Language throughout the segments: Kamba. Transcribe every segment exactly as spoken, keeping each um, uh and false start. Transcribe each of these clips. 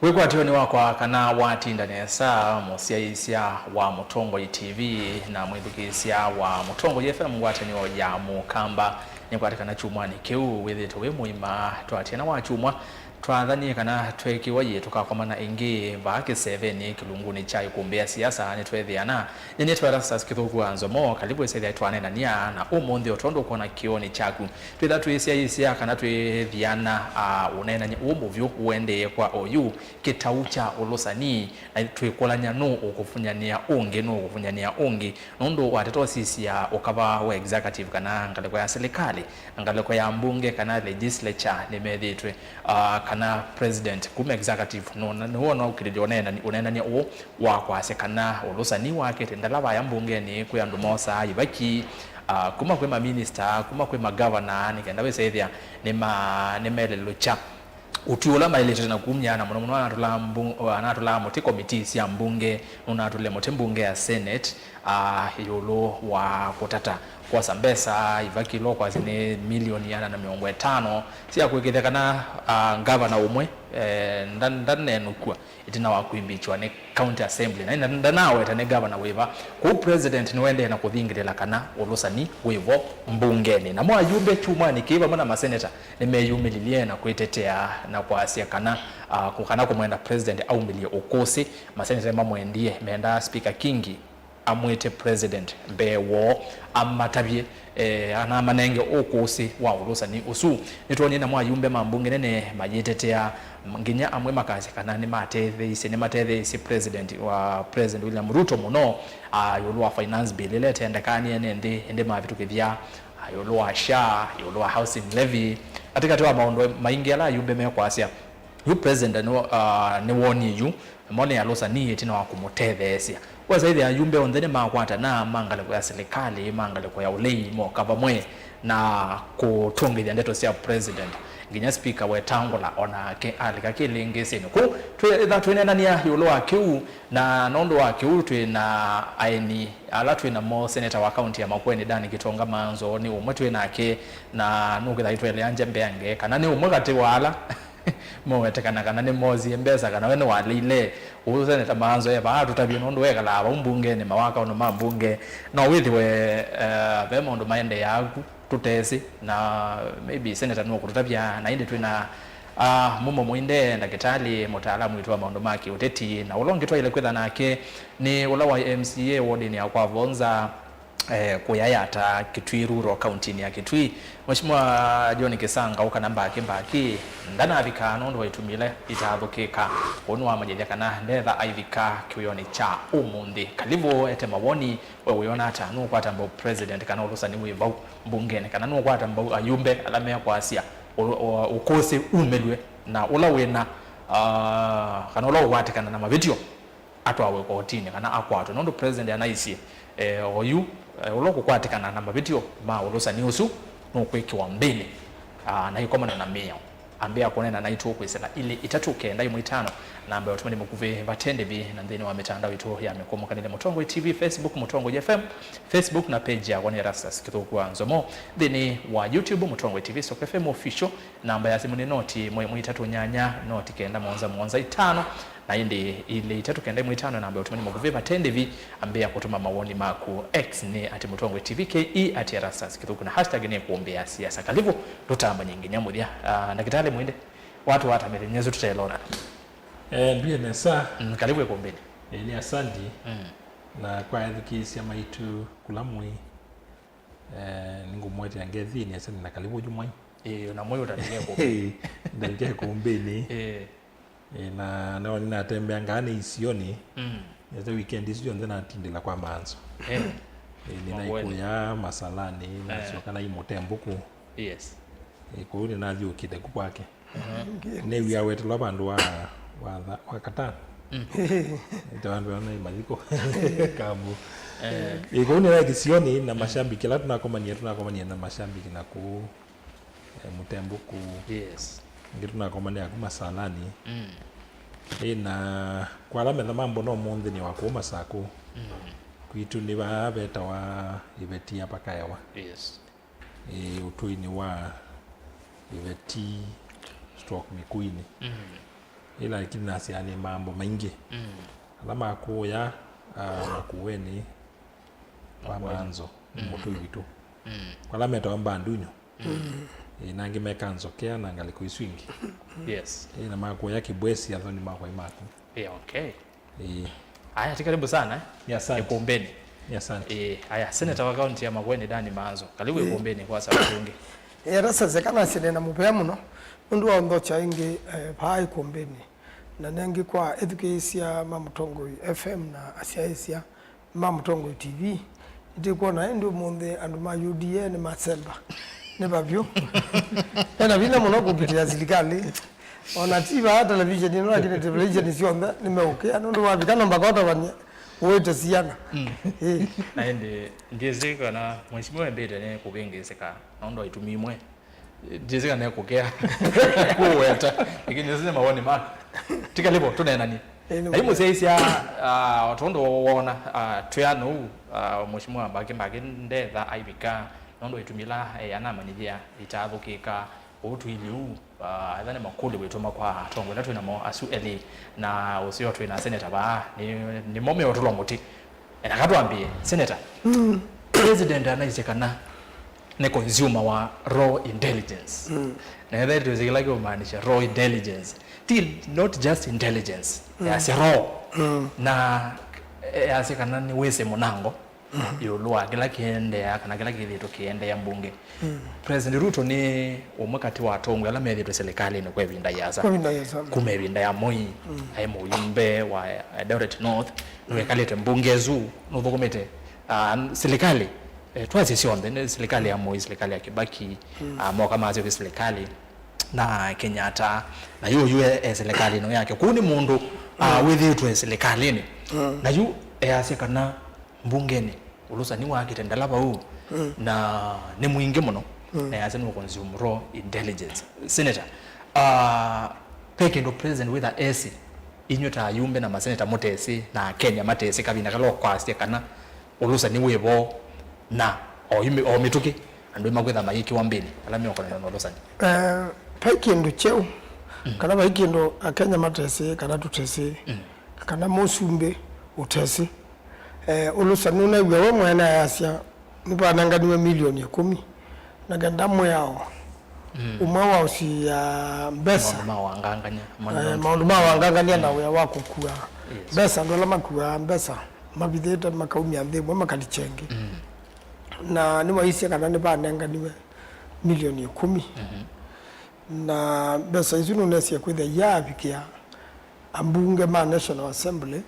Wĩkwatyonĩ wakwa kana watinda nesa, mũsyaĩĩsya wa Mũtongoi T V na mwĩthukĩĩsya wa Mũtongoi F M ngwatanĩo ya Mũkamba, nĩkwatĩ kana kyumwanĩ kĩu wĩthĩĩtwe wĩ mũima. Twatiana wa kyumwa, twathanie kana tweekĩwa yĩ tũkakomana ĩngĩ vaa kĩsevenĩ kĩlungunĩ kya ikumbĩ ya siasa nĩtweethĩana. Nyie nĩtwa Erastus Kĩthũku wa Nzomo, kalivu ĩsethĩa twaneenania, na ũmũnthĩ o tondũ ũkwona kĩoonĩ kyaku, twĩtha twĩsyaĩĩsya kana twĩthiana, a, ũneenany'a ũũ mũvyũ ũendee kwa oyu kĩtau kya ũlũsani, na twĩkũlany'a nũũ ũkũvunyanĩa ũngĩ, nũũ ũkũvunyanĩa ũngĩ, nũndũ wateta ũsisya ũkava wa executive kana ngalĩko ya silikalĩ, ngalĩko ya mbunge kana legislature nĩmethĩĩtwe, a, kana president kuma executive nũna-, nĩwona ũkilĩlya ũneenani-, ũneenany'a ũũ wa kwasya kana ũlũsani wakĩte ndala vaya mbungenĩ kwĩ andũ mosaa ivaki, a, kuma kwĩ maminista, kuma kwĩ magavana, nĩ kenda wĩsa ĩthĩa nĩma-, nĩmelelũkya ũtwi ũla maĩlĩte na kumya, na mũno mũno anatũlaa mbu-, anatũlaa mũtĩ komitii sya mbunge, nũnatũlile mũtĩ mbunge ya Senate, a, ĩũlũ wa kũtata kwosa mbesa ivaki ila ũkwasya nĩ milioni ĩana na mĩongo ĩtano sya kũĩkĩĩthya kana, a, ngavana ũmwe, e, nda-, ndanenũkw'a ĩtina wa kwimbichwa nĩ County Assembly, na ĩna ndanaweta nĩ gavana wĩva. Kwoou president nĩwaendee na kũthingĩlĩla kana ũlũsani wĩvo mbungenĩ. Namo ayumbe kyumwanĩ kĩĩ vamwe na maseneta nĩmeyumĩlilye na kwĩtetea na kwasya kana, a, kũ-, kana kũmwenda president aumĩlye ũkũsĩ. Maseneta nĩmamwendie, mendaa Speaker Kingi amwĩte president mbee woo, amatavye, eh, na amanenge ũkũsĩ wa ũlũsani ũsu. Nĩtwonie namo ayumbe ma mbunge nene mayĩtetea, nginya amwe makasya kana nĩmatetheeisye, nĩmatetheeisye president wa, President William Ruto mũno, ah, ĩũlũ wa finance bill ĩla ĩtendekanie nĩ nthĩ, ĩndĩ mavĩtũkĩthya, ah, ĩũlũ wa SHA, ĩũlũ wa housing levy, katĩkatĩ wa maũndũ maingĩ ala ayumbe mekwasya. Yu president nĩ, ah, nĩwonie yu, namo nĩ alũsani ĩtina wa kũmũtetheesya. Wesa ĩthĩa ayumbe onthe nĩmakwatana, ma ngalĩko ya silikalĩ, ma ngalĩko ya ũlei, moka vamwe na kũtũngĩthya ndeto sya president. Nginya speaker Wetangula onake alika kĩlĩngĩsĩnĩ. Kũu twĩ-, ĩtha twĩneenania ĩũlũ wa kĩu, na nũndũ wa kĩu twĩ na aeni ala twĩ namo, seneta wa kaunti ya Makueni Dan Gitonga Manzo nĩ ũmwe twĩ nake, na nũkĩtha itwelea nje mbeange kana nĩ ũmwe katĩ wa ala mowetekana kana nĩmoosie mbesa kana we nĩwaleile. Ũu seneta Manzo e vaa atũtavye nũndũ wekalaa vau mbungenĩ, mawakaũnĩ ma mbunge. No wĩthĩwe, eh, ve maũndũ maendeeaa ku tũtesĩ, na maybe seneta nũkũtũtavya, na ĩndĩ twĩ na, ah, Mumo Mũinde, ndakĩtalĩ, mũtaalamu witũ wa maũndũ ma kĩũteti, na ũla ũngĩ twaĩle kwĩtha nake nĩ ũla wa M C A wodinĩ ya kwa Vonza, eh, kũyayata Kitui Rural, kauntinĩ ya Kitui. Mheshimiwa John Kisangau kana Mbaki Mbaki ndanavika nũndũ wa itumi ila itaathũkĩka. Ũu nĩwamanyĩthya kana ndetha aivika kĩwĩonĩ kya ũmũnthĩ. Kalivu ete mawoni, we wĩona ata? Nũkwata mbau president kana ũlũsani wĩ vau mbungenĩ, kana nũkwata mbau ayumbe ala mekwasya ũ-, ũ-, ũkũsĩ umĩlw'e, na ũla wĩna, ah, kana ũla ũkwatĩkana na mavĩtyo atwawe kotinĩ kana akwatwe, nũndũ president anaisye, eh, oyu, eh, ũla ũkũkwatĩkana na mavĩtyo ma ũlũsani ũsu nũkwĩkĩwa mbĩnĩ, ah, na ikomana na mĩao. Ambĩa kũneena naitũ kwĩsĩla ilĩ itatũ kenda ĩmwe itano, namba ya ũtũmani mũkuvĩ vate ndĩvi, na nthĩnĩ wa mĩtandao itũ ya mĩkũmũkanĩle, Mũtongoi T V Facebook, Mũtongoi F M Facebook, na page yakwa nĩ Erastus Kĩthũku wa Nzomo. Nthĩnĩ wa YouTube, Mũtongoi T V Stock F M Official, namba ya simũ nĩ noti ĩmwe ĩmwe itatũ nyanya noti kenda mũonza mũonza itano. Na ĩndĩ ilĩ itatũ kenda ĩmwe itano namba ya ũtũmani mũkuvĩ vate ndĩvi, ambĩa kũtũma mawoni maku. X nĩ at Mũtongoi T V K E, at Erastus Kĩthũku, na hashtag nĩ kũmbĩa siasa. Kalivu, tũtambany'e nginya mũthya. Ah, ndakĩtalĩ Mũinde, watũwata mĩthenya ĩsu tũtelonana. Eh, ndwĩe nesa. Mm, kalivu ĩkũmbĩnĩ. Eh, nĩ asanti. Mm. Na kwa ethukĩĩsya maitũ kula mwĩ, eh, nĩngũmũetea ngethinĩ, asanti na kalivu yu mwai. Ĩĩ, na mwai ũtavike ĩkũmbĩnĩ. Ndavike ĩkũmbĩnĩ. Ĩĩ. Ĩĩ, na no nĩnatembeangaa nĩ isionĩ. Mm. Nĩte weekend isu yonthe natindĩla kwa Manzo. Eh. Ĩĩ, nĩnaikũya Masalani, eh, nasyoka nai Mũtembũkũ. Yes. Ĩĩ, kũu nĩnathiũkĩte ku kwake. Mhm. Nĩwia wetelwa vandũ wa, wa tha-, wa katano. Mm. Ĩte vandũ vana mathiko. Kambu. Eh. Ĩĩ, kũu nĩnaĩ kĩsionĩ na, mm, mashambiki ala tũnakomanie, tũnakomanie na mashambiki na kũu. Eh, Mũtembũkũ. Yes. Ĩngĩ tũnakomanĩa ku Masalani. Mm. Ĩ, na kwa ala metha mambona ũmũnthĩ nĩ wa kũu Masakũ. Mm. Kwitũ nĩ vaa vetawa Iveti ya Pakaewa. Yes. Ĩ, ũtũinĩ wa Iveti stroke Mĩkũinĩ. Mm. Ĩla lakini nasyaa nĩ mambo maingĩ. Mm. Ala makũũya, ah, Makueni kwa Makueni. Manzo, mm, mũtũi witũ. Mm. Kwa ala metawa Mbandunyo. Mm. Ĩ, na angĩ meka Nzokea na ngalĩko isu ingĩ. Yes. Ĩ, na makũũya Kĩbwesi, athoni makwa ĩ maku. Ĩ, okay. Ĩ. Aya, ti karibu sana, eh? Nĩ asante. Ĩkũmbĩnĩ. Nĩ asante. Ĩ, aya, seneta wa kaunti ya Makueni, Dani Manzo. Karibu, ĩ, ĩkũmbĩnĩ kwa sababu ĩngĩ. Ĩ, ata sese kana sene na mũvea mũno, nũndũ wa ũnthokya ĩngĩ, eh, vaa ĩkũmbĩnĩ. Na nengĩ kwa ethukĩĩsya ma Mũtongoi F M na asyaĩĩsya ma Mũtongoi T V, nĩtĩkwona ĩndĩ ũmũnthĩ andũ ma U D A nĩmasemba. Nĩ vavyũ. Mena vinya mũno kũkitĩa silikalĩ. Ona ti vaa televisheni ĩno, lakini televisheni syonthe nĩmeũkĩa, nũndũ wavika no mbaka ũtavany'e ũĩte siana. Mm. Ĩ. Na ĩndĩ ndyĩsĩ kana mheshimiwa embĩte nĩ kũvĩngĩĩsĩka nũndũ wa itumi imwe. Ndyĩsĩ kana ekũkĩa kũweta, lakini nĩsĩ nĩ mawoni maku. Tikalivo, tũneenanie. Ĩĩ, nĩ na imũsyaisya, ah, o tondũ wona, ah, twĩana ũu, ah, Mheshimiwa Mbaki Mbaki ndetha aivika, nũndũ itumi ila, eh, anamanyĩthĩa itathũkĩka, ũu tũilyĩ ũu, ah, etha nĩ makũlyo wĩtũma kwa atongoi ĩla twĩ namo asu elĩ, na ũseo twĩ na seneta vaa, nĩ, nĩmo meũtũlwa mũtĩ. Ena katwambie, Senator. Mm. President anaisye kana nĩ consumer wa raw intelligence. Mm. Na ethe twĩsĩ kĩla kĩũmaanisha raw intelligence. Ti, not just intelligence. Mm. Yasya raw. Mm. Na, eh, yasya kana nĩ wĩsĩ mũnango, mm, ĩũlũ wa kĩla kĩendeea kana kĩla kĩthĩtwe kĩendeea mbunge. Mm. President Ruto nĩ ũmwe katĩ wa atongoi ala methĩtwe silikalĩnĩ kwa ĩvinda yĩasa. Kwa ĩvinda yĩasa. Kuma ĩvinda ya Moi, mm, aĩ mũyumbe wa Eldoret North, nĩwekalĩte mbunge ĩsu, nũthũkũmĩte, ah, silikalĩ, eh, twasye syonthe, nĩ silikalĩ ya Moi, silikalĩ ya Kibaki, mm, ah, moka masyoka silikalĩ na Kenyatta, na yu yu e, e silikalĩnĩ yake. Kũu nĩ mũndũ, ah, mm, wĩthĩĩtwe silikalĩnĩ. Mm. Na yu easya kana mbungenĩ, ũlũsani wakĩte ndala vau, mm, na nĩ mwingĩ mũno, mm, na yasya nĩ consume raw intelligence. Senator, ah, ve kĩndũ president wĩtha esĩ, inyuĩ ta ayumbe na maseneta mũtesĩ, na Akenya matesĩ, kavinda kala ũkwasya kana ũlũsani wĩ vo, na o imi-, o mĩtũkĩ, andũ makwĩtha mayĩkĩwa mbĩnĩ, ala meũkonana na ũlũsani? Eh, vai kĩndũ kyeũ, mm, kana vai kĩndũ Akenya matesĩ, kana tũtesĩ, mm, kana mũsumbĩ ũtesĩ. Eh, ũlũsani ũnew'a we mwene ayasya, nĩvanenganiwe milioni ĩkũmi. Na kenda mwĩao, mm, ũmwe wa ũsiĩa mbesa, maũndũ ma wangangany'a, eh, money laundering, maũndũ ma wangangany'a na, mm, wĩa wa kũkua, yes, mbesa, andũ ala makuaa mbesa mavithĩte makaumya nthĩ ĩmwe makalikya ĩngĩ. Mm. Na nĩwaisye kana nĩvanenganiwe milioni ĩkũmi. Mm-hmm. Na mbesa isu nũnesie kwĩthĩa iyaavikĩa ambunge ma National Assembly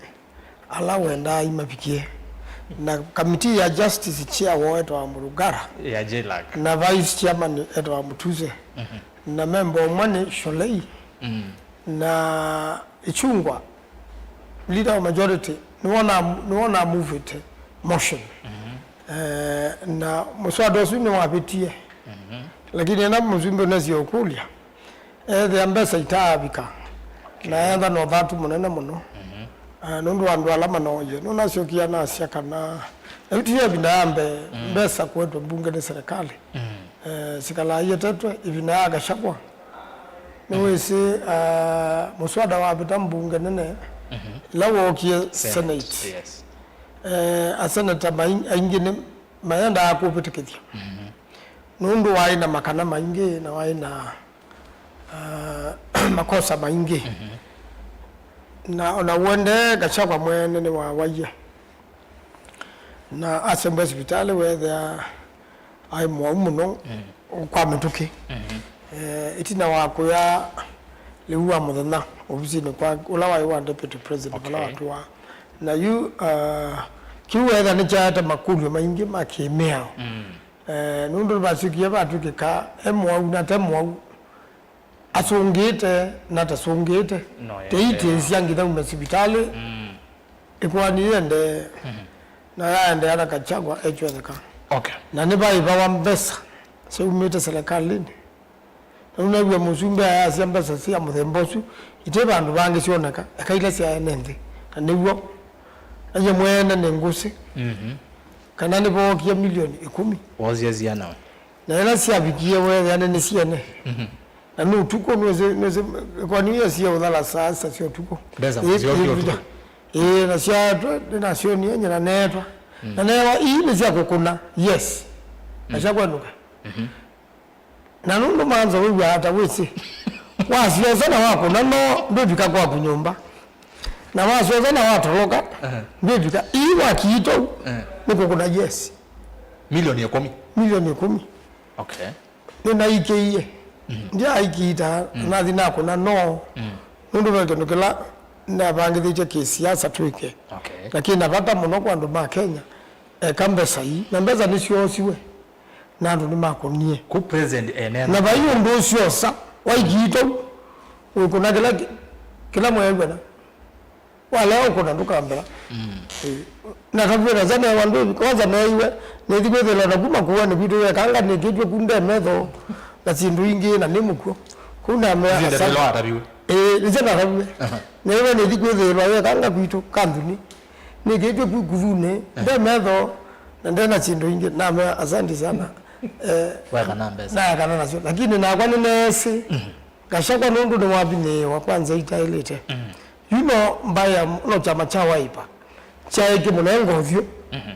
ala wendaa imavikie. Na kamiti ya Justice chair woo etawa Murugara. Ya JLAC. Na vice chairman etawa Mutuse. Mhm. Na member ũmwe nĩ Sholei. Mm. Na Ichungwa, leader wa majority, nĩwona, nĩwona movete motion. Mhm. Eh, na mũswada ũsu nĩwavĩtie. Mhm. Lakini ena mũsumbĩ ũnesie ũkũlya. Ethĩa mbesa itaavika, na etha na ũthatu mũnene mũno. Mhm. Ah, nũndũ wa andũ ala manoie, nũnasyokie nasya kana, na yu tiyo ĩvinda ya mbee, mm, mbesa kũetwe mbunge nĩ serikali. Mm. Eh, sikalaa ietetwe ĩvinda ya Gachagua. Nĩwĩsĩ, ah, mũswada wavĩta mbunge nene, mhm, ĩla wookie Senate, Senate. Yes. Eh, aseneta mai-, aingĩ nĩ maendaa kũvĩtĩkĩthya. Mhm. Nũndũ waĩ na makana maingĩ na waĩ na ah, makosa maingĩ. Mhm. Na ona ũendee Gachagua mwene nĩwawaie. Na asembwa sivitalĩ weethĩa aĩ mũwau mũno, mm, kwa mĩtũkĩ. Mhm. Eh, ĩtina wa kũya lĩu wa mũthenya ovisinĩ kwa ũla waĩ wa deputy president, okay, vala watũaa. Na yu, ah, kĩu weethĩa nĩkyaete makũlyo maingĩ ma kĩmĩao. Mm. Eh, nũndũ nĩvasyũkie vatw'ĩkĩka e mũwau na te mũwau, asũngĩĩte na tasũngĩĩte. No, yeah, teitĩĩsya yeah, nginya ume sivitalĩ, mm, ĩkoani yĩendee. Mhm. Na yaendeea na Gachagua ekyetheka. Okay. Na nĩvaĩvawa mbesa syaumĩte serikalĩnĩ. Na nũnew'a mũsumbĩ ayasya mbesa sya mũthemba ũsu ite vandũ vangĩ syoneka, eka ila sya ene nthĩ. Na nĩw'o. Na ye mwene nĩ ngũsĩ. Mhm. Kana nĩvookie milioni ĩkũmi. Woosie siana we? Na ĩla syavikie weethĩa nĩ syene. Mhm. Na nĩ ũtukũ, nĩwĩsĩ, nĩwĩsĩ, kwani ĩyo sia ũthala saa sita sya ũtukũ. Mbesa ĩĩ, syoke ĩĩ, ũtukũ. Ĩĩ, na syaetwe, nĩnasyonie, nyina neetwa. Mm. Na neewa, ii nĩ sya kũkũna, yes. Na mm, sya kwenũka. Mhm. Na nũndũ manza wĩw'aa ta wĩsĩ. Wasyosa na wakũna, no ndwĩvika kwaku nyũmba. Na wasyosa na watoloka, aha, ndwĩvika. Ii wakiitwa, eh, nĩ kũkũna, yes. Milioni ĩkũmi? Milioni ĩkũmi. Okay. Nĩnaikĩie. Mhm. Ndyaaikĩita, mm, nathi nakũna, no. Mm. Nũndũ ve kĩndũ kĩla navangĩthĩtye kĩsiasa twĩke. Okay. Na kĩna vata mũno kwa andũ ma Kenya. Eka mbesa ii. Na mbesa nĩsyoosiwe. Na andũ nĩmakũnie. Ku president ene. Na vai ũndũ ũsyosa, waikiitwa, wĩkũna kĩla, kĩla mweew'ana. Walea ũkũna ndũkambĩla. Mm. Ĩĩ. Natavw'e na nza newa ndwĩvi, kwanza neeiwe, nĩthi kwĩthĩlwa na kuma kũanĩ kwitũ wekanga nĩkĩtw'e ku nde metho, na syĩndũ ingĩ, na nĩ mũkw'o. Kũu namea. Isu ndeto ila wataviwe? Ĩĩ, nĩsyo nataviwe. Aha. Neeiwe nĩthi kwĩthĩlwa wekanga kwitũ, kanthuni. Nĩkĩtw'e ku kuthunĩ, eh, nde metho, na nde na syĩndũ ingĩ. Namea, "Asante sana." Eh, wekana mbesa. Naekana nasyo. Lakini nakwa nĩneesĩ. Mhm. Gachagua nũndũ nĩwavinyĩĩwa kwanza itaĩlĩte. Mm. You know, mbaya no kyama kya Wiper kyaĩ kĩmũnenga ũthyũ. Mhm.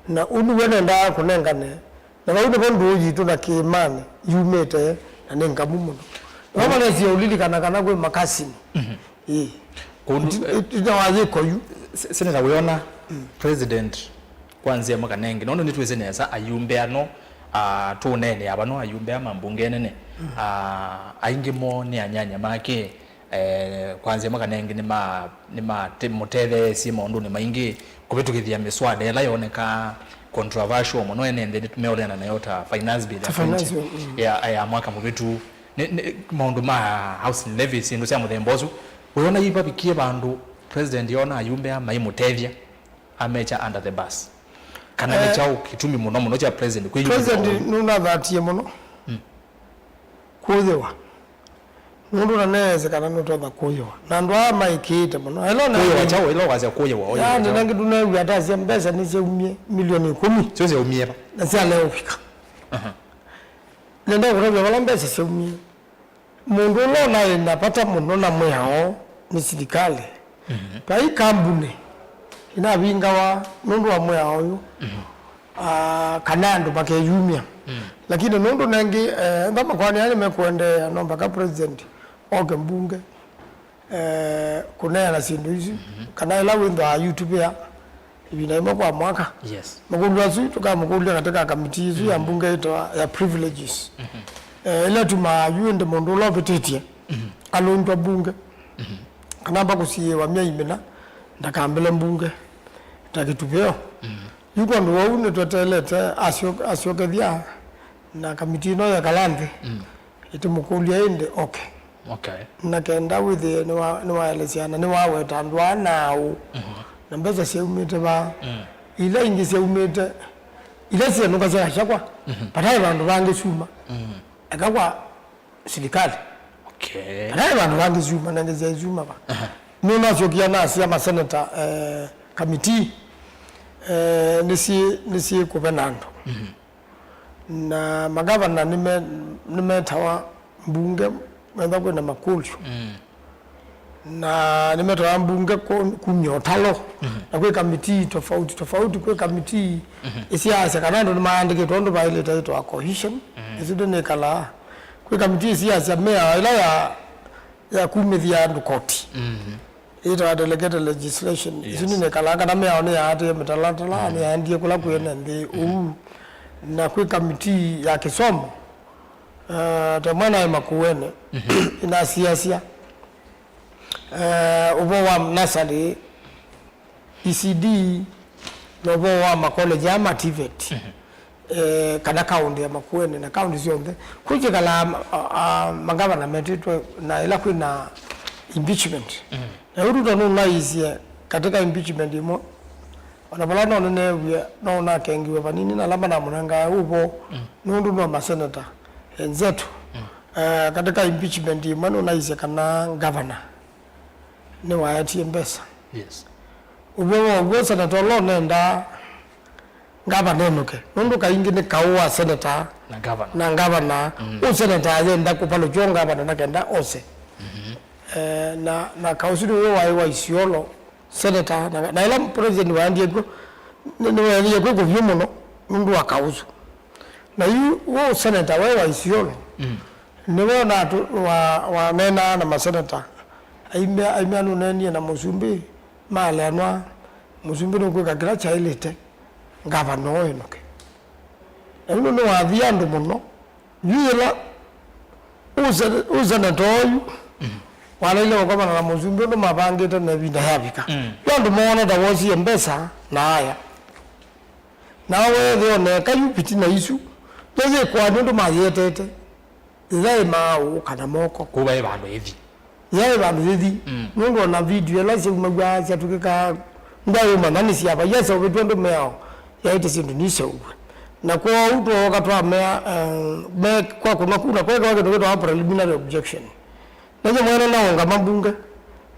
Na ũu nĩw'o nendaa kũnengane. Na vau nĩvo ndũũ yitũ na kĩĩmanĩ yumĩte, na nĩ ngamu mũno. Vamwe nesie ũlilikana kana kwĩ makasini. Mhm. Ĩĩ. Kũndũ, ĩtina wa yĩko yu. Se-, Senator, wĩona, mm, president kwa nzĩa ĩmwe kana ĩngĩ, nũndũ nĩtwĩsĩ nesa ayumbe ano, ah, tũũneenea vano ayumbe a mambunge nene, mm, ah, aingĩ moo nĩ anyanya make, eh, kwa nzĩa ĩmwe kana ĩngĩ nĩma-, nĩmamũtetheesye maũndũnĩ maingĩ kũvĩtũkĩthya mĩswada ĩla yonekaa controversial mũno ene nthĩ meũleana nayo ta finance bill ya finance twenty, bill, mm, ya, ya mwaka mũvĩtu. Nĩ, nĩ, maũndũ ma housing levy, syĩndũ sya mũthemba ũsu, wĩona ivavikie vandũ president yona ayumbe aa maimũtethya? Amekya under the bus? Kana nĩ, eh, kyaũ kĩtumi mũno mũno kya president kwĩyumĩthya? President nũnathatie mũno, mm, kũyĩwa. Nũndũ na neesĩ kana nũtonya kũyĩwa. Na andũ aa maĩkĩĩte mũno. Ela na kũyĩwa kyaũ? Ĩla wasya kũyĩwa, ũyĩwa yaani, kyaũ? Nangĩ tũnew'a ata asya mbesa nĩsyaumie milioni ĩkũmi. Syo syaumie va? Na syalea ũvika. Aha. Nenda kũtavya vala mbesa syaumie. Mũndũ ũla ũnaĩ na vata mũno na mwĩao nĩ silikalĩ. Mhm. Vai kambunĩ inavingawa nũndũ wa mwĩao ũyũ, mhm, ah, kana andũ makeyumya. Mm. Lakini nũndũ nengĩ, eh, ntha makoani aa nĩmekũendeea, no mpaka president oke mbunge, eh, kũneena syĩndũ isu, mhm, kana ĩla wĩthwaa yu tũvĩa ĩvinda yĩmwe kwa mwaka. Yes. Makũlyo asu tũkamũkũlya katika kamiti ĩsu ya, mhm, mbunge ĩtawa ya privileges. Mhm. Eh, ĩla tumaa yu ĩndĩ mũndũ ũla ũvĩtĩtye, mhm, alũndwa mbunge. Mhm. Kana amba kũsiĩĩwa myei mĩna, ndakambĩle mbunge ta kĩtuvĩo. Mhm. Yu kwondũ wou nĩtweteelete asyo-, asyokethya na kamiti ĩno yekala nthĩ. Mhm. Ĩtĩmũkũlya ĩndĩ, okay. Okay. Na kenda wĩthĩe nĩwa-, nĩwaelesya na nĩwaweta andũ aa naaũ, mhm, na mbesa syaumĩte vaa. Mm. Ila ingĩ syaumĩte, ila syenũkasya Gachagua, mhm, vataĩ vandũ vangĩ syuma. Mm. Eka kwa silikalĩ. Okay. Vataĩ vandũ vangĩ syuma, nenge syaĩ syuma va. Aha. Nũnasyokie nasya maseneta, eh, kamiti, eh, nĩsyĩ-, nĩsyĩkũvena andũ. Mhm. Na magavana nĩme-, nĩmetawa mbunge metha kwĩna makũlyo. Mm. Na nĩmetawa mbunge ku-, kumya ũtalo. Mhm. Na kwĩ kamitii tofauti tofauti, kwĩ kamitii, mhm, ĩsiasya kana andũ nĩmaandĩkĩtwe ũndũ vaĩlĩte yĩtawa cohesion. Mhm. Ĩsu ndĩnĩkalaa. Kwĩ kamitii ĩsiasya mĩao ĩla ya, ya kumĩthya andũ koti. Mhm. Ĩtawa delegated legislation. Yes. Isu nĩnekalaa kana mĩao nĩyaatĩe mĩtalatala, mm, nĩyaendie kũla kwĩ ene nthĩ, mm, ũu. Na kwĩ kamitii ya kĩsomo, eh, ta mwana aĩ Makueni, mhm, inasiasya, eh, ũvoo wa nasarĩ, E C D, na ũvoo wa makoleji aa ma TVET. Mhm. Eh, kana kaũntĩ ya Makueni na kaũntĩ syonthe. Kwĩkĩkala, a, a, mangavana metĩtwe na ĩla kwĩna impeachment. Mm. Na yu Ruto nũnaisye katika impeachment ĩmwe, ona vala no nĩneewie, no ũnakengiwe vanini na ala manamũnengae ũvoo, mm, nũndũ no maseneta enzetu. Mm. Eh, katika impeachment ĩmwe nũnaisye kana ngavana nĩwaetie mbesa. Yes. Ũvoo wa ũw'o, seneta ũla ũnendaa ngavana enũke, nũndũ kaingĩ nĩ kaũ wa seneta na ngavana. Na ngavana. Mm. Ũ seneta ayenda kũvalũkya ũ ngavana na kenda ose. Eh, na, na kaũsu nĩw'o waĩ wa Isiolo, seneta, na, na ĩla president waendie kw'o, nĩ- nĩweethĩie kwĩ kũvyũ mũno nũndũ wa kaũsu. Na yu w'o seneta we wa Isiolo, mm, nĩwe natũ- wa- waneenaa na maseneta, aimea, aimea nũneenie na mũsumbĩ, maeleanwa, mũsumbĩ nũkwĩka kĩla kyaĩlĩte ngavana ũũ enũke. Na yu nĩwathie andũ mũno. Yu yĩla ũse- ũseneta oyu walaile kũkomana na mũsumbĩ ũndũ mavangĩte na ĩvinda yavika, mm, yu andũ moona ta wosie mbesa na aya. Na weethĩa oneka yu vitina isu nĩyĩkwa nũndũ mayĩetete. Yaĩ maaũ kana moko. Kũu vaĩ vandũ ĩthi. Yaĩ vandũ yĩthi. Mm. Nũndũ ona video ĩla syaumaw'a syatw'ĩkaa ndwaĩũmanya nĩ syava, yaseũvĩtw'e andũ meao, yaĩte syĩndũ niseũvw'e. Na kwoou twooka twamea, eh, me kwa kũnwa kura, kwekawa kĩndũ kĩtawa preliminary objection. Nĩnyie mwene naũngama mbunge.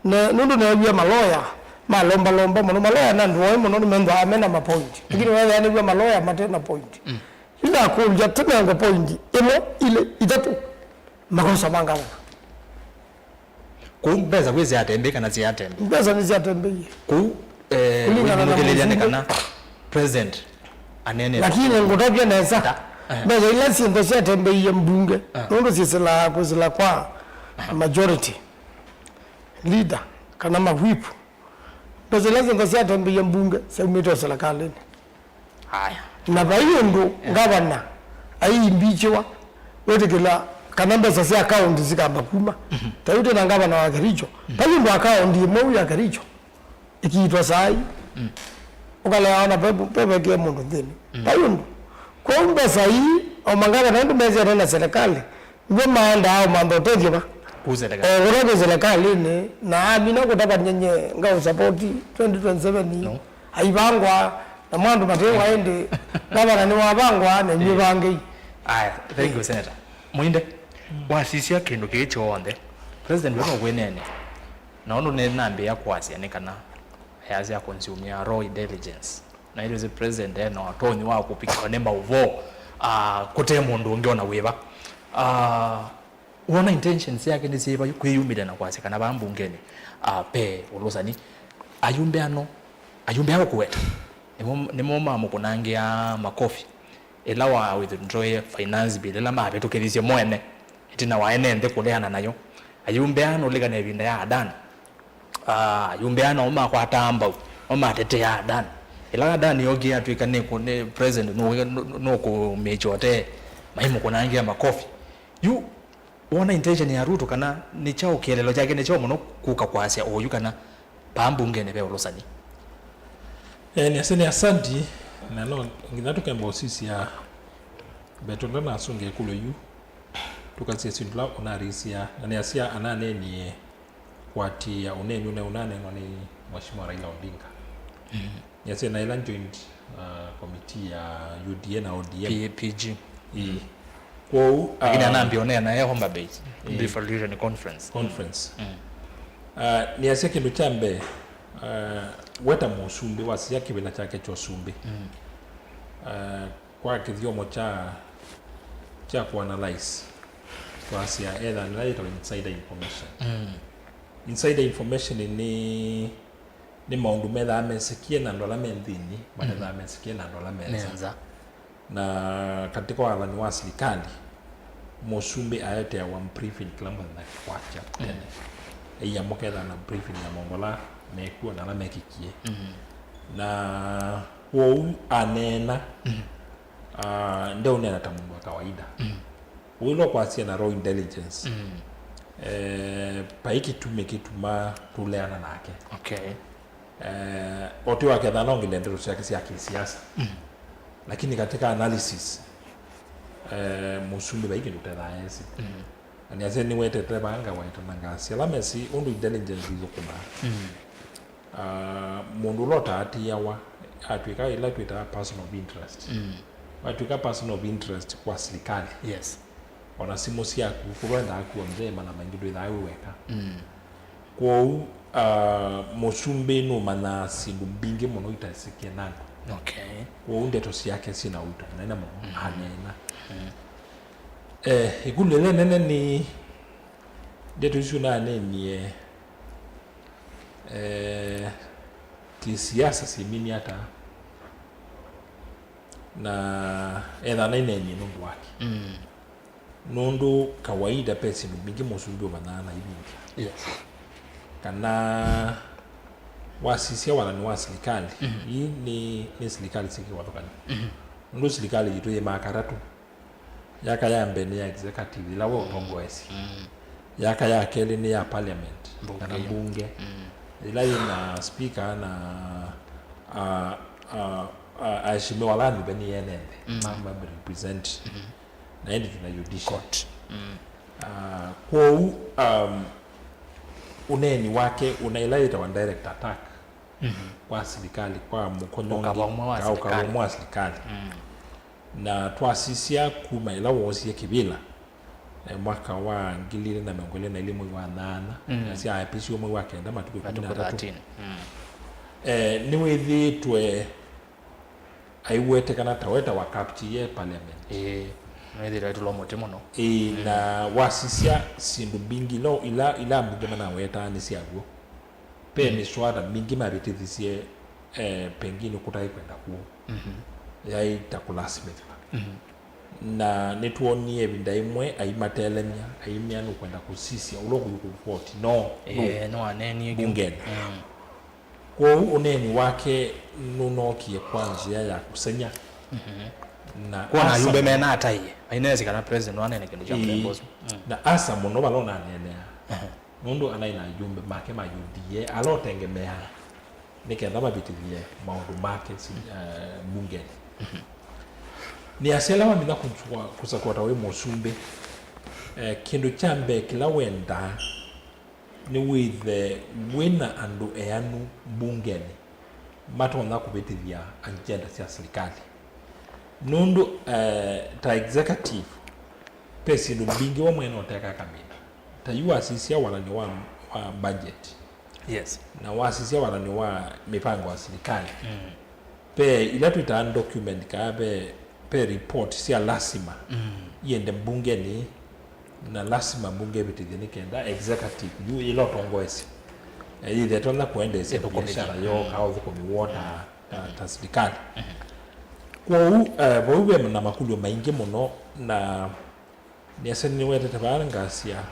Ne- nũndũ neew'ie maloya malombalomba mũno. Maloya nĩ andũ oĩ mũno, nĩmenthwaa me na mapoint. Lakini weethĩa nĩw'o maloya mate na point. Mm. Yu nakũlya, tũnengwe point ĩmwe, ilĩ, itatũ, makosa ma ngavana. Kũu mbesa kwĩ syaatembei kana syaatembei? Mbesa nĩsyatembeie. Kũu, eh, kũlingana na wĩthukĩlĩlya nĩ mũsumbĩ kana president anene. Lakini ngũtavya nesa, ta, eh, mbesa ila syĩnthe syatembeie mbunge, ah, nũndũ syĩsĩlaa kwĩsĩla kwa, aha, majority leader kana ma whip. Mbesa ila syĩnthe syatembeie mbunge syaumĩte o serikalĩnĩ. Haya. Na vai ũndũ, eh, ngavana aiimbichiwa wĩtĩkĩla kana mbesa sya akaunti sikamba kuma. Mhm. Ta yu twĩ na ngavana wa Kericho. Mhm. Vai ũndũ akaunti ĩmwe ya Kericho ĩkiitwa saa ii. Mm. Ũkalea ona pe- pe- pekie mũndũ nthĩnĩ. Mm. Vai ũndũ. Kwoou mbesa ii, o mangavana ũndũ mesĩte na serikali, nĩw'o maendaa ũmantha ũtethyo va. Kũu serikali. Eh, kũla kwĩ serikalĩnĩ, na amina kũtavany'a nye ngaũ support twenty twenty-seven ii. No. Aivangwa, na mwandũ matewa ĩndĩ, ngavana nĩwavangwa, na inyuĩ vangei. Aya, thank you, Senator. Mwinde, wasisya kĩndũ kĩĩ kyonthe, President wĩna ũkwĩneenea, na ũndũ nĩnambĩĩa kwasya nĩ kana ayasya consume ya raw intelligence. Na ĩtwĩsĩ president ena ũtonyi wa kũvikĩwa nĩ maũvoo, ah, kũte mũndũ ũngĩ ona wĩva. Ah, wona intentions yake nĩ syĩva yu kwĩyumĩlya na kwasya kana vaa mbungenĩ, ah, pe ũlũsani? Ayumbe ano, ayumbe ao kũweta, nĩmo, nĩmo mamũkũnangĩa makofi ĩla wa withdrawĩe finance bill ĩla mavĩtũkĩthisye mwene ĩtina wa ene nthĩ kũleana nayo. Ayumbe ano ũlikana ĩvinda ya Adan. Ah, ayumbe aa namo makwataa mbau, namo mateteaa Adan. Ĩla Adan yookie atw'ĩka nĩ kũ- nĩ president, nũ- nũ- nũkũmĩkya ũtee, maimũkũnangĩa makofi. Yu wona intention ya Ruto kana nĩ kyaũ, kĩeleelo kyake nĩ kyaũ mũno kũka kwasya oyu kana paa mbungenĩ ve ũlũsani? Eh, nĩasya nĩ asanti, na no nginya tũkemba ũsisya mbee tũla nasũngĩa ĩkũlyo yu, tũkasisya syĩndũ ila ũnarĩsya, na nĩasya ananeenie kũatĩĩa ũneeni ũla ũnaneenwa nĩ Mheshimiwa Raila Odinga. Mm. Nĩasya na ĩla joint, uh, committee ya U D A na O D M. P- PG. Ĩĩ. Kwoou, lakini um, anambia ũneena e Homa Bay, ĩĩ, Devolution Conference. Conference. Mm. Uh, nĩasya kĩndũ kya mbee, uh, we ta mũsumbĩ wasisya kĩvĩla kyake kya ũsumbĩ. Mm. Uh, kwa kĩthyomo kya, kya kũanalyze, twasya etha nĩla yĩtawa insider information. Mm. Insider information nĩ, nĩ maũndũ methaa mesĩkie na andũ ala me nthĩnĩ, matethaa mesĩkie na andũ ala me nza. Me nza. Na katika wathani wa sirikali, mũsumbĩ aeteawa briefing kĩla mũthenya kwakya tene. Ĩia mũkethaa na briefing ya maũndũ ala mekuo na ala mekĩkie. Mm. Na kwoou aneena, mm, ah, ndeũneena ta mũndũ wa kawaida. Mm. Ũila ũkwasya na raw intelligence. Mm. Eh, vai kĩtumi kĩtuma tũleana nake. Okay. Eh, o ti waketha no ngile ndeto syake sya kĩsiasa. Mm. Lakini katika analysis, eh, mũsumbĩ vai kĩndũ tethaa esi. Mm. Na nĩasya nĩwetete vaa ngaweta na ngasya ala mesi ũndũ intelligence ithũkũmaa. Mm. Ah, mũndũ ũla ũtaatĩĩawa atw'ĩka ĩla twĩtaa person of interest. Mm. Watw'ĩka person of interest kwa sirikali. Yes. Ona simũ syaku, kũvendaa kw'onthe, mana maingĩ ndwĩthaa wĩ weka. Mm. Kwoou, ah, mũsumbĩ nũmanyaa syĩndũ mbingĩ mũno itasĩkĩe na andũ. Okay. Kwoou ndeto syake syĩ na ũito mũnene mũno. Mm. Aneena. Mm. Eh, ĩkulu ĩla ĩnene nĩ ndeto isu naneenie, eh, kĩsiasa syĩminie ata, na etha naineenie nũndũ wake. Mm. Nũndũ kawaida ve syĩndũ mbingĩ mũsumbĩ ũmanyana ivindya. Yes. Kana wasisya wathani wa silikalĩ, mm-hmm, ii nĩ, nĩ silikalĩ syĩ kĩvathũkany'o. Mm-hmm. Nũndũ silikalĩ yitũ yĩ maka atatũ. Yaka ya mbee nĩ ya executive, ĩla we ũtongoesye. Mm. Yaka ya kelĩ nĩ ya parliament, mbunge, kana mbunge. Mm. Ĩla yĩ na speaker na, a, a, a, aheshimiwa ala nĩve nĩ ene nthĩ. Mm. Ma, ma represent. Mm-hmm. Na ĩndĩ twĩ na judiciary. Court. Mm. Ah, kwoou, um, ũneeni wake ũna ĩla yĩtawa direct attack, mhm, kwa silikalĩ, kwa mũkonyongi, ũkavomwa wa ka silikalĩ. Ũkavomwa wa silikalĩ. Mm. Na twasisya kuma ĩla woosie kĩvĩla, eh, mwaka wa ngili ilĩ na mĩongo ĩlĩ na ilĩ mwei wa nyanya, mm, na syaapisiwe mwei wa kenda, matukũ ĩkũmi na atatũ. Matukũ thirteen. Mm. Eh, nĩwĩthĩĩtwe aiwetekana ta weta wa capture parliament. Ĩĩ, nĩthĩĩtwe ĩtũlwa mũtĩ mũno. Ĩĩ, mm, na wasisya syĩndũ mbingĩ ila, ila, ila ambunge manawetaa nĩ syaw'o. Ve, mm, mĩswada mingĩ mavĩtĩthisye, eh, pengine kũtaĩ kwenda kwoo. Mhm. Yaĩ ta kũlasimĩthw'a. Mhm. Na nĩtwonie ĩvinda ĩmwe aimateleny'a, aimea nũkwenda kũsisya ũla ũkũthi kũvoti. No, ĩĩ, no, nĩwaneenie mbungenĩ. Mm. Kwoou ũneeni wake nũnookie kwa nzĩa ya kũseng'ya. Mhm. Na kwona ayumbe asa mena ataie, maineesĩ kana president wanene kĩndũ kya, ĩĩ, mũthemba ũsu. Mm. Na asa mũno vala ũnaneenea. Aha. Nũndũ anaĩ na ayumbe make ma U D A ala ũtengemeaa nĩ kenda mavĩtĩthye maũndũ make si, eh, mbungenĩ. Mhm. Nĩasya ĩla wamina kũsakũa, kũsakũa ta wĩ mũsumbĩ, eh, kĩndũ kya mbee kĩla wendaa nĩ wĩthe wĩ na andũ eanu mbungenĩ matonya kũvĩtĩthya agenda sya silikalĩ. Nũndũ, eh, ta executive, ve syĩndũ mbingĩ we mwene ũtekaa kamina. Ta yu wasisya wathani wa, wa budget. Yes. Na wasisya wathani wa mĩvango ya silikalĩ. Mm. Ve ila twĩtaa document, kaa ve, ve report sya lasima, mm, iende mbungenĩ, na lasima mbunge ĩvĩtĩthye nĩ kenda executive yu ĩla ũtongoesye, eh, yĩthĩa ĩtonya kũendeesya ĩthũkũmĩthye biashara yoo, mm, kaa ũthũkũmi woo ta, ta, ta silikalĩ. Mm-hmm. Kwoou, eh, vau ve na makũlyo maingĩ mũno, na nĩasya nĩwetete vaa ngasya,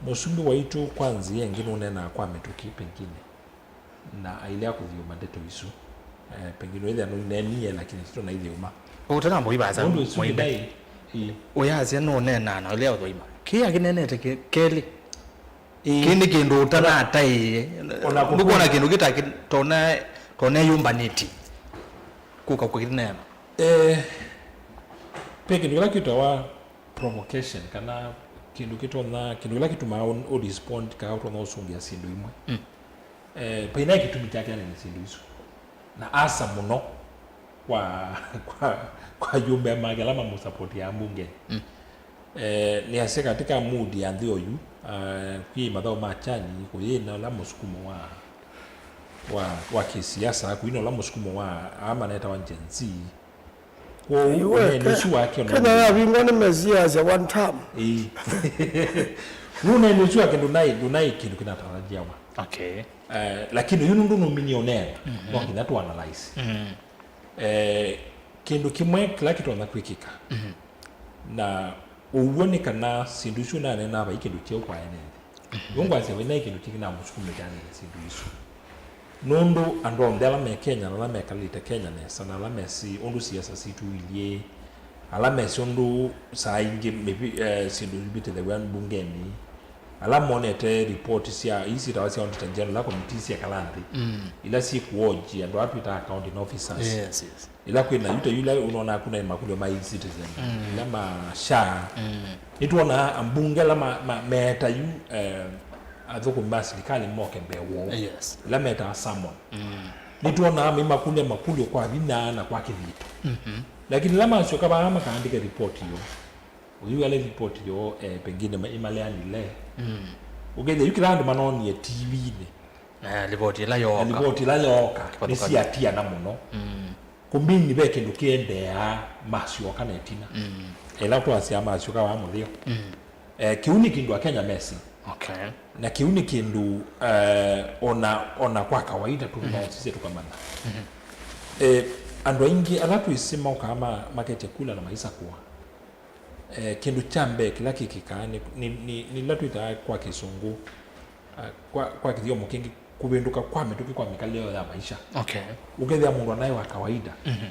mũsumbĩ waitũ kwa nzĩa ĩngĩ nũneenaa kwa mĩtũkĩ pengine. Na ailea kũthiũma ndeto isu. Eh, pengine wĩthĩa nũineenie, lakini tito naithiũma. Ũtanamba ũivasa. Nũndũ isu mwĩmbe. Ndai, ii. Ũyasya nũneenaa na ũlea ũthoima. Kĩĩ akĩneenete ke-, kelĩ. Ii. Kĩĩ nĩ kĩndũ ũtanataĩe. Ona kũkũ- ndũkwona kĩndũ kĩta kĩ-, tona, tona yũmbanĩtye. Kũka kũkĩneena. Eh, ve kĩndũ kĩla kĩtawa provocation, kana kĩndũ kĩtonya, kĩndũ kĩla kĩtumaa ũ, ũ respond, kana ũtonya ũsũngĩa syĩndũ imwe. Mm. Eh, paina kĩtumi kyake anene syĩndũ isu. Na asa mũno kwa, kwa, kwa ayumbe make ala mamũsapotiaa mbungenĩ. Mm. Eh, nĩasya katika mood ya nthĩ oyu, ah, kwĩ mathaũ ma kyani, kũyĩ na ũla mũsukumo wa, wa, wa kĩsiasa, kũyĩ na ũla mũsukumo wa aa manetawa Gen Z. Kwoou ũneeni ũsu wake Kenya yavingwa nĩ mesiasa one term. Ĩĩ. Ũneeni ũsu wake ndũnaĩ, ndũnaĩ kĩndũ kĩnatarajĩawa. Okay. Eh, lakini yu nũndũ nũminie ũneena, mhm, no nginya tũanalyze. Mhm. Eh, kĩndũ kĩmwe kĩla kĩtonya kwĩkĩka, mhm, na ũw'o nĩ kana syĩndũ isu naneenaa vai kĩndũ kyeũ kwa ene nthĩ. Mhm. Yu ngwasya vai naĩ kĩndũ kĩngĩ namũsukumĩte anene syĩndũ isu. Nũndũ andũ onthe ala me Kenya, na ala mekalĩte Kenya nesa, na ala mesĩ ũndũ siasa sitũ ilyĩ, ala mesĩ ũndũ saa ingĩ mĩvi-, eh, syĩndũ ivĩtĩthaw'a mbungenĩ, ala monete ripoti sya, ii syĩtawa sya Auditor General, ila komitii syekala nthĩ, mm, ila syĩkũoji andũ aa twĩtaa accounting officers. Yes, yes. Ila kwĩ na yu ta yu ila ũnonaa kuna makũlyo ma e-citizen, mm, ila ma SHA. Mm. Nĩtwonaa ambunge ala ma, ma, meeta yu, eh, athũkũmi ma silikalĩ moke mbee woo. Yes. Ila metaa summon. Mm. Nĩtwonaa maimakũlya makũlyo kwa vinya na kwa kĩthito. Mhm. Lakini ila masyoka vaa makaandĩke ripoti yoo, ũyu ale ripoti yoo, eh, pengine ma, imaleanile. Mm. Ũkethĩa yu kĩla andũ manonie T V-inĩ. Na livoti ĩla yooka. Na livoti ĩla yooka, kĩvathũkany'o, nĩsiatiana mũno. Mm. Ũmbini ve kĩndũ kĩendeeaa masyoka na ĩtina. Mm. Ĩla twasya masyoka wa mũtheo. Mm. Eh, kĩu nĩ kĩndũ Akenya mesĩ. Okay. Na kĩu nĩ kĩndũ, eh, ona, ona kwa kawaida tũnaosisye tũkamanya. Mhm. Eh, andũ aingĩ ala twĩsĩ mokaa ma-, maketya kula na maisakũa. Eh, kĩndũ kya mbee kĩla kĩkĩkaa nĩ, nĩ, nĩ, nĩ ĩla twĩtaa kwa Kĩsũngũ, ah, kwa, kwa kĩthyomo kĩngĩ, kũvĩndũka kwa mĩtũkĩ kwa mĩkalĩle ya maisha. Okay. Ũkethĩa mũndũ anaĩ wa kawaida, mhm,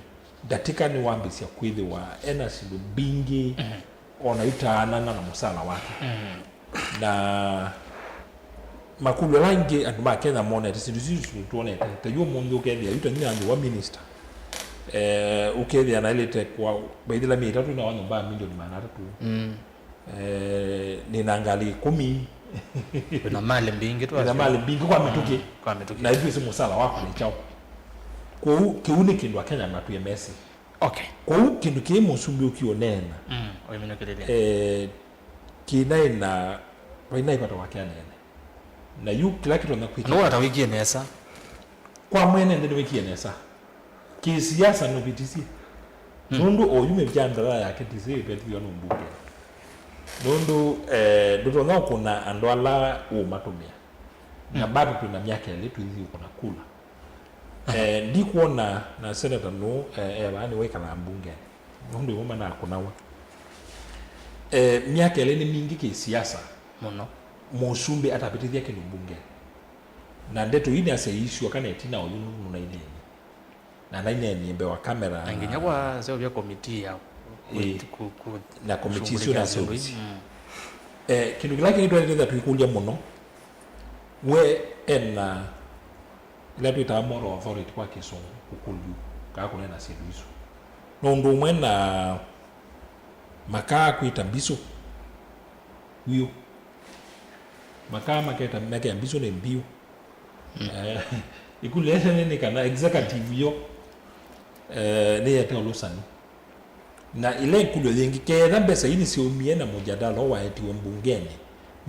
ndatĩka nĩwambĩĩsya kwĩthĩwa ena syĩndũ mbingĩ, mhm, ona itaanana na mũsala wake. Mhm. Na makũlyo ala angĩ andũ ma Kenya monete, syĩndũ isu twonete, ta yu ũmũnthĩ ũkethĩa yu ta nyina andũ wa minister, eh, ũkethĩa naĩlĩte kwa vaithĩla myei ĩtatũ na wa nyũmba ya milioni maana atatũ. Mm. Eh, nĩna ngalĩ ĩkũmi. Wĩna malĩ mbingĩ tu. Wĩna malĩ mbingĩ kwa mĩtũkĩ. Mm, kwa mĩtũkĩ. Na ithuĩ si mũsala wakwa nĩ kyaũ. Kwoou kĩu nĩ kĩndũ Akenya matwĩe mesĩ. Okay. Kwoou kĩndũ kĩĩ mũsumbĩ ũkĩũneena, mm, ũiminũkĩlĩlya, eh, kĩnaĩ na, vainaĩ vata wake aneene. Na yu kĩla kĩtonya kwĩkĩka. Nũwata wĩkie nesa. Kwa mwene nthĩ nĩwĩkie nesa. Kĩsiasa nũvĩtisye. Mm. Nũndũ oyu mĩvyanzala yake ndĩsĩ ĩvetithw'a nĩ mbunge. Nũndũ, eh, ndũtonya ũkũna andũ ala ũũmatũmĩa. Na, mm, bado twĩna myaka ĩlĩ tũithi ũkũna kula. Eh, ndikwona na seneta nũ, eh, eh, vaa nĩwaikalaa mbunge. Nũndũ ĩmwe manakũnawa. Eh, myaka ĩlĩ nĩ mingĩ kĩsiasa. Mũno. Mũsumbĩ atavĩtĩthya kĩndũ mbunge. Na ndeto ii nĩasya iisyoka na ĩtina oyu nũndũ nũnaineenie. Na naineenie mbee wa kamera. Na nginya kwa seũvya komiti ya, ĩĩ, ku-, ku-, na komiti isu kushughulikia syĩndũ naseũvisye. Mm. Eh, kĩndũ kĩla kĩngĩ twaĩlĩte twĩkũlya mũno, we ena ĩla twĩtaa moral authority kwa Kĩsũngũ, kũkũlyu, kana kũneena syĩndũ isu. No ũndũ ũmwe na makaa kwĩta mbisũ vyũ. Makaa maketa, mekea mbisũ nĩ mbiũ. Mm. Eh, ĩkũlyo ĩnene nĩ kana executive yo, eh, nĩyete ũlũsani. Na ĩla ĩkũlyo yĩngĩ, ketha mbesa ii nĩsyaumie na mũjadala ũũ waetiwe mbungenĩ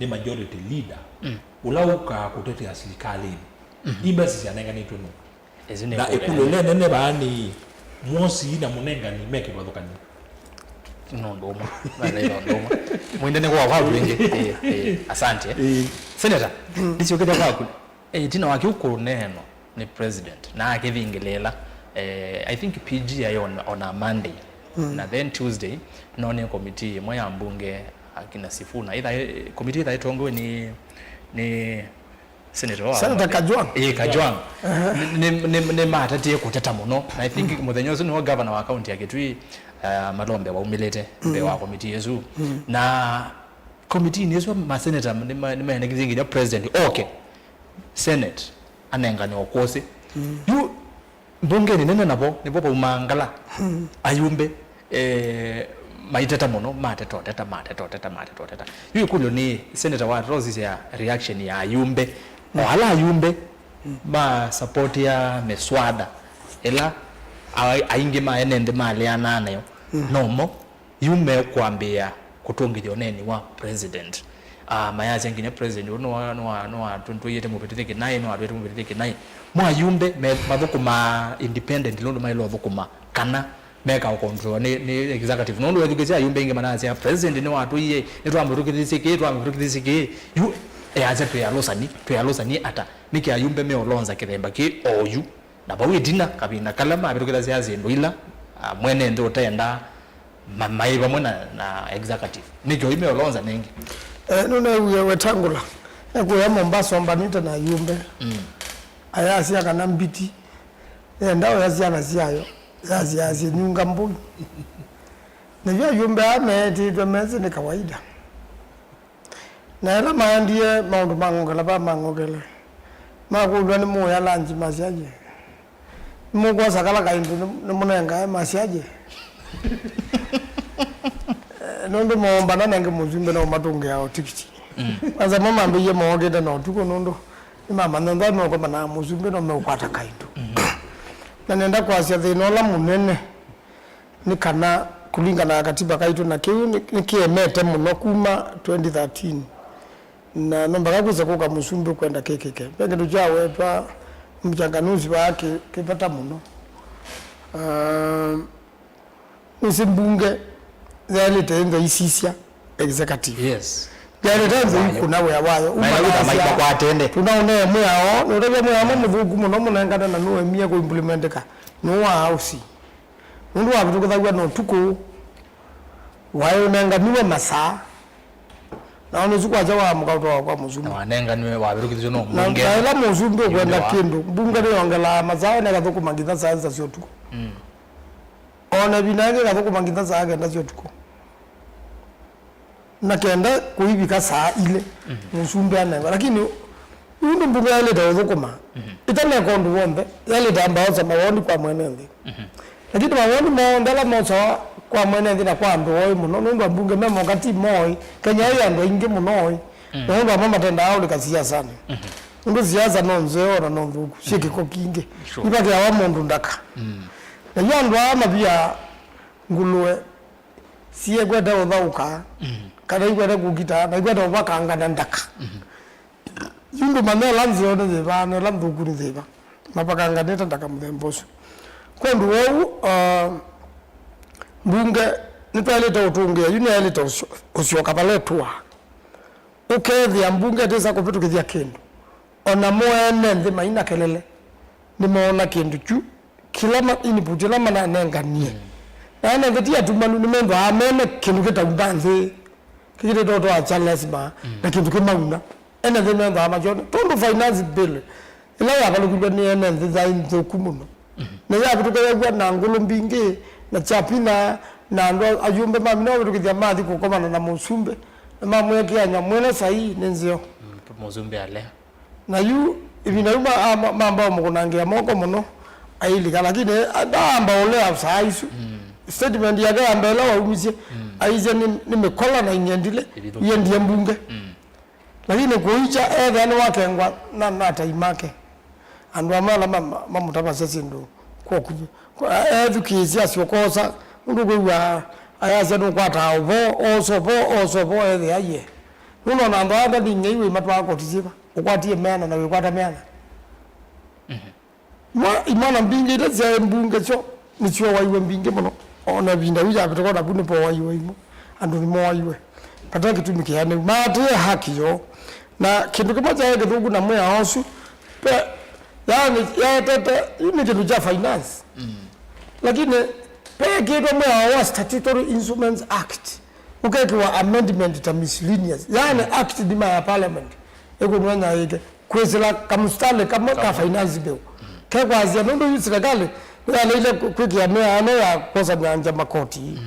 nĩ majority leader, mm, ũla ũkaa kũtetea silikalĩnĩ, mhm, ii mbesa syanenganĩtwe nũũ? Na ĩkũlyo ĩla ĩnene vaa nĩ, mwosi na mũnengani me kĩvathũkany'o? Nĩ ũndũ ũmwe. Nĩ ũndũ ũmwe. Mwĩndĩ nĩ kwa kwa twĩngĩ. Ĩĩ, ĩĩ. Asante. Ĩĩ. Senator, mm, nĩsyũkĩte kwaku. Eh, ĩtina wa kĩu kũneenwa nĩ president, na akĩvingĩlĩĩla, eh, I think P G aĩ on, on a Monday. Mm. Na then Tuesday, nonĩ committee ĩmwe ya mbunge, akina Sifuna. Ĩthaĩ, committee ĩthaĩ ĩtongoew'e nĩ, nĩ Senator wa Senator Kajwang'. Ĩĩ, Kajwang'. Aha. Nĩ, nĩ, nĩ, nĩmatatie kũteta mũno. Na I think, mm, mũthenya ũsu nĩw'o governor wa county ya Kitui, uh, Malombe waumĩlĩte mbee, mm, wa committee ĩsu. Mm. Na committee-inĩ ĩsu maseneta nĩma-, nĩmaenekithie nginya president oke Senate anengane ũkũsĩ. Mm. Yu mbungenĩ nene navo nĩvo vaumaa ngala. Mm. Ayumbe, eh, maiteta mũno, mateta ũteta, mateta ũteta, mateta ũteta. Yu ĩkũlyo nĩ, senator, watosisya reaction ya ayumbe, o, mm, ala ayumbe, mm, ma supportia mĩswada ĩla a-, aingĩ ma ene nthĩ maleanaa nayo. Mm. Nomo yu mekwambĩĩa kũtũngĩthya ũneeni wa president. Ah, mayasya nginya president ũũ nĩwa-, nĩwa-, nĩwatũ-, nĩwatũiĩte mũvĩtũthye kĩnaĩ, nĩwatũĩte mũvĩtũthye kĩnaĩ. Mo ayumbe me-, mathũkũmaa independently ũndũ maĩle ũthũkũma kana meka ũkontrolwa nĩ, nĩ executive. Nũndũ wethukĩsya ayumbe aingĩ manasya president nĩwatũie, nĩtwamũvĩtũkĩthisye kĩĩ, twamũvĩtũkĩthisye kĩĩ. Yu easya twĩ alũsani, twĩ alũsani ata? Nĩkĩ ayumbe meũlonza kĩthemba kĩĩ oyu? Na vau ĩtina, kavinda kala mavĩtũkĩthasya syĩndũ ila, ah, mwene nthĩ ũtenda, ma-, maĩ vamwe na, na executive. Nĩkĩ oyu meũlonza nengĩ? Eh, nũneewie Wetangula ekũya Mombasa ombanĩte na ayumbe. Mm. Ayasya kana mbiti yenda oya syana syayo, yasyaasye nyunga mbũi. Na yu ayumbe aa meetĩtwe mesĩ nĩ kawaida. Na ĩla maendie maũndũ mang'okela va mang'okele, makũlw'a nĩmũũya lanji masyaie, nĩmũkwosa kala kaindũ nĩ-, nĩmũnengae masyaie. Eh, nũndũ moombana nenge mũsumbĩ na ũmatũngĩa o tikiti. Mm. Kwanza mo mambĩie mookĩte na ũtukũ nũndũ nĩmamanya nthwa meũkomana na mũsumbĩ no meũkwata kaindũ. Mm. Na nenda kwasya thĩna ũla mũnene nĩ kana kũlingana na katiba kaitũ, na kĩu nĩ, nĩkĩemete mũno kuma twenty thirteen, na no mpaka kwĩse kũka mũsumbĩ kwenda kĩkĩke. Ve kĩndũ kyawetwa mchanganuzi vaa kĩ, kĩ vata mũno. Um, nĩsĩ mbunge yaĩlĩte ĩntho isisya executive. Yes. Yaĩlĩte ĩntho ikũna wĩa wayo. Uma na ĩla wĩta maima kwa atende. Tũnaũnee mwĩao, nũtavya mwĩao mo mũthũku mũno mũnengane na nũemie kũimplementika. Nũwaa ũsi. Nũndũ wavĩtũkĩthaw'a na ũtukũ, waĩ ũnenganiwe masaa, na ona ũsu kwakya waamũka ũtwawa kwa mũsumbĩ. Na wanenganiwe, wavĩtũkĩthisye no na mbunge. Na ĩla mũsumbĩ ũkwenda kĩndũ, mbunge nĩyongelaa masaa, na ĩkathũkũma nginya saa ĩsa sya ũtukũ. Mm. Ona ĩvinda yĩngĩ ĩkathũkũma nginya saa kenda sya ũtukũ. Na kenda kũivika saa ilĩ, mũsumbĩ anengwa. Lakini yu nĩ mbunge yaĩlĩte ũthũkũma. Ĩtaneka ũndũ w'onthe, yaĩlĩte amba osa mawoni kwa mwene nthĩ. Lakini mawoni monthe ala mosawa kwa mwene nthĩ na kwa andũ oĩ mũno, nũndũ ambunge me moka ti moĩ. Kenya ĩ andũ aingĩ mũno oĩ. Na nũndũ amwe matendaa ũlĩka siasanĩ. Nũndũ siasa no nzeo na no nthũku, syĩ kĩko kingĩ. Sure. Ivakeawa mũndũ ndaka. Na yu andũ aa mavia ngũlũe, siĩkwete ũthaũka, kana ikwete kũkita, na ikwete ũvakangana ndaka. Yu ndũmanya ĩla nzeo nĩ yĩva, na ĩla nthũku nĩ yĩva. Mavakanganĩte ndaka mũthemba ũsu. Kwondũ wou, uh, mbunge nĩtwaĩlĩte ũtũngĩa, yu nĩyaĩlĩte ũsyo-, ũsyoka vala ĩtũaa. Ũkethĩa mbunge ĩtĩsa kũvĩtũkĩthya kĩndũ. O namo ene nthĩ maina kelele, nĩmoona kĩndũ kyu, kĩla ma-, input ĩla mananenganie. Na ene nthĩ ti atumanu, nĩmendwaa mene kĩndũ kĩtauma nthĩ, kĩkĩtĩtotwa kya lesima, na kĩndũ kĩmauna. Ene nthĩ mendwaa makyona. Tondũ finance bill ĩla yavalũkilwe nĩ ene nthĩ yaĩ nthũku mũno. Na yavĩtũkĩaw'a na ngũlũ mbingĩ, na kyapina, na andũ ayũmbe mamina ũvĩtũkĩthya mathi kũkomana na mũsumbĩ, na mamwĩkĩany'a mwene saii nĩ nzeo. Mm, mũsumbĩ alea. Na yu, ĩvinda yu ma-, a-, ma-, mamba ũmũkũnangĩa moko mũno, ailika, lakini, a-, ndaamba ũlea saa isu. Statement yake ya mbee ĩla waumisye, aisye nĩ, nĩ mĩkola na ing'endilĩ, ivithũkĩe. Iendie mbunge. Lakini kũikya ethĩa nĩwakengwa na, na atai make. Andũ amwe ala ma-, ma-, mamũtavasya syĩndũ kwa ũkuvĩ. Kwa, ethukĩĩsya asyokosa, nũndũ kwĩw'a ayasya nũkwataa ũvoo, oosa ũvoo, oosa ũvoo, ethĩa ye. Nũnona andũ aa ndaning'ei wĩmatwaa koti syĩva? Ũkwatie meana na wĩkwata meana. Mwa-, imwana mbingĩ ila syaĩ mbunge syo nĩsyowaiwe mbingĩ mũno. O na ĩvinda yu yavĩtũka, o naku nĩpowaiwe imwe. Andũ nĩmowaiwe. Vate kĩtumi kĩanĩu. Maatĩĩe haki yoo. Na kĩndũ kĩmwe kyaĩ kĩthũku na mwĩao ũsu, pe, yaani, yaetete, yu nĩ kĩndũ kya finance. Lakini, peekĩtwe mwĩao wa Statutory Instruments Act, ũkekĩwa amendment ta miscellaneous. Yaani, act nima ya parliament ĩkũnwenya yĩke kwĩsĩla kamũsitalĩ kamwe ka finance bill kekwasya, nũndũ yu silikalĩ nĩyaleile kwĩkĩa mĩao ya kwosany'a nja makoti.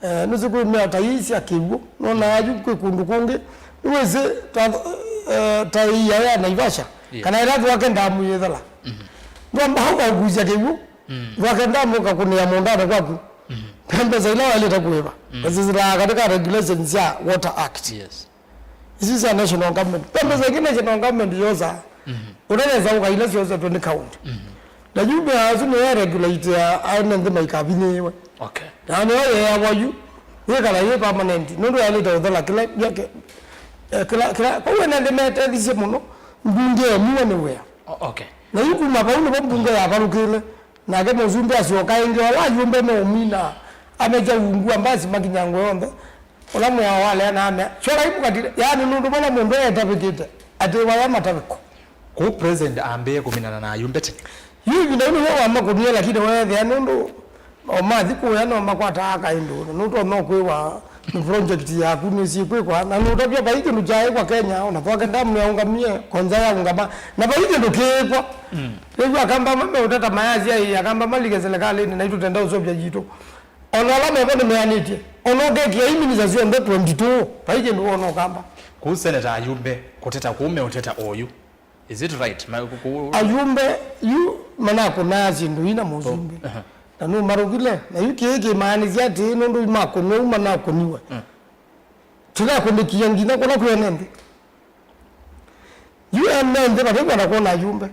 Eh, nĩsĩ kwĩ mĩao ta ii sya kĩw'ũ, nonaa yu kwĩ kũndũ kũngĩ, nĩwĩsĩ ta, eh, ta ĩia ya Naivasha, kana ĩla thwake ndamu yĩthela. Ndwamba hau kaũkusya kĩw'ũ, thwake ndamu kakũnĩa mũũndanĩ kwaku. Ve mbesa ila waĩlĩte kũĩva. Na sisĩlaa katĩ ka regulations sya Water Act. Yes. Isu sya national government. Ve mbesa ingĩ national government yosaa. Ũtanesa ũkaila syosetwe nĩ county. Na yu mĩao ĩsu nĩyo ĩregulateaa ene nthĩ maikavinyĩĩwe. Okay. Na nĩyo yeeawa yu, yĩkala yĩ permanent, nũndũ yaĩlĩte ũthela kĩla, kĩla, eh, kĩla, kĩla, kwoou ene nthĩ metethisye mũno, mbunge emiwe nĩ wĩa. O-, okay. Na yu kuma vau nĩvo mbunge yavalũkĩle. Nake mũsumbĩ asyoka ĩngĩ, ola ayũmbe meũmina, amekya ungu wa mbasi makinyangwe onthe, ũla mwĩao walea na amea, "Syolai mũkatile." Yaani nũndũ vala mũndũ etavĩkĩte, atĩ waya matavĩko. Kũu president ambĩĩe kũminana na ayũmbe tene. Yu ĩvinda yĩu nĩw'o wamakũnie, lakini weethĩa nũndũ o mathi kũya no makwataa kaĩndũ, na nũtonya kwĩwa nĩ project yaku nĩsyĩkwĩkwa, na nũtavya vai kĩndũ kyaĩkwa Kenya, ona thwake ndamu nĩyaũngamie, konza yaũngama, na vai kĩndũ kĩĩkwa. Mm. Rĩu Akamba amwe meũteta mayasya, "Ĩĩ, Akamba malike serikalĩnĩ, naitũ tũtenda ũseũvya yitũ." Ona ala mevo nĩmeanĩtye. Ona ũkekĩa i minister syonthe twenty-two, vai kĩndũ wona Ũkamba. Kũu seneta ayũmbe kũteta kũu meũteta oyu. Is it right? Ma, ku, ku, ayũmbe yu manakũnaa syĩndũ ii na mũsumbĩ. Aha. Na nũmarũkile. Na yu kĩĩ kĩmaanisya atĩĩ, nũndũ makũnwa u manakũniwe. Mm. Tũnakũnĩkie nginya kũla kwĩ ene nthĩ. Yu ene nthĩ matikwenda kwona ayũmbe.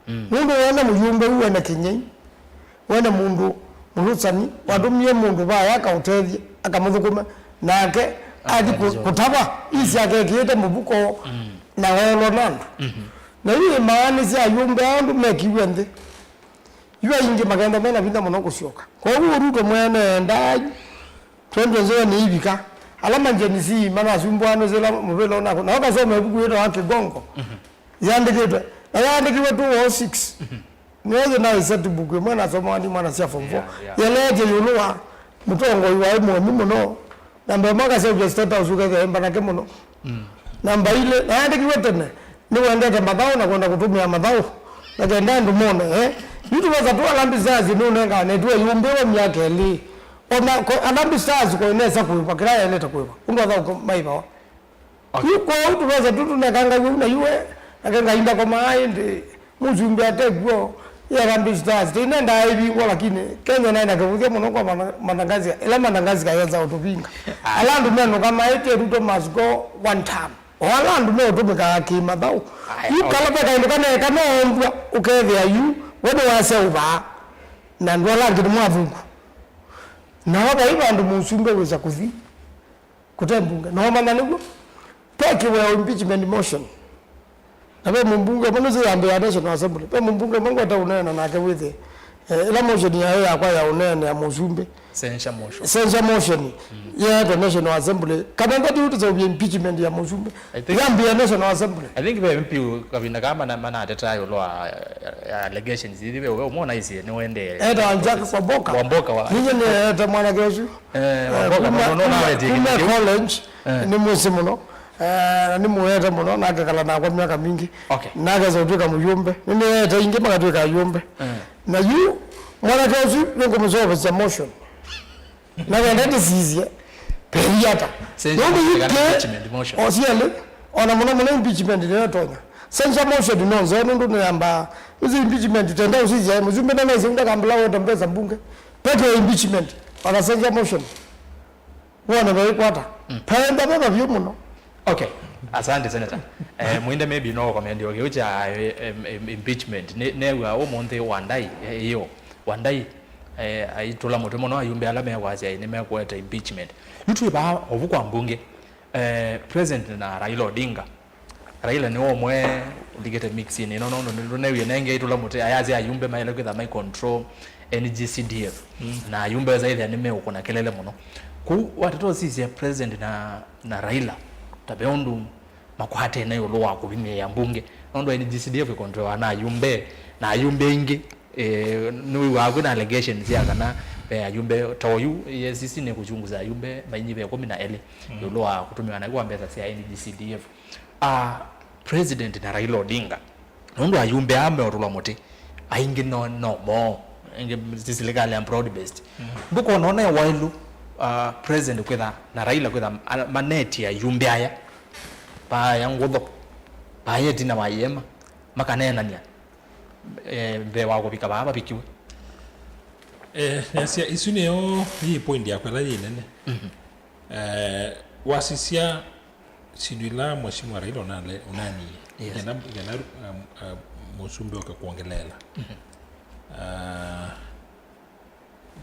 Mm. Nũndũ wene mũyũmbe u wene kĩnyei, wene mũndũ mũlũsani, watũmie mũndũ vaya akaũtethye, akamũthũkũme, nake athi kũ-, kũtava, isi akekĩĩte mũvuko, mm, na weelwa na andũ. Mm-hmm. Na yu ĩmaanisya ayũmbe aa andũ mekiw'e nthĩ. Yu aingĩ makenda mena vinya mũno kũsyoka. Kwoou Ruto mwene endaa yu twenty twenty-seven ĩivika, ala ma Gen Z manasumbũanĩsye ĩla mũvĩla ũnakũ. Na ũkasoma ĩvuku yĩtawa Kigongo. Yandĩkĩtwe. Na yaandĩkiwe two oh six. Nĩyo yĩna reset book ĩmwe nasomawa nĩ mwana sya form four. Yeah, yeah. Yeleetye ĩũlũ wa mũtongoi waĩ mũemi mũno. Namba ĩmwe akaseũvya State House ũkethĩa ĩ mbanake mũno. Namba ilĩ, na yaandĩkiwe tene, nĩwendete mathaũ na kwenda kũtũmĩa mathaũ na kenda andũ mone, eh? Yu tũvesa tũ Harambee Stars nũnenganĩtwe ĩyũmbĩwe myaka ĩlĩ. Ona ko- Harambee Stars ko ĩnesa kũĩva kĩla yaĩlĩte kũĩva. Ũndũ athaũ ko- maivawa. Okay. Yu kwoou tũvesa tũ tũnekangaw'a na yu we, nake Ngai ndakomaa ĩndĩ. Mũsumbĩ ate kw'o, ĩ Harambee Stars tĩinendaa ĩvingwa, lakini Kenya naĩ na kĩvũthya mũno kwa Mana- Madagascar, ĩla Madagascar yesa ũtũvinga. Ala andũ menũka maĩtye Ruto must go one term. O ala andũ meũtũmĩkaa kĩ-mathaũ. Aya, yu okay. Kala ve kaĩndũ kaneeka noonzwa ũkethĩa yu we nĩwaseũvaa, na andũ ala angĩ nĩmwathũku. Nao vai vandũ mũsumbĩ wĩsa kũthi. Kũte mbunge. Na wamanya nĩw'o. Pe kĩweo impeachment motion. Na ve mũmbunge ũmwe nũsĩ yambĩa National Assembly. Ve mũmbunge ũmwe ngweta ũneena nake wĩthĩ. Eh, ĩla motion yayo yakwa ya ũneenea mũsumbĩ. Censure motion. Censure motion. Yeetwe National Assembly. Kana ngati ũtũseũvya impeachment ya mũsumbĩ. I think Yambĩa National Assembly. I think ve M P kavinda kama na- manateta ĩũlũ wa, ya allegations ithi ve ũmwe ũnaisye nĩwendee. Eta Jack Kwamboka. Kwamboka wa Ninye nĩete mwanake ũsu. Eh, Eh, Wamboka, kuma- no, no, kuma- nawetie kuma kĩndũ kĩu. College, Eh. Nĩ mwĩsĩ mũno. Eh, na nĩ mũete mũno, nakekala nakwa myaka mingĩ. Okay. Nakesa ũtwĩka mũyũmbe. Nĩnĩete ingĩ makatwĩka ayũmbe. Eh. Na yu, mwanake ũsu nĩngũmũseũvĩsya motion. Na wenda ndĩsisye, peli ata? Censure Nũndũ motion yu kana kĩ- impeachment motion? Osielĩ, ona mũno mũno impeachment nĩyo ĩtonya. Censure motion no nzeo nũndũ nĩyambaa. Ĩsu impeachment tenda ũsisya, mũsumbĩ nanaisye ndakambĩla weta mbesa mbunge. Peke impeachment, ona censure motion. Wona vaikwata. Paenda veva vyũ mũno. Okay. Asante, Senator. Eh, Mwinde, maybe no comment o kĩu kya, eh, em- em- impeachment. Ne- new'a ũmũnthĩ Wandai, eh, ĩyo. Wandai, eh, aitũla mũtĩ mũno ayumbe ala mekwasya nĩmekũete impeachment. Yu twĩ vaa ovu kwa mbunge, eh, President na Raila Odinga. Raila nĩwe ũmwe ũlikĩte mixinĩ ĩno, nũndũ nĩtũnewie nenge aitũla mũtĩ, ayasya ayumbe maĩle kwĩtha mai control N G C D F. Na ayumbe wesa ĩthĩa nĩmeũkũna kelele mũno. Kũu watata ũsisya President na, na Raila, ta ve ũndũ makwatene ĩũlũ wa kũvinyĩĩa mbunge, nũndũ N G C D F ĩkontrowa na ayumbe, na ayumbe aingĩ, eh, nĩwĩw'aa kwĩna allegations ya kana ve ayumbe ta oyu, E A C C nĩkũchunguza ayumbe mainyiva ĩkũmi na elĩ ĩũlũ wa kũtũmĩwa naĩ kwa mbesa sya N G C D F. Ah, President na Raila Odinga, nũndũ ayumbe aa meũtũlwa mũtĩ, aingĩ no, no moo, aingĩ ti silikalĩ ya broad based. Ndũkona ona waĩlu, ah, President kwĩtha na Raila kwĩtha a- manetie ayumbe aya, vaaya ngũtho, vaaya ĩtina wa iema, makaneenany'a, eh, mbee wa kũvika vaa vavikiwe. Eh, nasya, isu nĩyo yĩ point yakwa ĩla yĩ nene. Eh, wasisya syĩndũ ila Mheshimiwa Raila ũnale- ũnanie, Yes. Kenda, kenda, um, uh, mũsumbĩ oke kwongeleela. Ah,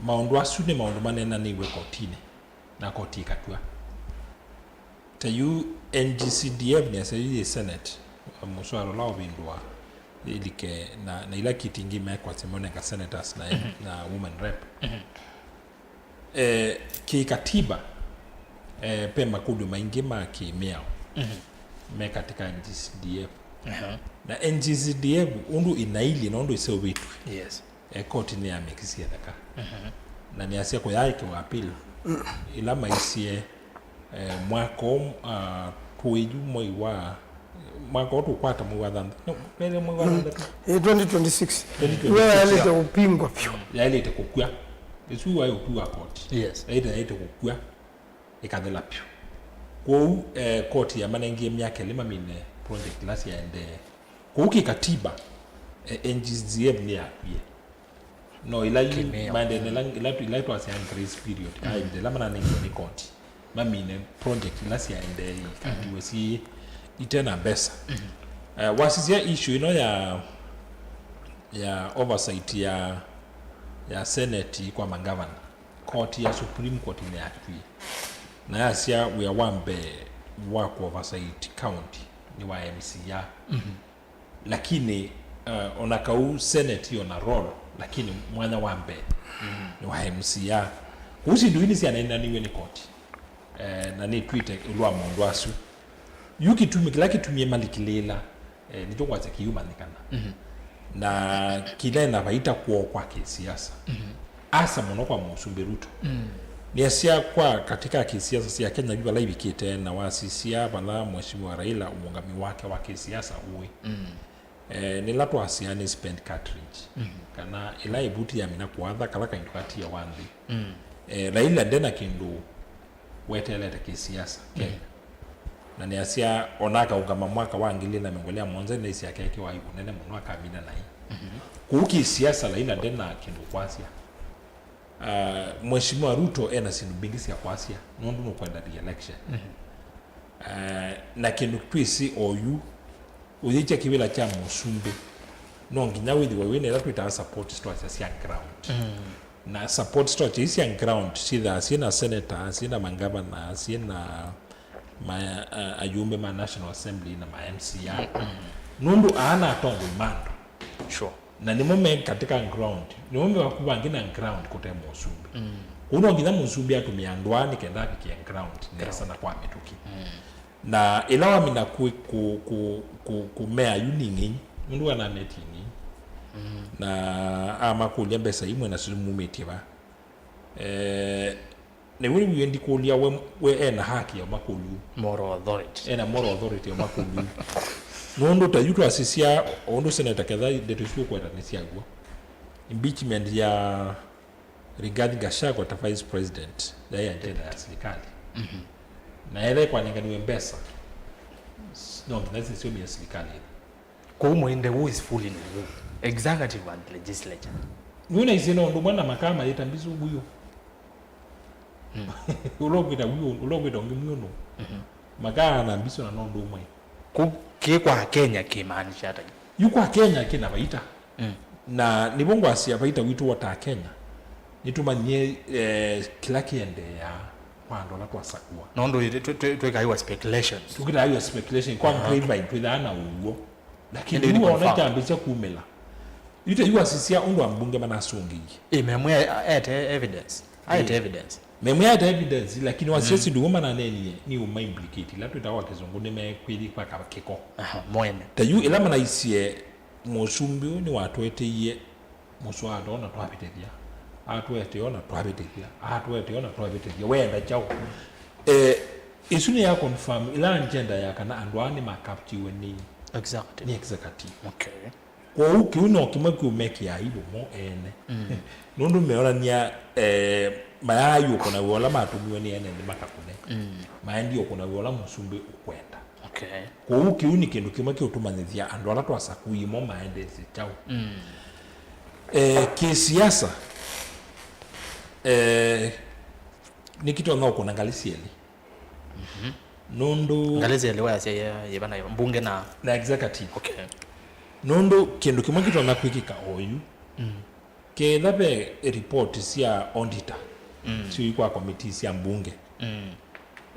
maũndũ asu nĩ maũndũ maneenanĩiwe kotinĩ, na koti ĩkatw'a. Ta yu N G C D F nĩasya yu yĩ Senate, mũswala ũla ũvĩndũa ĩlike na, na ila kiti ingĩ mekwasya monenga senators na, na women rep. Eh, kĩkatiba, eh, ve makũlyo maingĩ ma kĩmĩao me katĩ ka N G C D F. Na N G C D F ũndũ ĩnailyĩ na ũndũ ĩseũvĩtw'e, Yes. Eh, koti nĩyamĩkisye theka. Na nĩasya kũyaĩkĩwa appeal ĩla maisye, eh, mwaka ũm-, ah, tũĩ yu mwei wa, mwaka ũũ tũkwata mwei wa thanthatũ. No, wele mwei wa thanthatũ? Eh, twenty twenty-six. Twenty twenty-six, Iwe yaĩlĩte ya- ũpingwa vyũ. Yaĩlĩte kũkw'a. Ĩsu waĩ ũtwi wa koti. Yes. Yaĩte, yaĩte kũkw'a, ĩkathela vyũ. Kwoou, eh, koti yamanengie myaka ĩlĩ mamine project ila syaendee. Kwoou kĩkatiba, eh, N G C D F nĩyakwie. No ila yu Kĩmĩao. Maendee na ila, ila, ila twasya grace period, kana ĩvinda ĩla mananengiwe nĩ koti, mamine project ila syaendee ikandiwe syĩ ite na mbesa. Eh, wasisya issue ĩno ya, ya oversight ya, ya Senate kwa magavana, koti ya Supreme Court nĩyatwie na yasya wĩa wa mbee wa ku oversight county nĩ wa M C A. Lakini Uh, ona kau Senate yo na role, lakini mwanya wa mbee nĩ wa M C A. Kũu syĩndũ ii nĩsyaneenaniw'e nĩ koti. Eh, na nĩtw'ĩte ĩũlũ wa maũndũ asu. Yu kĩtumi kĩla kĩtumie malikĩlĩĩla, eh, nĩkyo kwasya kĩyumanyĩkana. Na kĩla ena vaita kwoo kwa kĩsiasa. Asa mũno kwa Mũsumbĩ Ruto. Nĩasya kwa katika kĩsiasa sya Kenya yu vala ivikĩte, na wasisya vala Mheshimiwa Raila ũũngami wake wa kĩsiasa ũĩ. Eh, nĩla twasya nĩ spend cartridge. Kana ĩla ĩvuti yamina kũatha kala kaindũ katia wa nthĩ. Eh, Raila ndena kĩndũ weteelete kĩsiasa Kenya. Na nĩasya ona akaũngama mwaka wa ngili na mĩongo ĩlĩ na mũonza, nĩ syake ĩkĩwa ivũnene mũno akamina naĩ. Kũu kĩsiasa Raila ndena kĩndũ kwasya. Uh, Mheshimiwa Ruto ena syĩndũ mbingĩ sya kwasya nũndũ nũkwenda re-election. Uh, na kĩndũ twĩsĩ oyu, ũyĩkya kĩvĩla kya Mũsumbĩ, no nginya wĩthĩwe wĩna ĩla twĩtaa support structure sya ground. Na support structure ii sya ground syĩthaa syĩna senator, syĩna mangavana, syĩna ma, uh, ayumbe ma National Assembly na ma M C A. Nũndũ aa na atongoi ma andũ. Sure. Na nĩmo me katika ground, nĩmo me vakuvangĩ na ground kũte Mũsumbĩ. Kũu no nginya Mũsumbĩ atũmĩe andũ aa nĩ kenda avikĩe ground nesa na kwa mĩtũkĩ. Na ĩla wamina kũ, kũ, kũ, kũ, kũmea yu nĩ ng'ei, nũndũ anametie ng'ei. Na amakũlya mbesa imwe na sio mumĩtie va. Eh, nĩw'o nĩw'o ndikũlya we, we ena haki ya makũlyo. Moral authority. Ena moral authority ya makũlyo. Nũndũ ta yu twasisya ũndũ Senator Ketha ndeto isu ũkwenda nĩ syaw'o. Impeachment ya Rigathi Gachagua ta vice president yaĩ agenda ya serikali. Na ĩla ĩkwanenganiwe mbesa, no nginya sisio mia serikali. Kũu mũinde, who is fooling who? Executive and legislature. Nĩwĩna isĩ na ũndũ ũmwe na makaa mayĩta mbisu wĩũ. Ũla ũkwĩta wĩũ, ũla ũkwĩta ũngĩ mwĩũ nũ? Makaa na mbisu na no ũndũ ũmwe. Kũ, kĩ kwa Kenya kĩmaanisha ata? Yu kwa Kenya kĩna vaita. Na nĩvo ngwasya vaita witũ wa ta Kenya. Nĩtũmanyie, eh, kĩla kĩendeea kwa andũ ala twasakua. Nũndũ twĩ, twĩ, twĩ, twĩkaiwa speculations. Tũkĩtaiwa speculation kwa grapevine twĩthaa na ũw'o. Lakini ĩndĩ nĩ wona confirmed. Kyambĩsya kumĩla. Yu ta yu wasisya ũndũ ambunge manasũngĩie. Ĩ, memwe aete evidence. Aete evidence. Memwe aete evidence, lakini wasisya syĩndũ imwe mananenie nĩ ũma implicate, ila twĩtawa kwa kĩsũngũ nĩ mekwĩthi kwaka kĩko. Aha, mwene. Ta yu ĩla manaisye mũsumbĩ ũyũ nĩwatũeteie mũswada ona twavĩtĩthya. Atũetee ona twavĩtĩthya. Atũetee ona twavĩtĩthya. Wenda kyaũ? Eh, ĩsu nĩ ya confirm ila agenda ya kana andũ aa nĩmakaptiwe nĩ, exactly, nĩ executive. Okay. Kwoou kĩu no kĩmwe kĩũmekĩaa aibu mo ene. Nũndũ meonany'a, eh, mayaai ũkũna wĩa ũla matũmiwe nĩ ene nthĩ makakũne. Maendie ũkũna wĩa ũla mũsumbĩ ũkwenda. Okay. Kwoou kĩu nĩ kĩndũ kĩmwe kĩũtũmanyĩthya andũ ala twasakuie mo maendete kyaũ. Eh, kĩsiasa, eh, nĩkĩtonya ũkũna ngalĩ syelĩ. Nũndũ ngalĩ syelĩ wayasya yĩva na yĩva, mbunge na, na executive. Okay. Nũndũ kĩndũ kĩmwe kĩtonya kwĩkĩka oyu, ketha ve report sya auditor syũi kwa committee sya mbunge,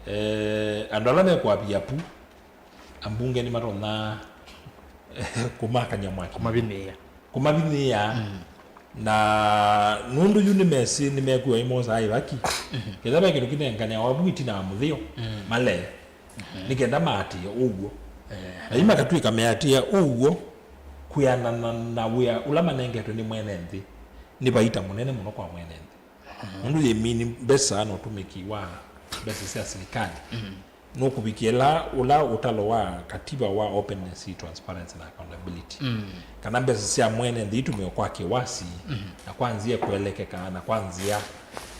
eh, andũ ala mekũavia pu, ambunge nĩmatonya kũmakany'a mwaki. Kũmavinĩĩa. Kũmavinĩĩa. Na nũndũ yu nĩmesĩ nĩmekwĩwa imosaa ĩvaki, ketha ve kĩndũ kĩnenganeawa vu ĩtina wa mũtheo, male, nĩ kenda maatĩe ũw'o. Na yu makatw'ĩka meatĩĩa ũw'o kwĩanana na wĩa ũla manengetwe nĩ mwene nthĩ, nĩ vaita mũnene mũno kwa mwene nthĩ. Nũndũ yĩmini mbesa na ũtũmĩki wa mbesa sya silikalĩ nũkũvikĩla ũla ũtalo wa katiba wa openness, transparency na accountability. Kana mbesa sya mwene nthĩ itũmĩwe kwa kĩwasi na kwa nzĩa ĩkũelekeka na kwa nzĩa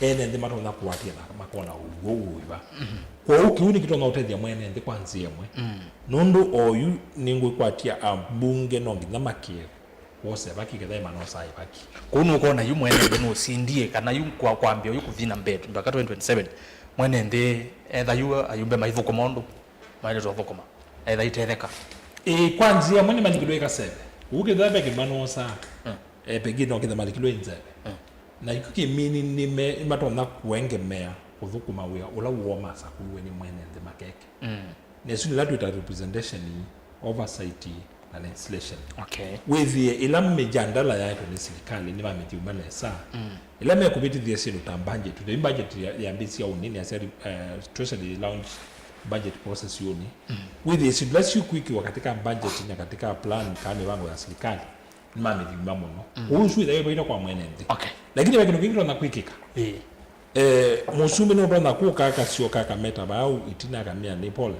ene nthĩ matonya kũatĩĩa na makona ũw'o ũĩva. Kwoou kĩu nĩkĩtonya ũtethya mwene nthĩ kwa nzĩa ĩmwe. Nũndũ oyu nĩngwĩkwatya ambunge no nginya makĩe. Wose vaki ketha ĩmanosaa ĩvaki. Kũu nũkona yu mwene nthĩ nũsindie, kana yu kwa kwambĩa yu kũthi na mbee, ndwaka twenty twenty-seven, mwene nthĩ etha yu ayumbe maithũkũma ũndũ maendete ũthũkũma, etha itetheka. Ĩ, kwa nzĩa ĩmwe nĩmalikilwe ĩkaseve. Kũu ketha ve kĩmanosaa, eh, pengine no ketha malikilwe ĩnzeve. Na yu kĩmini nĩme, nĩmatonya kũengemea kũthũkũma wĩa ũla woo masakuiwe nĩ mwene nthĩ makeke. Na ĩsu nĩla twĩta representation, oversight, na legislation. Okay. Wĩthĩe ĩla mĩjandala yaetwe nĩ silikalĩ nĩmamĩthyũma nesa. Mm. Ĩla mekũvĩtĩthya syĩndũ ta budget, tũtei budget ya- yambĩĩsya ũnĩ nĩasya uh, Treasury launch budget process ũnĩ. Mm. Wĩthĩe syĩndũ ila sikwĩkĩwa katika budget na katika plan kana mĩvango ya silikalĩ nĩmamĩthyũma mũno. Mm. Ũu ũsu ĩthaĩ vaita kwa mwene nthĩ. Okay. Lakini ve kĩndũ kĩngĩ kĩtonya kwĩkĩka. Ĩĩ. Eh, mũsumbĩ nũtonya kũka akasyoka akameta vau ĩtina akamea nĩ pole.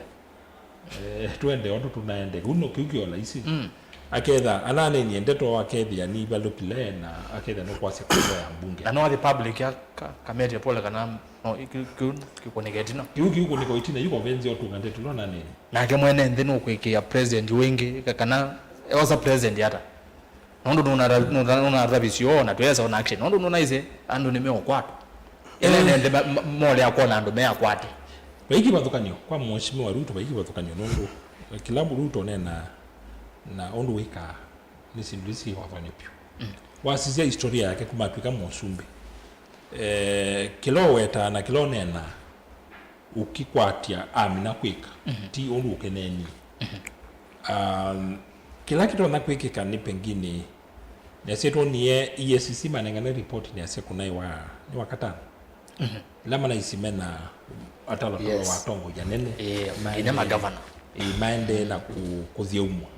Eh, twende ũndũ tũnaende. Kĩu no kĩu kĩo laisi. Mm. Aketha ananenie ndeto akethĩa nĩvalũkile na akethĩa nũkwasya kũvoya mbunge. Na no athi public aka- akametya pole kana no, kĩu kĩu kĩkũnĩke ĩtina. Kĩu kĩu kũnĩka ĩtina, yu convince ũtũnga ndeto no nanenie. Nake mwene nthĩ nũkwĩkĩa president wĩngĩ ka- kana eosa president ata. Nũndũ nũnatavisye ũũ na twĩesa ona action nũndũ nũnaisye andũ nĩmeũkwatwa. Ĩla ene nthĩ ma- ma- molea kwona andũ meakwate. Vai kĩvathũkany'o kwa Mheshimiwa Ruto, vai kĩvathũkany'o nũndũ kĩla Ruto ũneenaa na ũndũ wĩkaa nĩ syĩndũ ila syĩ vathũkany'o vyũ. Wasisya historia yake kuma atw'ĩka mũsumbĩ, eh, kĩla ũwetaa na kĩla ũneenaa ũkĩkwatya amina kwĩka, ti ũndũ ũkeneenie. Um, kĩla kĩtonya kwĩkĩka nĩ pengine nĩasya twonie E A C C manengane report nĩasya kũnaĩ wa nĩ wakatano ila manaisi mena atalotalo Yes. wa atongoji anene Ĩĩ, maendee- nginya magavana. Ĩĩ, maendee na kũ- kũthyaumwa.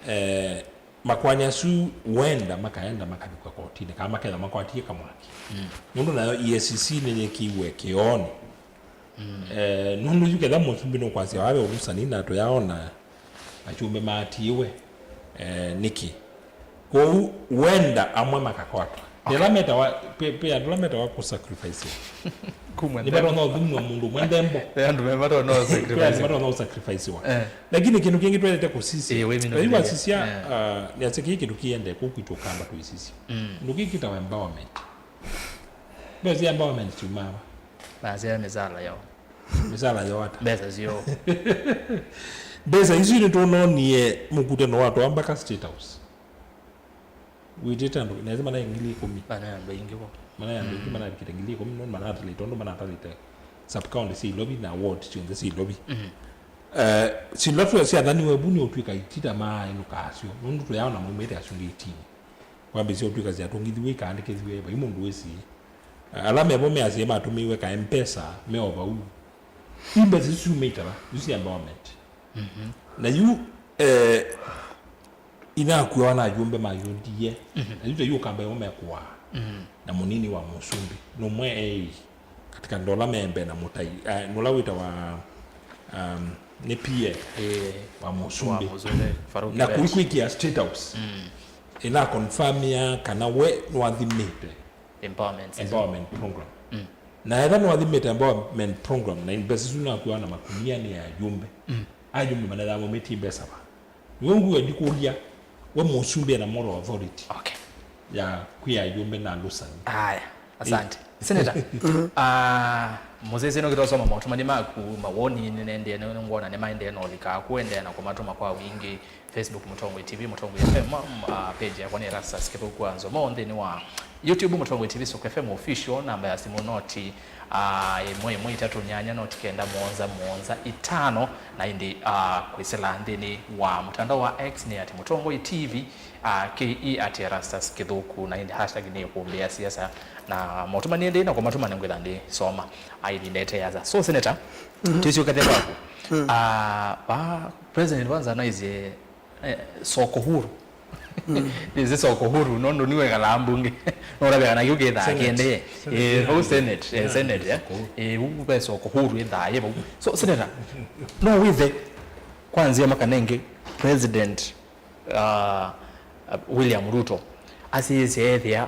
Eh, makoani asu wenda makaenda makavikwa kotinĩ kana maketha makwatie kamwaki nũndũ nayo E A C C nĩyĩkiwe kĩoonĩ. Eh, nũndũ yu ketha mũsumbĩ nũkwasya wave ũvusani na tũyaona akyũmbe maatiĩwe eh, nĩkĩ kwoou wenda amwe makakwatwa. Nĩla metawa pe pe andũ ala metawa kũsacrifice. Kumwe nĩ matonya ũthumwa mũndũ ũmwe nthembo. Ve andũ me matonya Kwĩ andũ ũsacrifice. Matonya ũsacrificewa. Eh. Lakini kĩndũ kĩngĩ twendete kũsisya Ĩĩ, wĩ mĩnũkĩlĩlya. Wasisya Eh. Ah, nĩasya kĩĩ kĩndũ kĩende kũu kwitũ ũkamba tũisisya. Mm. Kĩndũ kĩĩ kĩtawa empowerment. Mbesa sya empowerment syumaa va? Nasya mĩsala yao. Mĩsala yoo ata? Mbesa syoo. Mbesa isu nĩtũnoonie mũkutano wa twamba ka State House. Wĩtĩte andũ nethĩ manaĩ ngili ikũmi. Manaĩ andũ aingĩ vo. Manaĩ andũ aingĩ manavikĩte ngili ikũmi nũndũ manatalĩte ũndũ manatalĩte sub county sya Ilovi na ward syonthe sya Ilovi. Eh, syĩndũ ila syathaniwe vu nĩ ũtw'ĩka itita maaĩlũka asyo nũndũ tũyaona maumĩte asunge itini. Kwambĩĩsya ũtw'ĩka syatũngĩthiw'e ikaandĩkĩthiw'e vai mũndũ wĩsĩ. Ala mevo measya matũmĩiwe ka M-Pesa me o vau. Yu mbesa isu syumĩte va? Isu sya empowerment. Na yu eh, inakuawa na ayumbe ma U D A. Na yu ta yu ũkamba ĩvo mekũaa. Na mũnini wa mũsumbĩ. Nũmwe ei. Katika ndola membe na mũtai eh, nũla wĩtawa um, nĩ P A Ĩĩ, wa mũsumbĩ wa Mũsumbĩ, Farouk na Kibet. Kuikwĩkia State House ĩna confirmia kana we nĩwathimĩte Empowerment. Empowerment program. Na etha nĩwathimĩte empowerment program na mbesa isu nakuawa na makunia nĩ ya ayumbe, ayumbe manethaa maumĩtie mbesa va? Nĩw'o ngũa ndikũlya we mũsumbĩ ena moral authority Okay. Ya kwĩa ayumbe na alusani. Aya, asante. Senator, ah, mũsese nũkĩta ũsoma maũtũmani maku, mawoni nĩnendee nĩngwona nĩmaendee na ũlika kuendeea na kũmatũma kwa wingĩ Facebook Mũtongoi T V, Mũtongoi F M, ah, page yakwa nĩ Erastus Kĩthũku wa Nzomo nthĩnĩ wa YouTube Mũtongoi T V Soko F M official, namba ya simũ noti Ah, ĩmwe ĩmwe itatũ nyanya noti kenda mũonza mũonza itano, na ĩndĩ ah, kwĩsĩla nthĩnĩ wa mũtandao wa X nĩ at Mũtongoi T V, ah, K E at Erastus Kĩthũku, na ĩndĩ hashtag nĩ kũmbĩa siasa na motuma nĩ ndĩ na kũmatuma nĩ ngwĩtha ndĩ soma aithindete yasa. So Senator, twĩsyoka the kwaku. Ah, va President kwanza naisye Eh, soko huru. Nĩsĩ soko huru nũndũ nĩwekalaa mbunge. Nũlavya kana kĩu kĩthaa kĩendee. Eh, vau Senate, eh, Senate, eh. Eh, vau ve soko huru ĩthaa yĩ vau. So Senator, no wĩthe kwa nzĩa makanenge President uh, William Ruto asisye ethĩa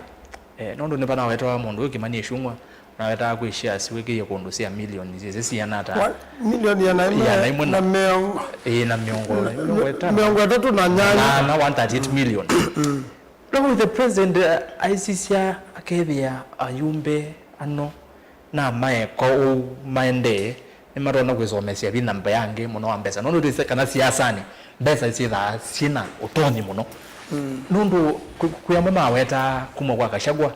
eh, nũndũ nĩvanawetawa mũndũ ũyũ Kimani Ichung'wa. Nawetaa kwĩ shares wĩkĩie kũndũ sya milioni syĩsĩ siana ata? Wa- milioni ĩana ĩmwe Ĩana ĩmwe na na mĩongo ĩĩ na mĩongo mĩongo ĩtano. Mĩongo ĩtatũ na nyanya. Nana one thirty-eight million. Rĩu the president uh, aisisya akethĩa ayumbe ano na maeka ũu maendee nĩmatonya kwĩsomesya vinya mbee angĩ mũno wa mbesa nũndũ twĩsĩ kana siasanĩ mbesa syĩthaa syĩna ũtonyi mũno. Nũndũ kwĩ- kwĩ amwe mawetaa kuma kwa Kashagwa.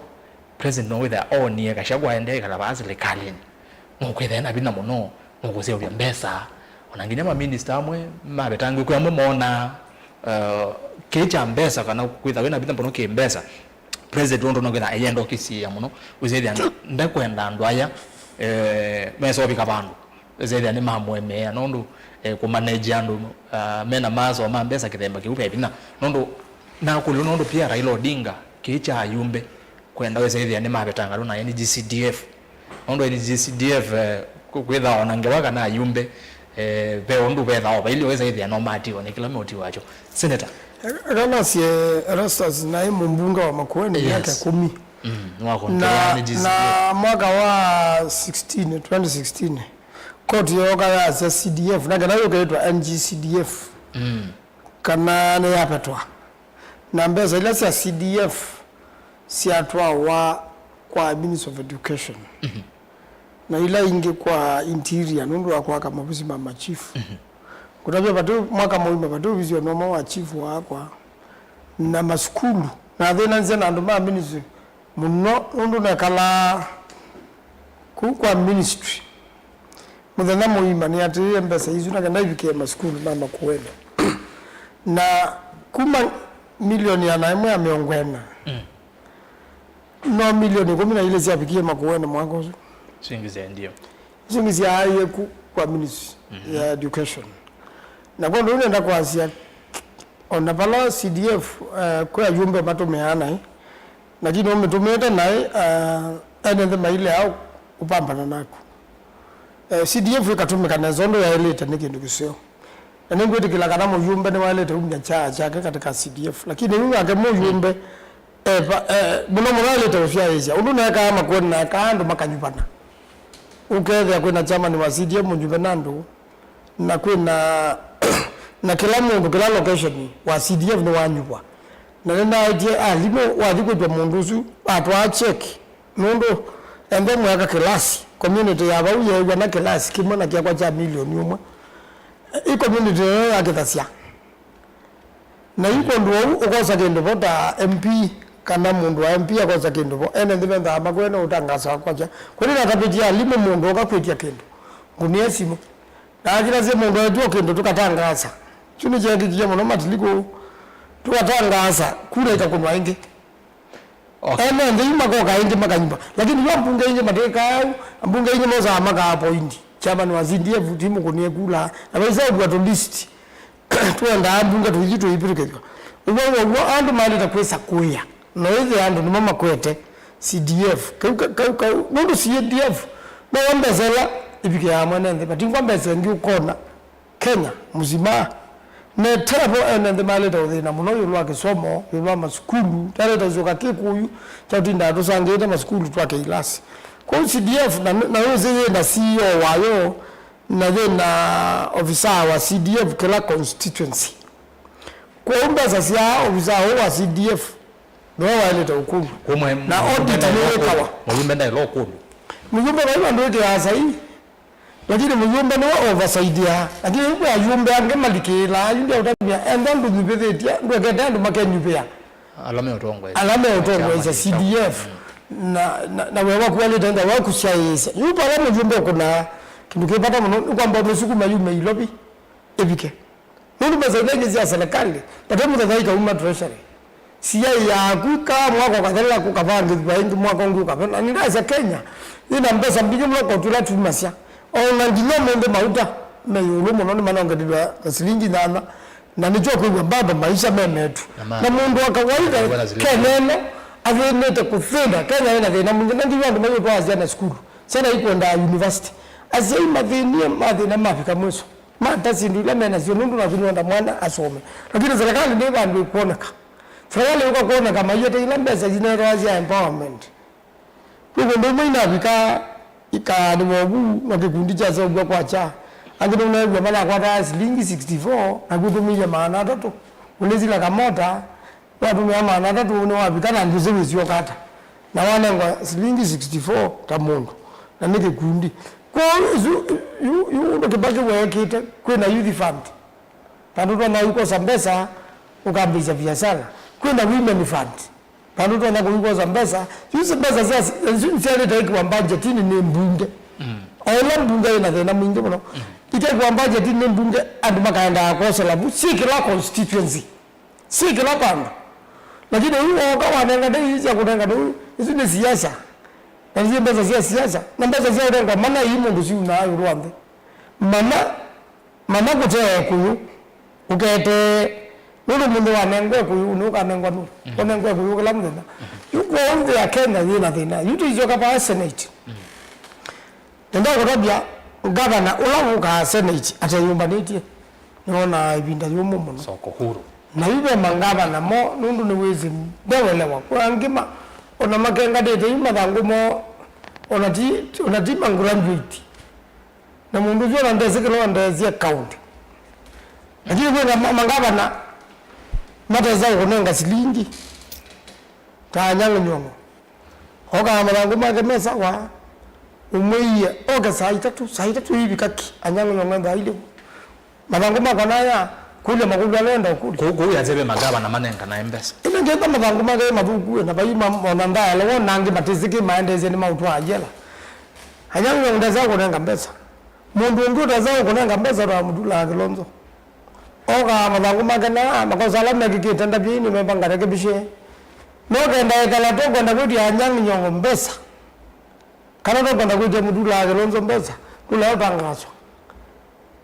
President no wĩthĩa oonie Gachagua aendee ĩkala vaa silikalĩnĩ. Nũkwĩthĩa ena vinya mũno, nũkũseũvya mbesa. Ona nginya maminista amwe mavetangĩwe, kwĩ amwe moonaa Uh, kĩĩ kya mbesa kana kwĩtha wĩna vinya mũno kĩ mbesa, president ũndũ no kwĩtha eyenda ũkĩsiĩa mũno, wĩsĩthĩa ndekwenda andũ aya eh, mesoovika vandũ, wĩsĩthĩa nĩ mamũemeea nũndũ eh, kũmanage andũ uh, mena maso ma mbesa kĩthemba kĩu ve vinya nũndũ nakũlyo nũndũ pia Raila Odinga kĩĩ kya ayumbe kwenda wĩsĩthĩa nĩ mavetanga andũ na N G C D F. Nũndũ N G C D F eh, kwĩthawa na ngewa kana ayumbe eh, ve ũndũ vethawa vailye wĩsa ĩthĩa no matiwa nĩ kĩla meũtiwa wakyo. Senator. Ĩla nasye Erastus naĩ mũmbunge wa Makueni myaka Yes. ĩkũmi. Mm, nĩwakontrola Na, N G C D F. Na mwaka wa sixteen, twenty sixteen, koti yooka yasya C D F, na kana yũka yĩtwa N G C D F, Mm. kana nĩyavetwa. Na mbesa ila sya C D F syatwawa kwa Ministry of Education. Na ila ingĩ kwa Interior nũndũ wa kwaka mavisi ma machifu. Ngũtavya vate mwaka mũima vate ũvisi ona ũmwe wa chifu waakwa. Na masukulu. Nathĩnanisye na andũ ma ministry mũno nũndũ nekalaa kũu kwa ministry mũthenya mũima nĩatĩĩe mbesa isu na kenda ivikĩe masukulu ma Makueni. Na kuma milioni ĩana ĩmwe ya mĩongo ĩna, no milioni ĩkũmi na ilĩ syavikie Makueni mwaka ũsu. Syĩngĩ syaendie. Isu nĩ syaaie ku kwa ministry ya education. Na kwondũ ũu nenda kwasya, ona vala C D F eh, kwĩ ayumbe matũmĩaa naĩ, lakini ũmĩtũmĩĩte naĩ eh, ene nthĩ mailea kũpambana naku. Eh, C D F ĩkatũmĩka nesa ũndũ yaĩlĩte nĩ kĩndũ kĩseo. Na nĩngwĩtĩkĩla kana mũyumbe nĩwaĩlĩte umya kyaa kyake katika C D F, lakini yu nake mũyumbe Eva, eh, mũno mũno aĩlĩte ũsyaĩĩsya ũndũ neekaa Makueni na ekaa andũ makanyuvana. Ũkethĩa kwĩna chairman wa C D F mũnyuve na andũ, na kwĩna na kĩla mũndũ kĩla location wa C D F nĩwanyuvwa. Na nĩnaetie alimũ wathi kwĩtwa mũndũ ũsu atwaa check, nũndũ enda mwaka kĩlasi, community ya vau yeew'a na kĩlasi kĩmwe na kyakwa kya milioni ũmwe. Ĩ community ĩyo yakĩthasya. Na yu kũndũ ũu ũkosa kĩndũ vo ta M P, kana mũndũ wa M P akosa kĩndũ vo, ene nthĩ mendaa Makueni ũtangaasa kwakya. Kweli natavĩtie alimũ mũndũ oka kwĩtya kĩndũ, ngũnĩe simũ. Na akilasya mũndũ aĩtw'e kĩndũ tũkatangaasa. Kyu nĩkyeekĩkie mũno Matiliku, tũkatangaasa, kura ikakũnwa ĩngĩ. Okay. Ene nthĩ yu makoka ĩngĩ makanyuva. Lakini yu ambunge aingĩ matwĩkaa ũu, ambunge aingĩ mosaa makaa point. Chairman wa C D F ti mũkũnĩe kula. Na vaisa ũvua tũ list. Twendaa ambunge tũithi tũivĩtũkĩthw'a. Ũwau waw'o andũ maĩlĩte kwĩsa kũĩa. No ĩthĩa andũ nĩmo makwete C D F. Kau, kau, kau, nũndũ C D F no mbesa ĩla ĩvikĩaa mwene nthĩ. Matingwa mbesa ĩngĩ ũkona. Kenya mũsima. Netevo ene nthĩ maĩlĩte ũthĩna mũno ĩũlũ wa kĩsomo, ĩũlũ wa masukulu, twaĩlĩte ũsyoka kĩkũyũ kya ũtindaa tũsangĩĩte masukulu twake ilasi. Kwoou C D F, na, na wĩsĩ yĩ na C E O wayo, na yĩ na ovisaa wa C D F kĩla constituency. Kwoou mbesa sya ovisaa ũũ wa C D F nĩwe waĩlĩte ũkũlw'a. Na audit nĩwĩkawa. Mũyumbe ndaĩla ũkũlw'a. Mũyumbe vai vandũ wĩkĩaa saii. Lakini mũyũmbe nĩwe oversightia. Lakini yu kwĩ ayũmbe angĩ malikĩĩlaa yu ndyaũtavya, enda ndũnyuvĩthĩtye, ndwekete andũ makenyuvĩa ala meũtongoesya, ala meũtongoesya C D F. Na, na, na we wakualĩte ngai waku syaĩĩsya. Yu pala mũyũmbe ũkũnaa, kĩndũ kĩ vata mũno nĩ kwamba ũmĩsukuma yume Ilovi ĩvike. Nũndũ mbesa ila ingĩ sya serikali, vate mũthenya ikauma treasury. Siai yaku kaa mwaka ũkathela kũkavangĩthw'a ĩngĩ mwaka ũngĩ ũkavela. Na nĩndasya Kenya yĩna mbesa mbingĩ mũno koti ũla tumasya. O na nginya ũmũnthĩ mauta me ĩũlũ mũno nĩmanongelilwe na silingi nyanya. Na nĩkyo kwĩw'a bado maisha me metu. Na ma- Na mũndũ wa kawaida Kenya ĩno athĩnĩte kũthĩna. Kenya ĩna thĩna mwingĩ. Na nginya andũ mayũtwaa syana sukulu. Syana ikwendaa university. Asyai mathĩnie mathĩna mavika mwiso. Mata syĩndũ ila menasyo nũndũ naku nĩwenda mwana asome. Lakini serikali nĩ vandũ ĩkwoneka. Serikali yũka kwoneka maiete ila mbesa ineetawa sya empowerment. Kwĩ kũndũ imwe inavika ikaanĩwa ũvu na kĩkundi kyaseũvw'a kwakya. Angĩ nĩũneew'a manakwataa silingi sixty-four naku ũtũmĩie maana atatũ. Ũlĩsila kamota, watũmĩa maana atatũ nĩwavika na ndũsĩ wĩsyoka ata. Na wanengwa silingi sixty-four ta mũndũ. Na nĩ kĩkundi. Kwoou ĩsu, yu, yu ũndũ Kĩbakĩ weekĩte, kwĩna youth fund. Vandũ ũtonya ũikosa mbesa, ũkambĩĩsya viasala. Kwĩna women fund. Vandũ ũtonya kũikosa mbesa, yu si mbesa sya, yu syaĩlĩte ĩkĩwa mbanjetinĩ nĩ mbunge. O ĩla mbunge yĩna thĩna mwingĩ mũno. Kekwa budget nĩ mbunge, andũ makaendaa kwosela vu, si kĩla constituency, si kĩla vandũ. Lakini ũyu woka wanenga nĩ ii sya kũnenga nĩ ũyu, isu nĩ siasa. Na nĩ mbesa sya siasa, na mbesa sya ũnengwa mana ii mũndũ siunaa ĩũlũ wa nthĩ. Mana, mana kũtee kũyũ, ũketee, nũndũ mũndũ wanengwa kũyũ, nĩ ũkanengwa nũ, ũnengwa kũyũ kĩla mũthenya. Yu kwoou nthĩ ya Kenya yĩna thĩna, yu tũisyoka vaa Senate. Nenda kũtavya ngavana ũla wũkaa Senate ateyũmbanĩtye, nĩwonaa ĩvinda yũmũ mũno. Soko huru. Na yu ve mangavana mo, nũndũ nĩwĩsĩ ndewelewa. Kwĩ angĩ ma, ona makenganĩte yu mathangũ moo, ona ti, ona ti ma graduate. Na mũndũ ũsu ona ndesĩ kĩla ũendeesye kaũntĩ. Lakini kwĩ na ma, mangavana matesa ũkũnenga silingi. Ta Anyang' Nyong'o. Okaa mathangũ make me sawa. Ũmwĩie, oke saa itatũ, saa itatũ ivika ki, Anyang' Nyong'o ethĩwa ailye vu. Mathangũ makwa naya, kũlya makũlyo ala wenda ũkũlya. Kũu, kũu yasya ve magavana manenganae mbesa. Ĩndĩ ngetha mathangũ make mathũku, na vai ma, ona ndaela wona angĩ matĩsĩkĩ maendeesye nĩ maũtwaa yela. Anyang' Nyong'o ndesa kũnenga mbesa. Mũndũ ũngĩ ũtesa kũnenga mbesa ta Mutula Kilonzo. Okaa mathangũ make na makosa ala mekĩkĩte ndavya ii nĩmeva ngarekebishe. No kenda ĩkala tũkwenda kwĩtya Anyang' Nyong'o mbesa, kana tũkwenda kwĩtya Mutula Kilonzo mbesa, tũlea ũtangaswa.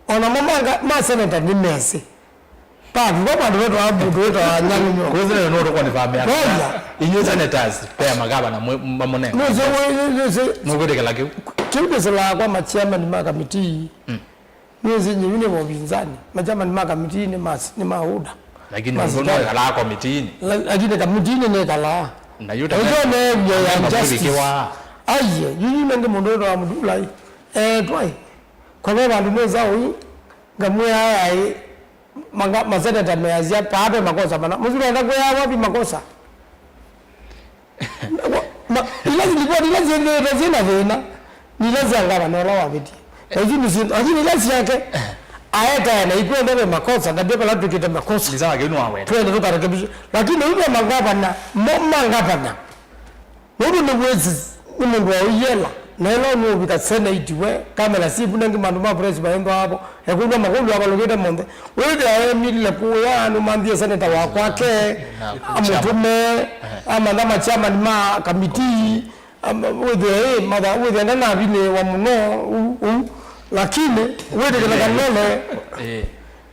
Ona mo manga, ma seneta nĩmesĩ. Pavi, kwa vandũ vetwa mũndũ wĩtawa Anyang' Nyong'o. Kwa seneta no tũkwani famea. Ngoja. Inyuĩ senators, pea magavana mwe-, mamonenga. Nũsĩ, nũsĩ. Nũkwĩtĩkĩla kĩu? Kĩu kĩsĩlaa kwa ma chairman ma kamitii. Mm. Nĩwĩsĩ nyie yu nĩ wa ũvinzani. Machamani ma kamitii nĩ ma, nĩ ma UDA. Lakini mũndũ no ekalaa komitiinĩ. La-, lakini kamitiinĩ nĩkalaa. Na yu ta ũtwa memba, neew'a ya memba justice. Mũvikĩwa. Aiye, yu yu nengĩ mũndũ wĩtawa Mutula ĩ. Etwa ĩ. Kwa ve vandũ nĩsa ũyu, ngamwĩa aya ĩ, manga-, maseneta measya, paa ve makosa mana. Mũsu nenda kwĩa wapi makosa? Ma, ila zilikuwa, ila ziendete zina thĩna, ni ila sya ngavana ũla wavĩtie. Na isu nĩ syĩndũ, lakini ila syake, aetae na ikwenda ve makosa, na ndio vala twĩkĩte makosa. Ni sawa, kĩu nĩwaweta. Twende tũkarekebishe. Lakini iwe mangavana, mo mangavana. Nũndũ nĩ wĩsĩ, nĩ mũndũ wa ũyela. Na ĩla nũũvika Senate we, kamera sivu nengĩ mandũ ma press maendwa avo. Ekwĩw'a makũlyo avalũkĩte monthe. Wĩthĩa emilile kũya, nũmanthie seneta wa kwake, na amũtũme, ehe, amantha ma chairman ma kamitii, ama-, wĩthĩa, ĩ, matha, wĩthĩa ndanavilĩĩwa mũno, u, u, lakini, wĩtĩkĩla kanene, eh,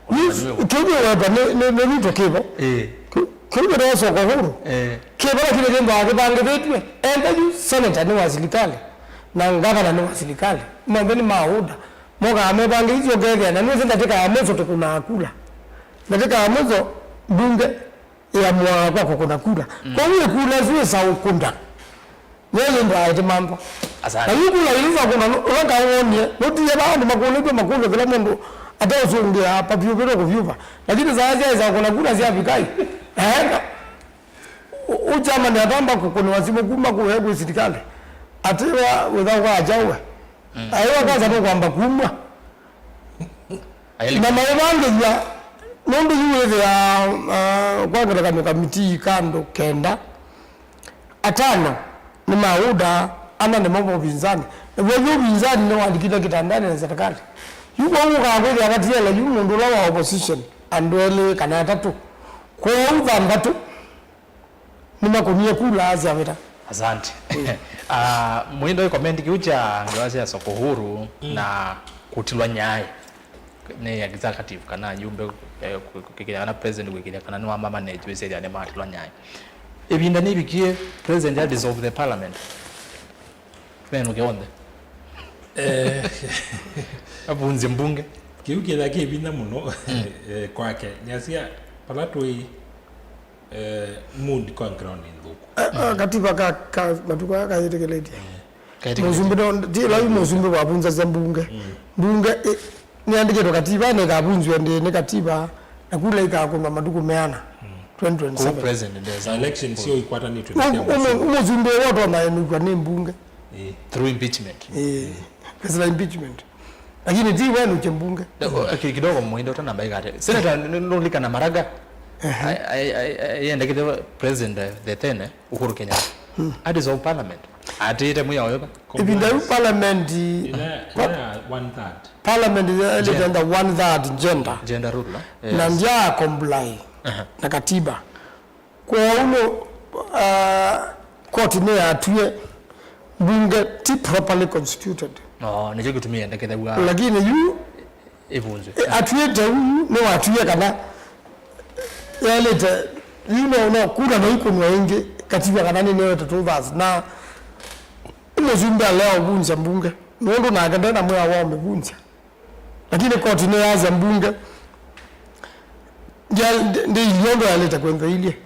kĩu kĩwetwa nĩ, nĩ, nĩ Ruto kĩvo. Eh. Kĩu, kĩu kĩtwa soko huru. Eh. Kĩvo lakini kĩndũ akĩvangĩthĩtw'e. Enda yu seneta nĩ wa silikali, na ngavana nĩ wa silikali. Monthe nĩ ma UDA. Mokaa mevangĩĩsye ũkethĩa, na nĩwĩsĩ ndatĩka ya mũso tũkũnaa kula. Ndatĩka ya mũso mbunge ĩamũaa kwa kũkũna kula. Mm. Kwoou ĩkula ĩsu ĩsa ũkũna. Nĩyo yĩndũ aĩtĩ mantha. Asante. Na yu kula ĩsu sakũna, ũla kaĩ wonie, nũtie vaa andũ makũlĩtwe makũlyo kĩla mũndũ ataũsũngĩa pavyũvĩtwe kũvyũva. Lakini saa syaĩ sakũna kula syavikai. Aenda. Ũ, ũ chairman atamba kũkũnĩwa simũ kuma kũya kwĩ silikalĩ. Atĩwa wĩtha kwa ajawe. Mm. Aĩwa kwanza nũkwamba kumwa. Aĩlĩ. Na maĩvangĩthw'a, nũndũ yu wĩthĩa, uh, kwa ngelekany'o kamitii ka andũ kenda, atano nĩ ma UDA, ana nĩmo ma ũvinzani. Naw'o yu ũvinzani nĩwalikile kĩtandanĩ na serikali. Yu kwoou ũkaa kwĩthĩa vatiele yu mũndũ ũla wa opposition, andũ elĩ kana atatũ. Kwoou thanthatũ. Nĩmakũnie kula sya vĩta. Asante. Mm. Ah, Mũindo ĩ comment kĩu kya ngewa sya soko huru, mm, na kũtilwa nyaĩ nĩ executive kana yumbe, eh, kũ-, kũkĩkĩlya kana president kwĩkĩlya kana nĩwamamanĩtw'e syethĩa nĩmatilwa nyaĩ. Ĩvinda nĩvikie president ya dissolve the parliament. Menũke onthe. Eh. Avunzye mbunge. Kĩu kĩtha kĩ vinya mũno, mm, eh, kwake. Nĩasya, vala tũĩ, eh, mood kwa ground nĩ nthũku. Eh, eh, katiba ka, ka matukũ aya kayĩtĩkĩlĩtye. Eh, kayĩtĩkĩlĩtye. Mũsumbĩ no, ti ĩla yu mũsumbĩ wavunzasya mbunge. Mm. Mbunge, eh, nĩandĩkĩtwe katiba, na ĩkavunzw'a ndĩ nĩ katiba, na kula ikakũnwa matukũ meana, mm, twenty twenty-seven. Kũu president ndesa. Election syo ikwatanĩtwe na kĩama kĩu. Ũmũ-, ũmũ-, mũsumbĩ ũla ũtonya ĩnũkw'a nĩ mbunge. Eh. Through impeachment. Eh, pesa la impeachment. Lakini ti we nũkye mbunge. Na, o, ki-, kidogo Mũindo ũtanamba ĩkate. Senator, n-, n-, nũlikana Maraga? Ehe. Ai-, ai-, ai-, ai-, yendekete president, eh, the then, eh, Uhuru Kenyatta. Hmm. That is of parliament. Atĩĩte mwĩao yũva. Ĩvinda yu parliament ila, pa- ila ya one third. Parliament yaĩlĩte the one third gender. Gender rule, eh? Yes. Na ndya comply na katiba. Kwoou no, uh, koti nĩyatwie mbunge ti properly constituted. Oh, nĩkyo kĩtumi yendekethaw'a. Lakini yu ĩvunzwe. Ĩ, atwĩte ũu nĩwatwie kana yaĩlĩte yu no, no kura no ikũnwa ĩngĩ katiba kana nĩnewete two thirds na mũsumbĩ alea ũvunzya mbunge nũndũ nake ndena mwĩao wa ũmĩvunzya. Lakini koti nĩyasya mbunge ndya- ndi- ndiilye ũndũ yaĩlĩte kwĩthwa ilye.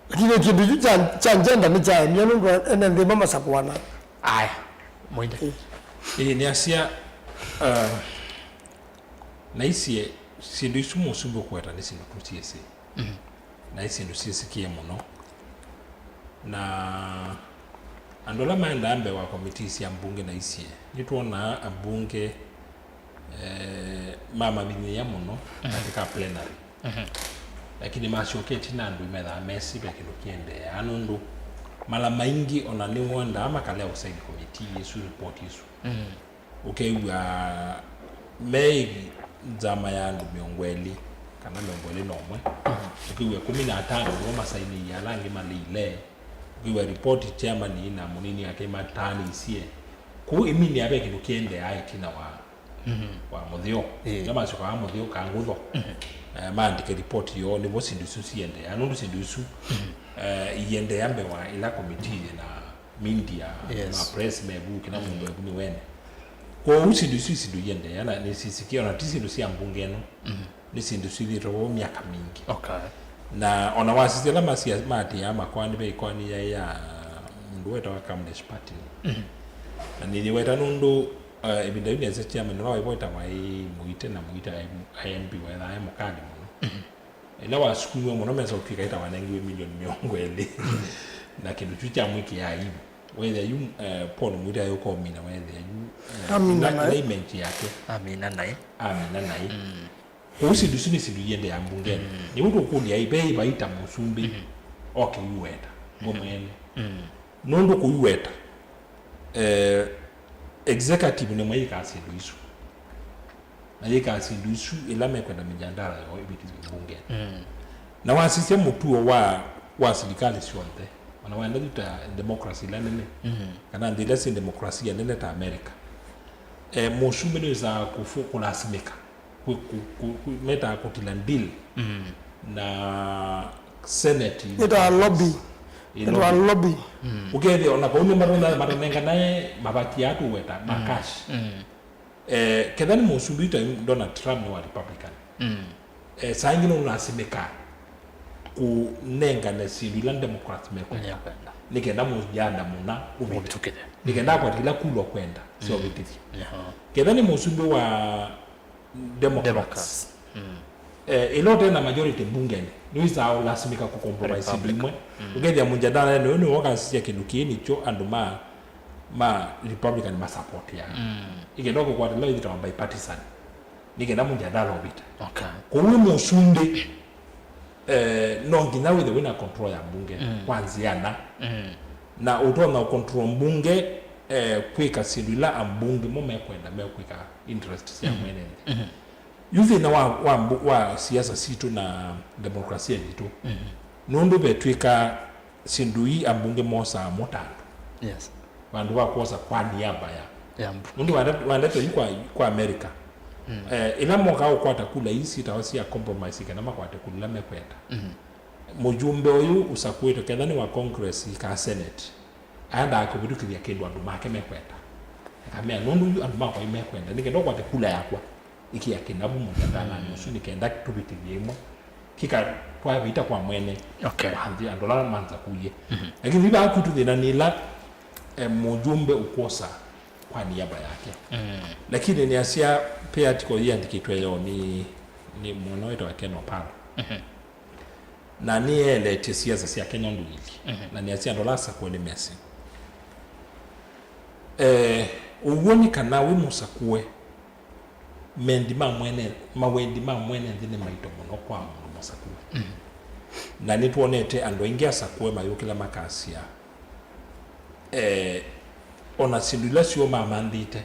Lakini kĩndũ kyu kya kya gender nĩkyaemie nũndũ ene nthĩ ĩmwe masakũana. Aya, mũinde. Ĩĩ, nĩasya, uh, naisye syĩndũ isu mũsumbĩ ũkũweta nĩ syĩndũ tũsyĩsĩ. Na nĩ syĩndũ syĩsĩkĩe mũno. Na andũ ala maendaa mbee wa komitii sya mbunge naisye, nĩtwonaa ambunge eh, mamavinyĩĩa mũno katika plenary. Lakini masyoka ĩtina andũ methaa mesĩ ve kĩndũ kĩendeeaa, nũndũ mala maingĩ ona nĩwendaa makalea ũsaini komitii ĩsu, report ĩsu. Ũkew'a me nzama ya andũ mĩongo ĩlĩ kana mĩongo ĩlĩ na ũmwe, ũkew'a ĩkũmi na atano nĩmo masainĩie, ala angĩ maleile. Ũkew'a ripoti chairman na mũnini ake mataanĩisye. Kũu ĩminĩa ve kĩndũ kĩendeeaa ĩtina wa, wa mũtheo. Ĩĩ. Ĩla masyokaa mũtheo ka ngũtho, eh, maandĩke ripoti yoo, nĩvo syĩndũ isu siendeeaa, nũndũ syĩndũ isu, eh, iendeea mbee wa ĩla komitii na media, yes, ma press mevu, kĩla mũndũ evu nĩ wene. Kwoou syĩndũ isu isyĩndũ iendeea na nĩsyĩsĩkĩe, ona ti syĩndũ sya mbunge ĩno, nĩ syĩndũ syĩthĩĩtwe vo myaka mingĩ. Okay. Na ona wasisya ala masia- maatĩaa makoani, ve ĩkoani yaĩ ya mũndũ wetawa Kamlesh Patil. Na nĩyĩweta nũndũ, uh, ĩvinda yu nĩasya chairman ũla waĩ vo etawa ĩ Mũite, na Mũite aĩ, aĩ M P wethaa e mũkali mũno. Ĩla wasukumiwe mũno mesa ũtw'ĩka ĩta wanengiwe milioni mĩongo ĩlĩ. Na kĩndũ kyu kyamwĩkĩa aibu. Wethĩa yu, eh, Paul Mũite ayũka ũmina, wethĩa yu, eh, amina na- naĩ, na image yake. Amina naĩ. Amina naĩ. Kwoou syĩndũ isu nĩ syĩndũ iendeea mbungenĩ. Nĩw'o tũkũlya, ĩ, ve ĩvaita mũsumbĩ oke ũiweta we mwene? Nũndũ kũiweta, eh, executive nĩmwe yĩkaa syĩndũ isu. Na yĩkaa syĩndũ isu ĩla mekwenda mĩjandala yoo ĩvĩtĩthw'e mbungenĩ. Na wasisya mũtuo wa, wa silikalĩ syonthe, ona waenda yu ta democracy ila nene, kana nthĩ ila syĩ demokrasia nene ta America, eh, mũsumbĩ nĩwĩsaa kũfu- kũlasimĩka kwĩ- kũ- kũ- kũ- metaa kũtila deal na Senate. Ĩtawa lobby. Ĩ, ĩtawa lobby. Lobby. Ũkethĩa ona vau nĩmatũna matanenganae mavaki aa tũweta ma cash. Eh, ketha nĩ mũsumbĩ ta Donald Trump nĩ wa Republican. Eh, saa ingĩ nũlasimĩkaa kũnengane syĩndũ ila Democrats mekwenda. Mekwenda. Nĩ kenda mũjanda mũna ũvĩte. Ũvĩtũkĩte. Nĩ kenda akwate ila kula ũkwenda sya ũvĩtĩthya. Ketha nĩ mũsumbĩ wa Democrats. Democrats. Eh, ĩla ũte na majority mbungenĩ, nĩwĩsaa ũlasimĩka kũcompromise syĩndũ imwe. Ũkethĩa mũjadalanĩ ũyũ nĩwe ũkasisya kĩndũ kĩĩ nĩkyo andũ ma, ma Republican masupportiaa. Ĩkenda ũkũkwata ĩla ĩthĩtawa bipartisan. Nĩ kenda mũjadala ũvĩte. Okay. Kwoou wĩ mũsumbĩ, eh, no nginya wĩthe wĩna control ya mbunge kwa nzĩa na. Na ũtonya control mbunge, eh, kwĩka syĩndũ ila ambunge mo mekwenda, mekwĩka interest sya mwene nthĩ. Yu thĩna wa, wa, mbu- wa siasa sitũ na demokrasia yitũ, nũndũ vetw'ĩka syĩndũ ii ambunge mosaa mo ta andũ. Yes. Vandũ va kwosa kwa niaba ya. Ya mbu- Nũndũ wenda- wendete yu kwa, kwa America. Eh, ĩla mokaa ũkwata kula ii syĩtawa sya compromise kana makwate kula ila mekwenda. Mũjumbe ũyũ ũsakũĩtwe ketha nĩ wa Congress ka Senate, aendaa kũvĩtũkĩthya kĩndũ andũ make mekwenda. Akamea, nũndũ yu andũ makwa mekwenda, nĩ kenda ũkwate kula yakwa. Ĩkĩa kĩnavu mũtandananĩ ũsu nĩ kenda tũvĩtĩthye ĩmwe. Kĩka twavĩta kwa mwene. Okay. Wa nthĩ, andũ ala manza kuie. Lakini vaa kwitũ thĩna nĩ ĩla, eh, mũjumbe ũkwosa kwa niaba yake. Lakini nĩasya pe article yĩandĩkĩtwe yo nĩ, nĩ mwana wĩtawa Ken Opara. Na nĩeeleetye siasa sya Kenya ũndũ iilyĩ. Na nĩasya andũ ala asakũe nĩmesĩ. Eh, ũw'o nĩ kana wĩ mũsakũe, mendi ma mwene, mawendi ma mwene nthĩ nĩ maito mũno kwa mũndũ mũsakũe. Na nĩtwonete andũ aingĩ asakũe mayũkĩla makasya, Eh, ona syĩndũ ila syoo mamanthĩte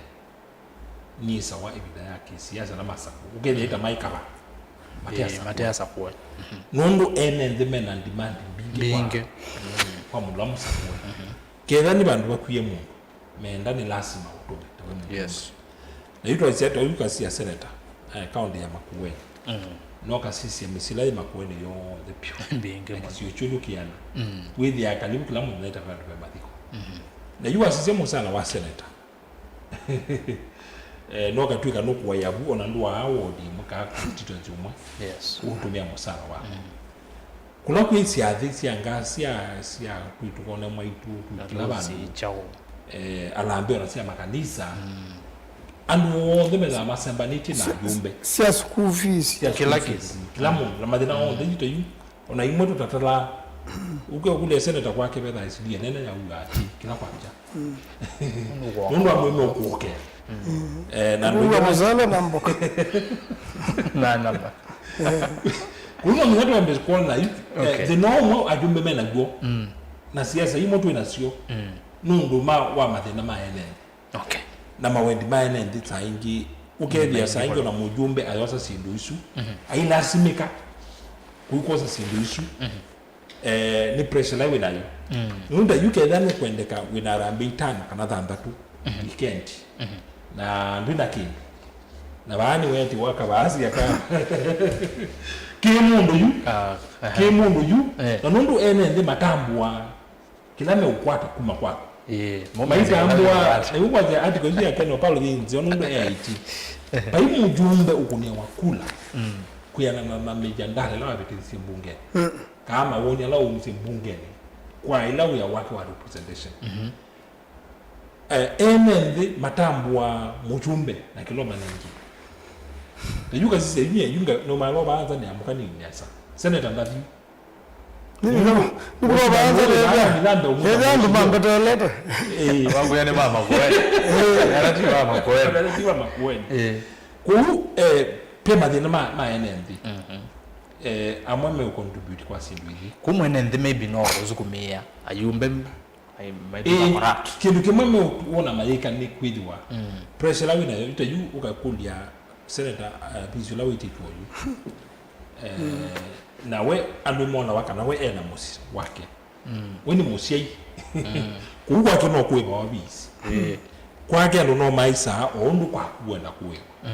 nĩsawa ĩvinda ya kĩsiasa na masakũ. Ũkethĩa ĩta maikava. Ĩĩ, mateasakũa. Mateasakũa. Nũndũ ene nthĩ mena demand mbingĩ kwa, mbingĩ, kwa mũndũ amũsakũe. Ketha nĩ vandũ vakwie mũndũ, meenda nĩ lasima ũtũme, ta we mũndũ. Yes. Na yu twaisya, ta yu kasi ya senator, eh, kaunti ya Makueni. No kasisya mĩsyĩ ĩla yĩ Makueni yonthe pyũ. Mbingĩ. Na mũno. Kĩsio kyũlũkĩana. Wĩthĩaa kalivu kĩla mũthenya ĩta vandũ ve mathiko. Na yu wasisya mũsala wa senator. Eh, no katw'ĩka nũkũaĩa vu, ona ndũaa ward ĩmwe, kaa constituency ũmwe. Yes. Ũtũmĩa mũsala waku. Kũla kwĩ syathĩ sya nga-, sya, sya kwitũ, kone mwaitũ, kwĩ kĩla vandũ. Kyaũ. Eh, alambĩ ona sya makanisa. Andũ onthe methaa masembanĩtye na ayũmbe. Sya school fees. Sya kĩla school fees. Kĩndũ. Kĩla mũndũ, na mathĩna onthe, yu ta yu. Ona imwe tũtatalaa. Ũke ũkũlye seneta kwake vethaa ĩsilia nene yauga atĩ, kĩla kwakya. Nũndũ wa mũĩme ũkũũkea. Eh, na andũ aingĩ ma- mũsala na mboka. Na namba. Kũu no nginya twambe kwona yu, eh, okay, thĩna ũmwe ajumbe me naw'o. Na siasa imwe twĩ nasyo. Nũndũ ma, wa mathĩna ma ene nthĩ. Okay. Na mawendi ma ene nthĩ saa ingĩ, ũkethĩa saa ingĩ ona mũjumbe ayosa syĩndũ isu, ailasimĩka kũikosa syĩndũ isu. Eh, nĩ pressure ĩla wĩ nayo. Nũndũ yu ketha nũkwendeka wĩ na harambee itano kana thanthatũ weekend, na ndwĩ na kĩndũ, na vaa nĩwetiwa kavaasi aka kĩ mũndũ yu, ah, aha, kĩ mũndũ yu. Eh. Na nũndũ ene nthĩ matambũaa kĩla meũkwata kuma kwaku. Ĩĩ, mo maitambũa, maitambũa. Nĩw'o kwasya article isu ya Ken Opalo yĩ nzeo nũndũ e aiti. Vai mũjumbe ũkũnĩawa kula kwĩanana na mijadala ĩla wavĩtĩthisye mbungeni, kana mawoni ala waumisye mbungeni kwa ĩla wĩa wake wa representation. Eh, ene nthĩ matambũaa mũjumbe na kĩla ũmanengie. Na yu kasisya yu, yu nga-, no malo baanza nĩ amũka nĩ nesa. Senator ndathi. Nĩkũvaanza nĩthĩa andũ mambetelete. Ĩĩ. Wangu yani mama kweli. Arati mama kweli. Arati mama kweli. Ĩĩ. Kũu, eh, pe mathĩna ma, ma ene nthĩ. Eh, amwe me contribute kwa syĩndũ ingĩ. Kũu mwene nthĩ maybe no ũsukumĩa ayumbe, ai, maybe corrupt. Kĩndũ kĩmwe me wona mayĩka nĩ kwĩthĩwa pressure ĩla wĩ nayo, ita yu ũkakũlya Senator, uh, Vince ũla wĩtĩtwe oyu. Eh, na we andũ monawa kana we ena mũsyĩ wake. We nĩ mũsyai. Kũu kwake no kũĩvawa visi. Kwake andũ no maisaa o ũndũ kwaku wenda kũĩwa.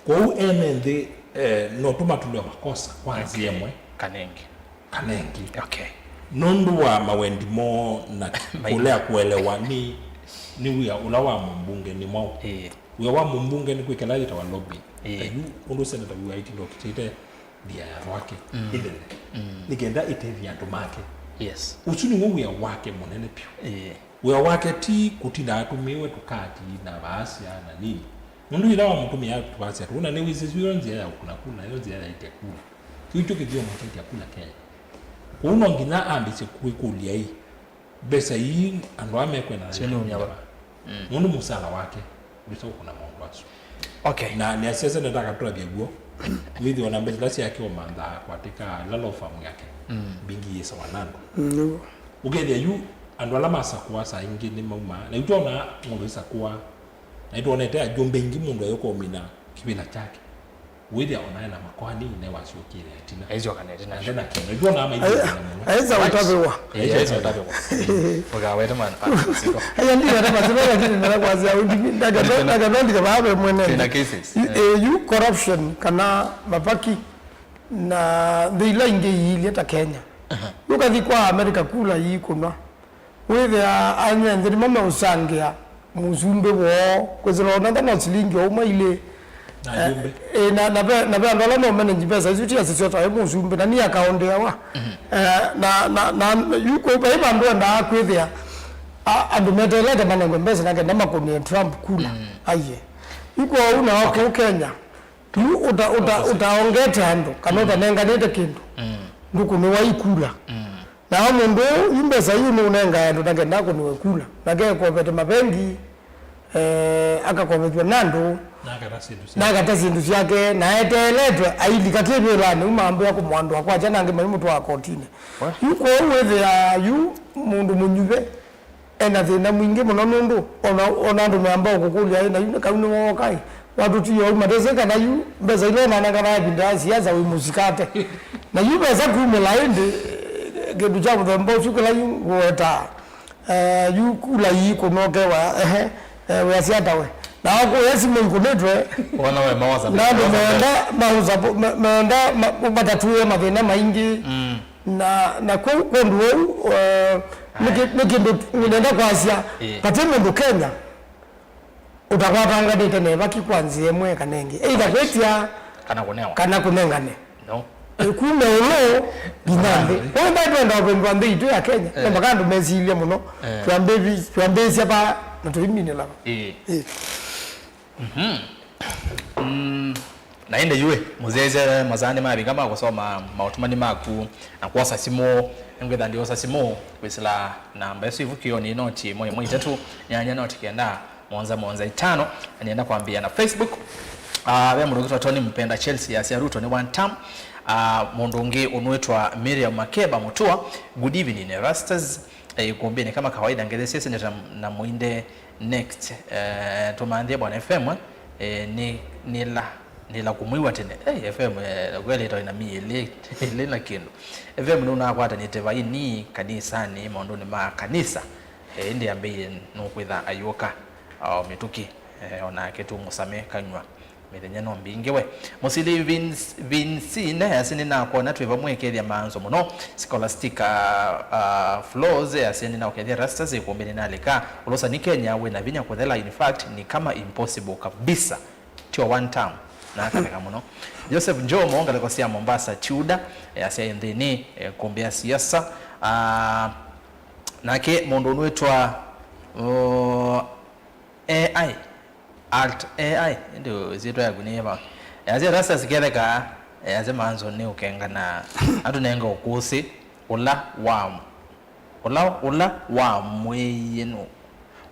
Kwoou ene nthĩ, eh, no tũmatũlwe makosa kwa nzĩa ĩmwe kana ĩngĩ. Kana ĩngĩ. Okay. Nũndũ wa mawendi moo na kũlea kũelewa nĩ, nĩ wĩa ũla wa mũmbunge nĩ mwaũ. Ĩĩ. Wĩa wa mũmbunge nĩ kwĩkĩla yĩtawa lobby. Ĩĩ. Na yu ũndũ seneta wĩwa ĩtindokitĩte ndia ya rwake ĩthele. Nĩ kenda ĩtethya andũ make. Yes. Ũsu nĩw'o wĩa wake mũnene vyũ. Ĩĩ. Wĩa wake ti kũtinda atũmĩwe tũkati na vaasya na nini. Nũndũ yĩla wamũtũmĩa tũvaasya tũu, na nĩwĩsĩ syo nzĩa ya kũkũna kula, yo nzĩa yaĩtya kula. Kĩu kyo kĩthyomo kyaĩtya kula Kenya. Kwoou no nginya ambĩsye kwĩkũlya ĩ, mbesa ii andũ aa mekwenda na nũndũ mũsala wake wĩsa kũkũna maũndũ asu. Okay. Na nĩasya seneta akatũtavya w'o, wĩthĩwa na mbesa ila syake ũmanthaa kwatĩka ĩla law firm yake, mbingi yĩsawa na andũ. Ũkethĩa yu andũ ala masakũa saa ingĩ nĩmaumaa, na yu twonaa ng'ondo isakũa, na nĩtwonete ajumbe aingĩ mũndũ ayũka ũmina kĩvĩla kyake. Wĩthĩa onae na makoani ne wasyokie ĩtina. Aisyoka na ĩtina. Na ndena kĩndũ. Yu onaa maithiĩte mũno. Aisa ũtavĩwa. Aisa ũtavĩwa. Ũkawete man. Aya ndiyo hata masino, lakini nenda kwasya ndakadondika vaa ve mwene. Tena cases. Eh, yu corruption kana mavaki na nthĩ ila ingĩ iilye ta Kenya. Ũkathi kwa America kula iikũnwa. Wĩthĩa ene nthĩ nĩmo meũsangĩa mũsumbĩ woo, kwĩsĩla onantha no silingi o ũmwe ilĩ. Na, eh, ayumbe. Eh, na, na ve, na ve andũ ala no manage mbesa isu, ti asisyo tawe mũsumbĩ, na ni akaondeawa. Eh, na, na, na, yu kũ-, vai vandũ endaa kwĩthĩa, a, andũ meteelete manengwe mbesa na kenda makũnĩe Trump kula. Aiye. Yu kwoou nao kũu Kenya, yu ũta-, ũta-, ũtaongete andũ, kana ũtanenganĩte kĩndũ, ndũkũnĩwa ikula. Nao mũndũ ũũ, yu mbesa iu nũnengae andũ na kenda akũnĩwe kula. Nake ekovete mavengi, eh, akakovethw'a na andũ, nakata syĩndũ syake, nakata syĩndũ syake, na eteeletwe ailika kĩvĩlanĩ, u mambĩa kũmwandũa kwakya, na angĩ maimũtwaa kotinĩ. Yu kwoou wĩthĩaa yu mũndũ mũnyuve, ena thĩna mwingĩ mũno, nũndũ ona, ona andũ meamba kũkũlya, "Ĩ, na yu nĩ kau nĩwooka ĩ? Watũtie ũu?" Matesĩ kana yu mbesa ila ũnanenganae ĩvinda ya siasa wĩ mũsikate. Na yu mbesa kumĩla ĩndĩ, kĩndũ kya mũthemba ũsu kĩla yu ngũwetaa, eh, yu kula ii kũnokewa, ehe, eh, wĩasya atawe. Na wakũya simũ ikũnĩtwe, Wana we mawaza na andũ mbesa. Meenda mausapo-, me-, meenda ma-, matatũĩe mathĩna maingĩ. Mm. Na, na kwoou kwondũ ũu, eh, nĩ kĩ-, nĩ kĩndũ nĩenda kwasya, ĩĩ, vate mũndũ Kenya ũtakwatanganĩte na ĩvaki kwa nzĩa ĩmwe kana ĩngĩ, either kwĩtya kana kũnewa, kana kũnengane. No. Ĩkume ĩũlũ nginya nthĩ. Nginya nthĩ. Kwoou ndaĩ twenda ũvĩndũa nthĩ itũ ya Kenya, eh, na mpaka andũ mesilye mũno. Eh. Twambĩvi-, twambĩĩsya va na tũiminĩla va. Ĩĩ. Ĩĩ. Mhm. Mm, na ĩndĩ yu ĩ, mũsyaĩĩsya masaa nĩmavika ma kũsoma maũtũmani maku na kwosa simũ. Nĩngwĩtha ndiosa simũ kwĩsĩla namba ĩsu ĩvukĩonĩ, noti ĩmwe ĩmwe itatũ nyanya noti kenda mũonza mũonza itano. Na nĩenda kwambĩĩa na Facebook. Ah, ve mũndũ ũkwĩtwa Tony Mpenda Chelsea asya Ruto nĩ one term. Ah, mũndũ ũngĩ ũnwĩtwa Miriam Makeba Mũtua, good evening Erastus. Eh, ikumbini kama kawaida, ngethesie Seneta na Muinde next. Eh, tumanthie Bwana F M, eh, ni, nila, nila kumwiwa tene. Eh, F M, eh, kweli ito ina miili, ili na kindu. F M nunakwatanite vaini kanisani, maunduni ma kanisa. Eh, indi ambie nukwitha ayuka, o mituki, eh, onake tu musame kanywa. Mĩthenya no mbingĩ we. Mũsili Vince, Vincine, asi nĩnakwona twĩ vamwe, ĩkethya maanzo mũno. Scholastica, uh, Flows, asi nĩnaũkethya Rastas, ĩkũmbĩ nĩnalika. Ũlũsani Kenya wĩ na vinya kũthela, in fact, ni kama impossible kabisa. Tio one term. Na akaleka mũno. Joseph Njomo, ngalĩko sya Mombasa, Chuda, eh, asya nthĩnĩ, eh, kũmbĩ ya siasa. Ah, nake mũndũ ũnwĩtwa, uh, A I, Alt A I, ĩndĩ ĩsyĩtwa yaku nĩ yĩva? Yasya Rastas ketheka, yasya maanzo nĩ ũkengana, atũnenge ũkũsĩ, ũla wa, ũla, ũla wamwĩie nũ,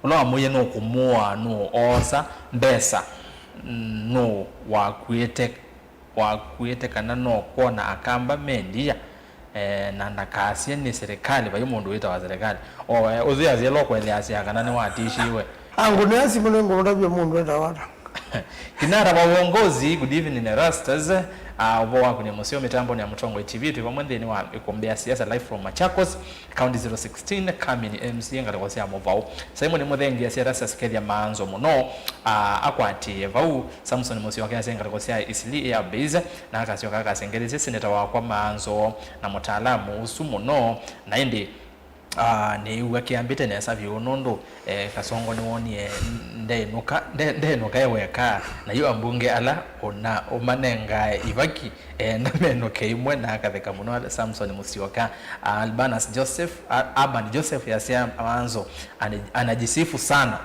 ũla wamwĩie nũkũmũaa, nũũ oosa mbesa, nũũ wakuĩte wakuĩte kana no kwona akamba me ndia, eh, na ndakasye nĩ serikali, vai mũndũ wĩtawa serikali. O, eh, ũsu yasya lo kweleasya kana nĩwatishiwe. Angũnĩa simũ nĩngũmũtavya mũndũ etawa ata. Kinara wa uongozi, good evening, Erastus. Ah, ũvoo waku nĩ mũseo mĩtambonĩ ya Mũtongoi T V, twĩ vamwe nthĩnĩ wa ĩkũmbĩ ya siasa, live from Machakos. County zero sixteen, Kami nĩ M C A ngalĩko sya mũvau. Simon Mũthengi asya Erastus kethya maanzo mũno, ah, akwatĩĩe vau. Samson Mũsyoke asya ngalĩko sya Eastleigh Air Base, na akasyoka akasengetheesya seneta wakwa maanzo na mũtaalamu ũsu mũno. Na ĩndĩ, ah, nĩĩw'a kĩambĩte nesa vyũ nũndũ, eh, Kasongo nĩwonie ndenũka, nde-, ndenũka e weka, na yu ambunge ala ũna ũmanengae ivaki, eenda menũke ĩmwe na akatheka mũno. Samson Mũsyoka. Albanas Joseph, A-, Aban Joseph yasya maanzo, "Ani-, anajisifu sana,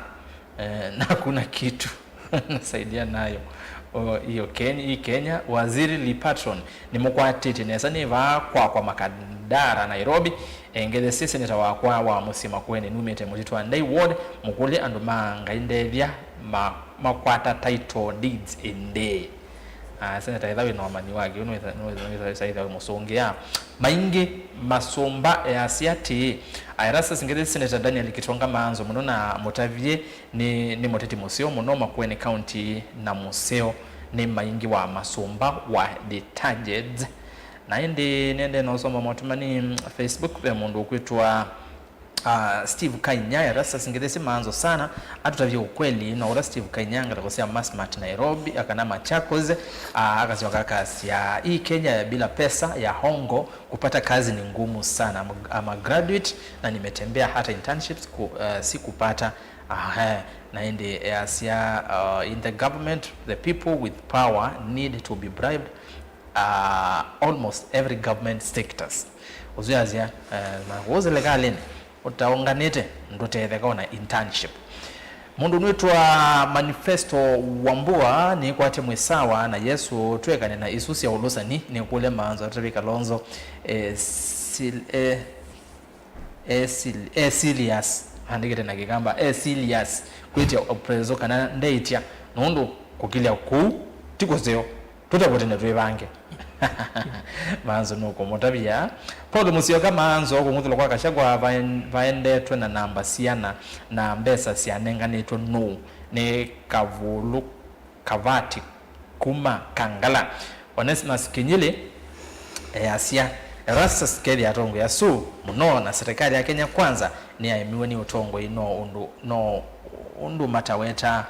eh, na hakuna kitu nasaidia nayo." O, iyo Kenya, hii Kenya, Waziri Lee Patron, nĩmũkwatĩtye nesa nĩ vaa kwakwa Makandara, Nairobi. Engethesye seneta wakwa wa mũsyĩ Makueni, numĩte Mũtitũ wa Ndei Ward, mũkũlye andũ ma Ngai ndethya ma makwata title deeds ĩndĩĩ. Ah, seneta, ĩtha wĩ na ũmanyi wa kĩu, nĩwĩsa-, nĩwĩsa-, nĩwĩsa-, nĩwĩsa wĩ mũsũngĩa. Maingĩ masũmba easya atĩĩ, Erastus ngethĩ seneta Daniel Kitonga maanzo mũno na mũtavye nĩ, nĩ mũteti mũseo mũno Makueni County na mũseo nĩ maingĩ wa masũmba wa detergents. Na ĩndĩ nĩendee na ũsoma motũmani Facebook, ve mũndũ ũkwĩtwa Ah, Steve Kainyaya, Erastus ngethesye maanzo sana, atũtavye ukweli, no ũla Steve Kainyaya ngalĩko sya Massmart Nairobi, akana Machakos, ah, akasyoka akasya, "Hii Kenya ya bila pesa ya hongo, kupata kazi ni ngumu sana. I'm, I'm a graduate na nimetembea hata internships ku, uh, sikupata." Aha, na ĩndĩ easya, uh, "In the government, the people with power need to be bribed, uh, almost every government sectors." Ũsu yasya, eh, na kũu silikalĩnĩ, ũtaũnganĩte, ndũtetheka ona internship. Mũndũ nĩtwa Manifesto Wambua, nĩkwatya mwĩ sawa na Yesu, twekane na isu sya ũlũsani, nĩkũlya maanzo atavĩ Kalonzo, eh, sil-, eh, e sil-, e serious, andĩkĩte na Kĩkamba, e serious kwĩtya appraisal kana ndeĩtya, nũndũ kũkilya kũu ti kũseo, tũtavwe tene twĩvange. Maanzo nũkũmũtavya. Paul Musyoka, Maanzo kũng'uthũlwa kwa Gachagua vaen-, vaendetwe na namba siana, na mbesa syanenganĩtwe nũũ? Nĩ Kavulu Kavati kuma Kangala. Onesimus Kinyili easya, Erastus kethĩa atongoi asu mũno na serikali ya Kenya Kwanza nĩyaemiwe nĩ ũtongoi, no ũndũ, no ũndũ matawetaa,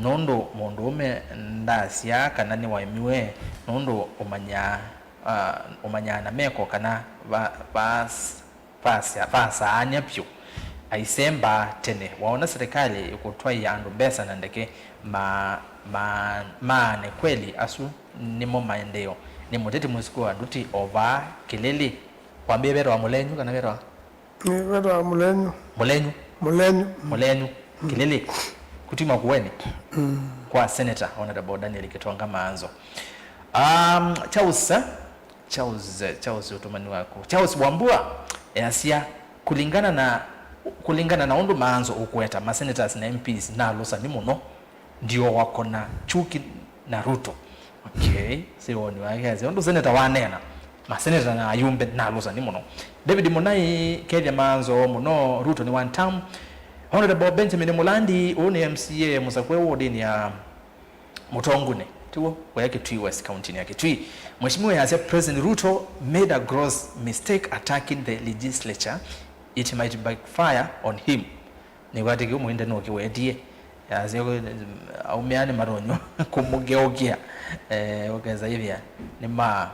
nũndũ mũndũũme ndasyaa kana nĩwaemiwe, nũndũ ũmanyaa, ah, ũmanyaa na meko kana va-, vas-, Vasa-, vasaany'a vyũ. Aisembaa tene. Waona serikali ĩkũtwaĩa andũ mbesa na ndeke, ma-, ma-, maane kweli, asu nĩmo maendeeo. Nĩ mũteti mũsuku wa nduti o vaa Kĩlĩlĩ. Kwambĩe vetawa Mũlenyu kana vetawa? Nĩ vetawa Mũlenyu. Mũlenyu? Mũlenyu. Mm. Mũlenyu. Kĩlĩlĩ. Kũtuma Kueni. Mm. Kwa Senator Honorable Daniel Kitonga Maanzo. Um, Charles, eh? Charles, eh, Charles ũtũmani waku. Charles Wambua easya, kũlingana na, kũlingana na ũndũ Maanzo ũkweta, ma senators na M Ps nalũsani mũno, ndio wako na chuki na Ruto. Okay, si woni wake, asya ũndũ senata waneena, ma senata na ayumbe nalũsani mũno. David Munai kethĩa Maanzo mũno, Ruto nĩ one term. Honorable Benjamin Mulandi, ũũ nĩ M C A mũsakũe wodini ya Mũtongune, tiw'o, kũya Kitui West, kauntinĩ ya Kitui. Mheshimiwa yasya President Ruto made a gross mistake attacking the legislature. It might backfire on him. Nĩwatĩkĩu mwĩnde nũkĩwetie. Yasya aumĩa nĩ matonywa kũmũgeũkĩa. Eh, ũkesa ĩthĩa nĩ ma,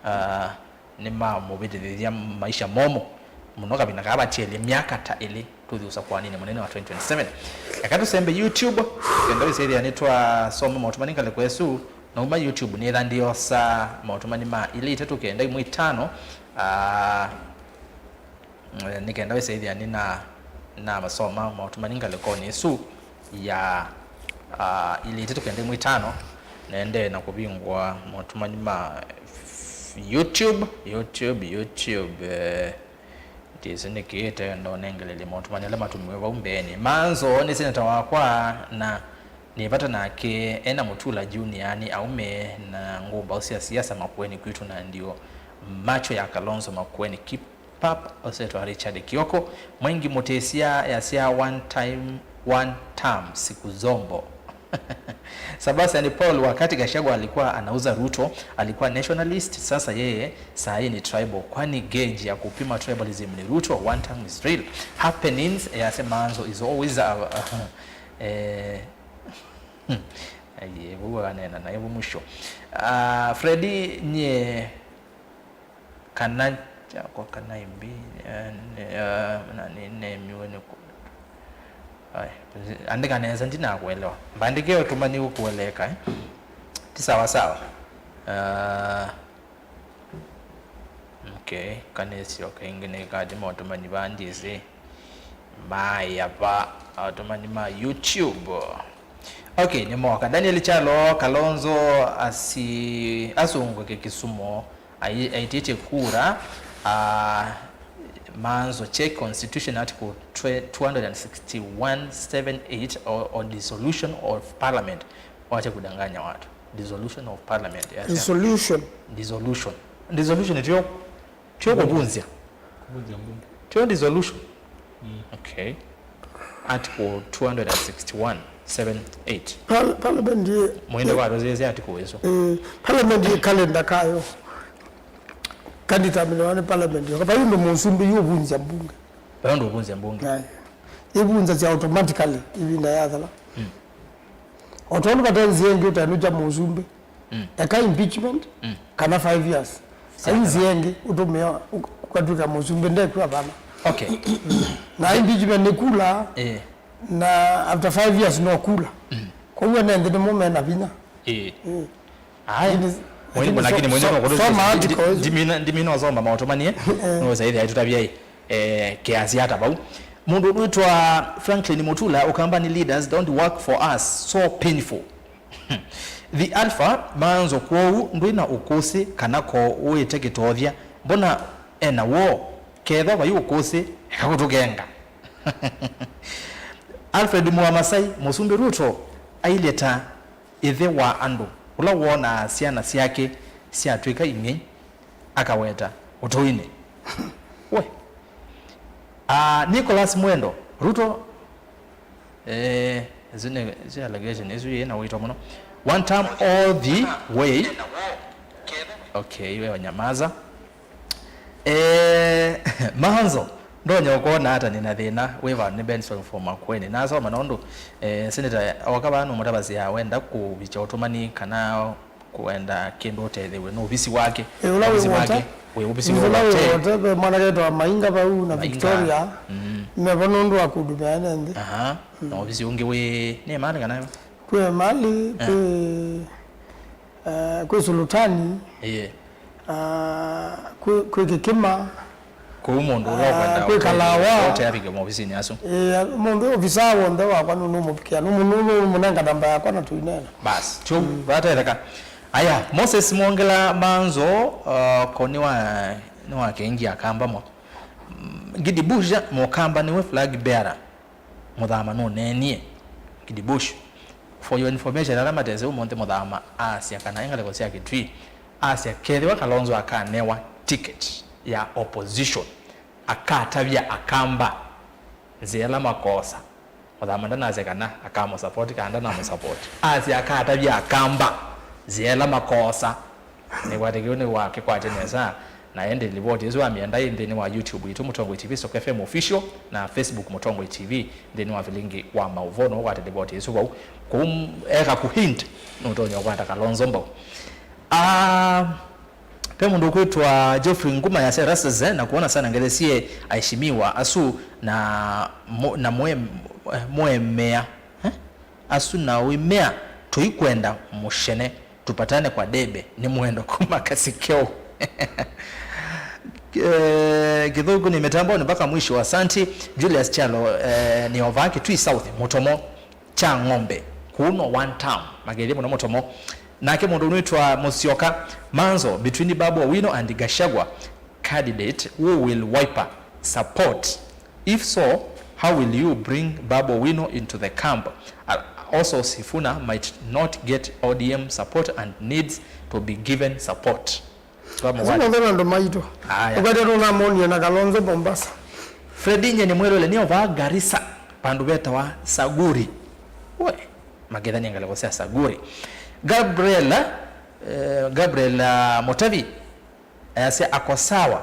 ah, nĩmamũvĩtĩthĩthya maisha momũ mũno kavinda kaa vatielye myaka ta ĩlĩ tũthi ũsakũanĩnĩ mũnene wa twenty twenty-seven. Eka tũsembe YouTube, kenda wĩsĩthĩa nĩtwasoma maũtũmani ngalĩko ĩsu, nauma YouTube nĩtha ndĩosa maũtũmani ma ilĩ itatũ kenda imwe itano, ah, eh, nĩ kenda wĩsĩthĩa nĩna, namasoma maũtũmani ngalĩkonĩ ĩsu ya, ah, ilĩ itatũ kenda imwe itano, naendee na kũvingũa maũtũmani ma YouTube, YouTube, YouTube, eh, ndĩsĩ nĩkĩ ĩtenda ũnengelelye maũtũmani ala matũmiwe vau mbeenĩ. Maanzo nĩ seneta wakwa, na nĩ vata nake ena Mutula Junior, nĩ aume na ngũmbaũ sya siasa Makueni kwitũ, na ndio macho ya Kalonzo Makueni. Keep Pap osetwa Richard Kioko. Mwengi Mutesia yasya one time, one term, siku zombo. Sebastian Paul, wakati Gachagua alikuwa anauza Ruto, alikuwa nationalist, sasa yeye saa hii ni tribal. Kwani gauge ya kupima tribalism ni Ruto? One term is real. Happenings, yasya Maanzo is always a, a, eh, hmm. Aye, vau akanena naye vau mwisho. Ah, Freddy, nye kana kyakwa kana imbi, eh, eh, na nĩ nemiwe nĩ ku-, ai, andĩka nesa, ndinakuelewa. Mbandĩke ũtũmani ũkueleka, eh? Ti sawa sawa. Ah, okay, kanĩsyoka ĩngĩ nĩ kati maũtũmani va ndĩsĩ. Maĩ ava, aũtũmani ma YouTube. Okay, nĩmoka. Daniel Kyalo, Kalonzo asi-, asũngũke Kisumu, ai-, aitĩtye kura, ah, Maanzo, check Constitution Article twe-, two hundred and sixty-one seven eight or, or dissolution of parliament. Wacha kudanganya watu. Dissolution of parliament. Yes, yeah. Dissolution. Dissolution. Dissolution ndio, ndio kuvunja. Kuvunja bunge. Ndio dissolution. Mm. Okay. Article two hundred and sixty-one seven eight. Pal-, parliament ye, mwende ye, kwa dozi article hizo. Eh, parliament ye calendar kayo. Kanditamĩnĩwa nĩ parliament yo. Kapa yũndũ mũsumbĩ yũvunja mbunge. Peo ndũvunja mbunge. Aye. Ĩvunja sya automatically ĩvinda yathela. Mm. O tondũ vate nzĩa ĩngĩ ũtenũkya mũsumbĩ. Mm. Eka impeachment, mm, kana five years. Ai nzĩa ĩngĩ ũtũmĩa ũk-, ũkatw'ĩka mũsumbĩ ndekw'a vana. Okay. Na impeachment nĩ kula, eh, na after five years no kula. Mm. Kwoguo ene nthĩ nĩmo mena vinya. Eh. Mm. Aya. Lakini, mwene, lakini lakini mwene so-, no kũndũ soma article isu. Ndimina, ndimina osoma maũtũmanie. Eh. No saidi aitutavia, eh, kiasi hata vau. Mũndũ wĩtwa Franklin Mutula, Ukambani leaders don't work for us. So painful. The Alpha, Maanzo, kwoou ndwĩ na ũkũsĩ kana ko ũĩte kĩtothya? Mbona ena woo? Kethwa vai ũkũsĩ, eka kũtũkenga. Alfred Muamasai, Mũsumbĩ Ruto ailye ta ĩthe wa andũ, ũla wonaa syana syake syatw'ĩka ing'ei, akaweta ũtũinĩ. We. Ah, Nicholas Mwendo, Ruto, eh, isu nĩ, isu allegation, isu yĩ na ũito mũno. One term all the way. Okay, we wanyamaza. Eh, Manzo, ndonya ũkwona ata nĩ na thĩna, wĩ vandũ nĩ Benson from Makueni. Nasoma nũndũ, eh, Senator oka vaa nũmũtavasya wenda kũvikya ũtũmani kana kũenda kĩndũ ũtethewe nĩ ovisi wake. Ĩ, ũla wĩ ovisi wake, wote, wĩ ovisi ĩ, ũla wĩ wote, wote, ve mwanake wĩtawa Mainga vau na Mainga. Victoria, mm, mevo nũndũ wa kũndumĩa ene nthĩ. Aha, na ovisi ũngĩ wĩ, nĩ mali kana? Kwĩ mali, eh, kwĩ, eh, kwĩ Sulutani, ĩĩ, ah, kwĩ, kwĩ Kĩkĩma, kũu mũndũ ũla ũkwenda, ah, kwĩ Kalawa. Ũte avike maovisinĩ asu. Ĩĩ, mũndũ ovisa w'onthe wakwa nũnũmũvikĩa, nũmũnenga namba yakwa na tũineena. Basi, tyo, mm, vatetheka. Aya, Moses Mwongela Manzo, uh, ko nĩwa, nĩwakengie Akamba mo. Mm, Gidi Busha, Mũkamba nĩwe flag bearer. Mũthama nũneenie. Gidi Bush. For your information, ala matesĩ ũmũnthĩ Mũthama asya kana e ngalĩko sya Kitui, asya kethĩwa Kalonzo akanewa ticket ya opposition, akatavya Akamba nzĩa ĩla makoosa. Mũthama ndanasya kana akamũsupport kana ndanamũsupport. Asya akatavya Akamba nzĩa ĩla makoosa. Nĩkwatĩkĩwe nĩwakĩkwatya nesa, na ĩndĩ livoti ĩsu amĩenda ĩ nthĩnĩ wa YouTube yitũ, Mũtongoi T V Stock F M Official, na Facebook Mũtongoi T V, nthĩnĩ wa vilingi wa maũvoo, no ũkwate livoti ĩsu vau. Kũu eka kũ hint, nũtonya ũkwata Kalonzo mbau. Ah, ve mũndũ ũkwĩtwa Geoffrey Nguma ya Serasese, na kuona sana ngelesye aheshimiwa asu na mu-, na mwe-, mwemea, eh? Asu na ũimea, tũikwenda mũshene. Tupatane kwa debe, nĩ Mwendo kuma Kasikeo. Eh, Kĩthũngũ nĩ mĩtamboni mpaka mwisho. Asanti. Julius Chalo, eh, nĩ ova Kitui South, Mũtomo kya ng'ombe. Kuno one term. Makĩthĩ mũno Mũtomo. Nake mũndũ ũnĩtwa Mũsyoka, Manzo, between Babu Owino and Gachagua, candidate who will Wiper support? If so, how will you bring Babu Owino into the camp? Uh, also, Sifuna might not get O D M support and needs to be given support. Asu monthe na andũ maitũ. Aya. Ũkwete tũnamonie na Kalonzo Mombasa. Fredi Nyeni mwĩlũle nĩ ova Garissa, vandũ vetawa Saguri. We, makethania ngalĩko sya Saguri. Gabriel, eh, Gabriel, ah, Motavi, ayasya ako sawa.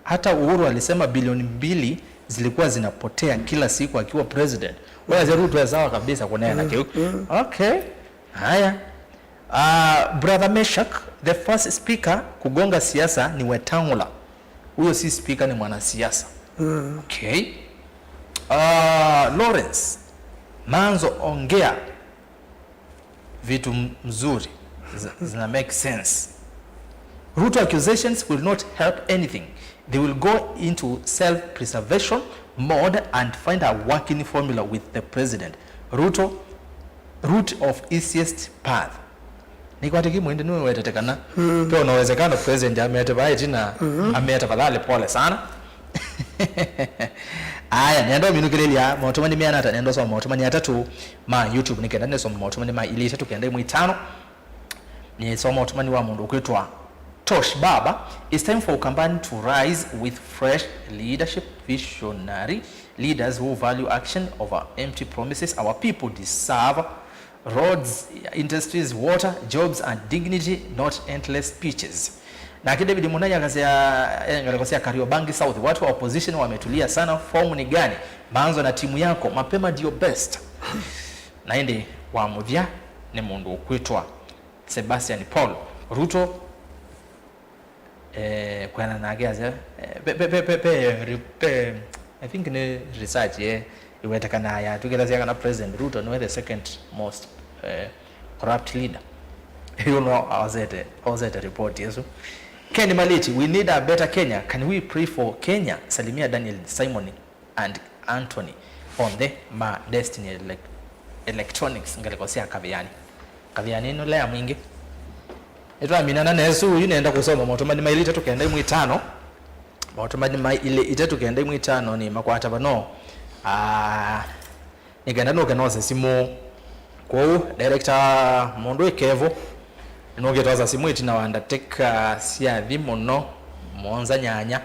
Hata Uhuru alisema bilioni mbili zilikuwa zinapotea kila siku akiwa president. Wayasya Ruto e sawa kabisa kũneena kĩu. Mm. Okay. Haya. Ah, brother Meshak, the first speaker kugonga siasa ni Wetangula. Huyo si speaker, ni mwanasiasa. Mm. Okay. Ah, Lawrence, Manzo ongea vitu m-, mzuri. Zina, zina make sense. Ruto accusations will not help anything. They will go into self-preservation mode and find a working formula with the president. Ruto, route of easiest path. Nĩkwatĩkĩ mwĩndĩ nĩwĩwetete kana mm, pe ona uwezekano president amete vaa ĩtina, mm, amete tafadhali pole sana. Aya, nenda ũminũkĩlĩlya maũtũmani meana ata, nenda ũsoma maũtũmani atatũ ma YouTube nĩ kenda nĩsoma maũtũmani ma ilĩ itatũ kenda imwe itano. Nĩsoma ũtũmani wa mũndũ ũkwĩtwa Tosh Baba. It's time for Ukambani to rise with fresh leadership, visionary leaders who value action over empty promises. Our people deserve roads, industries, water, jobs and dignity, not endless speeches. Nake David Munai akasya, eh, ngalĩko sya Kariobangi South, watu wa opposition wametulia sana, fomu ni gani? Manzo na timu yako, mapema ndio best. Na ĩndĩ wa mũthya nĩ mũndũ ũkwĩtwa Sebastian Paul. Ruto, eh, kwĩana nake asya, eh, pe, pe, pe, pe, pe, re-, pe, I think nĩ research, eh, ĩwetekanaa yatw'ĩkĩthasya kana President Ruto nĩwe the second most, eh, corrupt leader. Yu no aosete, aosete report ĩsu. Ken Maliti, we need a better Kenya. Can we pray for Kenya? Salimia Daniel Simon and Anthony onthe ma Destiny Elec-, Electronics ngalĩko sya Kaviani. Kaviani nũlea mwingĩ. Nĩtwaminana nesu, yu nenda kũsoma maũtũmani ma ilĩ itatũ kenda imwe itano. Maũtũmani ma ilĩ itatũ kenda imwe itano nĩ makwata vano. Ah, nĩ kenda nũke nose simũ. Kwoou, director mũndũ ĩ Kevo, Nũkĩtwaza simũ ĩtina wa ndatĩka sya thi mũno mũonza nyanya.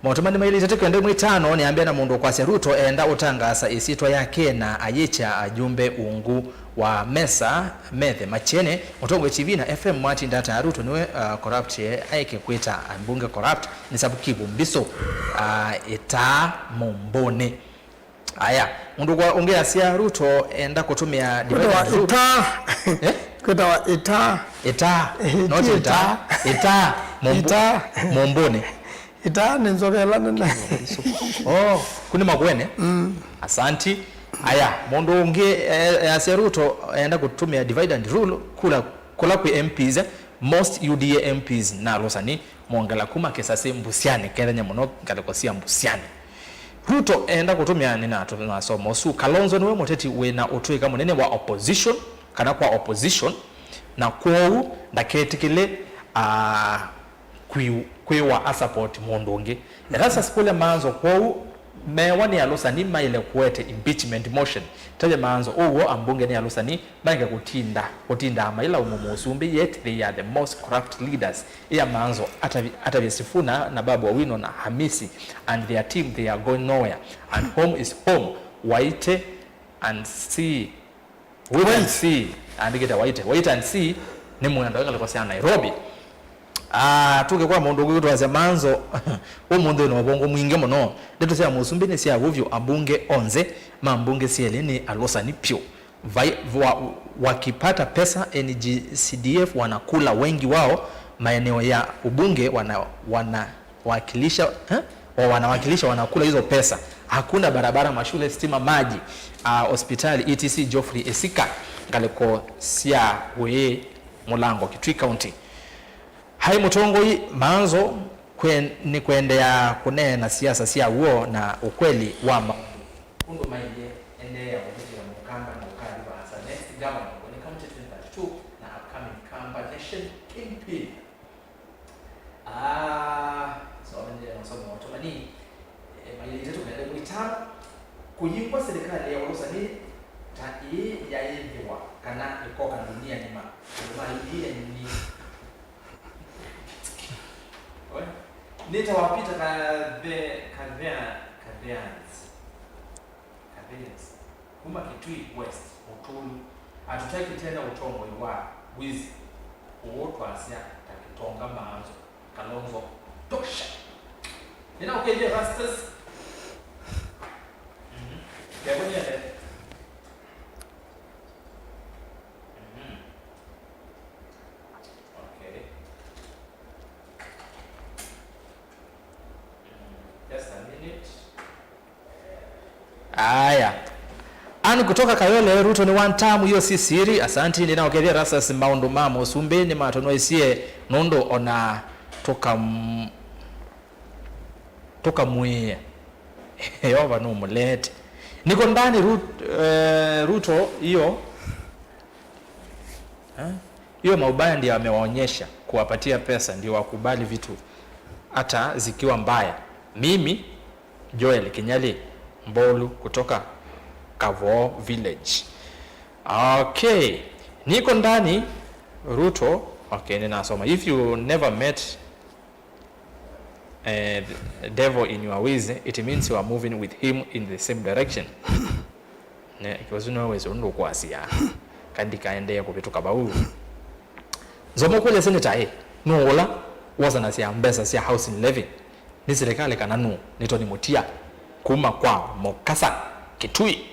Maũtũmani mailĩte tũkenda ĩmwe itano nĩambĩa na mũndũ ũkwasya Ruto enda ũtangaasa ĩsyĩtwa yake na ayĩkya ajumbe ungu wa mesa methe machene. Mũtongoi T V na F M mwatinda ata Ruto nĩwe, uh, corrupt, eh, aeke kwĩta ambunge corrupt nĩ sabukivu mbisũ, uh, ĩtaa mũmbũnĩ. Aya, mũndũ kwa ũngĩ asya Ruto enda kũtũmĩa divide and rule. Kwĩtawa ĩtaa. Eh? Kwĩtawa ĩtaa. Ĩtaa. Eh, not ti ĩtaa. Ĩtaa. Ĩtaa. Mũmbũ-, ĩtaa. Mũmbũnĩ. Ĩtaa nĩ nzovela nene. Oh, kuni Makueni? Mm. Asanti. Aya, mũndũ ũngĩ, eh, asya Ruto enda kũtũmĩa divide and rule kula, kula kwĩ M Ps, eh, most U D A M Ps na alũsani. Mwongela kuma Kisasi Mbusyanĩ, kethenya mũno ngalĩko sya Mbusyanĩ. Ruto enda kũtũmĩa nĩ na tũnasoma ũsu. Kalonzo nĩwe mũteti wĩ na ũtũĩka mũnene wa opposition, kana kwa opposition, na kwoou ndaketĩkĩle, ah, kwĩ-, kwĩwa a support mũndũ ũngĩ. Erastus kũlya maanzo kwoou mewa nĩ alũsani maĩle kũete impeachment motion. Tavya maanzo ũw'o ambunge nĩ alũsani maenge kũtinda, kũtindaa mailaumũ mũsumbĩ, yet they are the most corrupt leaders. Ĩya maanzo atavi-, atavye Sifuna na Babu Owino na Hamisi and their team, they are going nowhere. And home is home. Waite and see. Wait and see. Andĩkĩte Waite. Wait and see. Nĩ mwenda ngalĩko sya Nairobi. Ah, tuke kwa mũndũ ũkwĩtwa Semanzo. Ũmũnthĩ wĩna ũvongo mwingĩ mũno. Ndeto sya mũsumbĩ nĩ sya vũvyũ, ambunge onthe ma mbunge syelĩ nĩ alũsani pyũ. Vai-, wa-, wakipata pesa N G C D F wanakula wengi wao maeneo ya ubunge wana-, wanawakilisha, eh? Wa-, wanawakilisha wanakula hizo pesa. Hakuna barabara, mashule, stima, maji, ah, hospitali, et cetera. Geoffrey Esika, ngalĩko sya wĩĩ Mũlango, Kitui County. Hai mũtongoi Maanzo kwe-, nĩ kwendeea kũneena siasa sya w'o na ũkweli wa maũndũ. Ũndũ mailye endeea kũvĩtĩa mũkamba na ũkathi vaasa next governor Ngoni County twenty thirty-two na upcoming Kamba Nation kingpin. Ah, so endeea na ũsomi wa ũtũmani, eh, mailĩte tũmende mwĩtano. Kũyĩngwa serikali ya ũlũsani ta ĩĩ yaĩthĩwa kana ĩkoka nduniani ma andũ ma U D A nĩ Nĩtawa Peter Kathe-, Kathea-, Katheans. Katheans. Kuma Kitui West, Mũtũlu. Atũtaĩkĩte na ũtongoi wa wizi. Ũũ twasya ta Kĩtonga Maanzo. Kalonzo. Tosha. Nĩnaũkethie Rastus. Mhm. Kevonyete. Mhm. Okay. Just a minute. Aya. Ann kutoka Kayole, Ruto ni one term, hiyo si siri. Asanti, nĩnaũkethie Rastus, maũndũ ma mũsumbĩ nĩmatũnoisie nũndũ ona tũkam-, tũkamwĩe Yehova nũmũleete. Niko ndani Ru-, eh, Ruto, hiyo Eh? Hiyo maubaya ndio amewaonyesha, kuwapatia pesa ndio wakubali vitu hata zikiwa mbaya. Mimi, Joel Kinyali Mbolu kutoka Kavoo Village. Okay. Niko ndani, Ruto. Okay, ninasoma. If you never met eh, the devil in your ways, it means you are moving with him in the same direction. Ne, ũsu nĩwe wĩsĩ ũndũ ũkwasya. Kandi kaendee kũvĩtũka vau. Nzomokũlya seneta ĩ, nũũ ũla wosanasya mbesa sya housing levy? Nĩ silikalĩ kana nũũ? Nĩ Tony Mutia kuma kwa Mokasa, Kitui.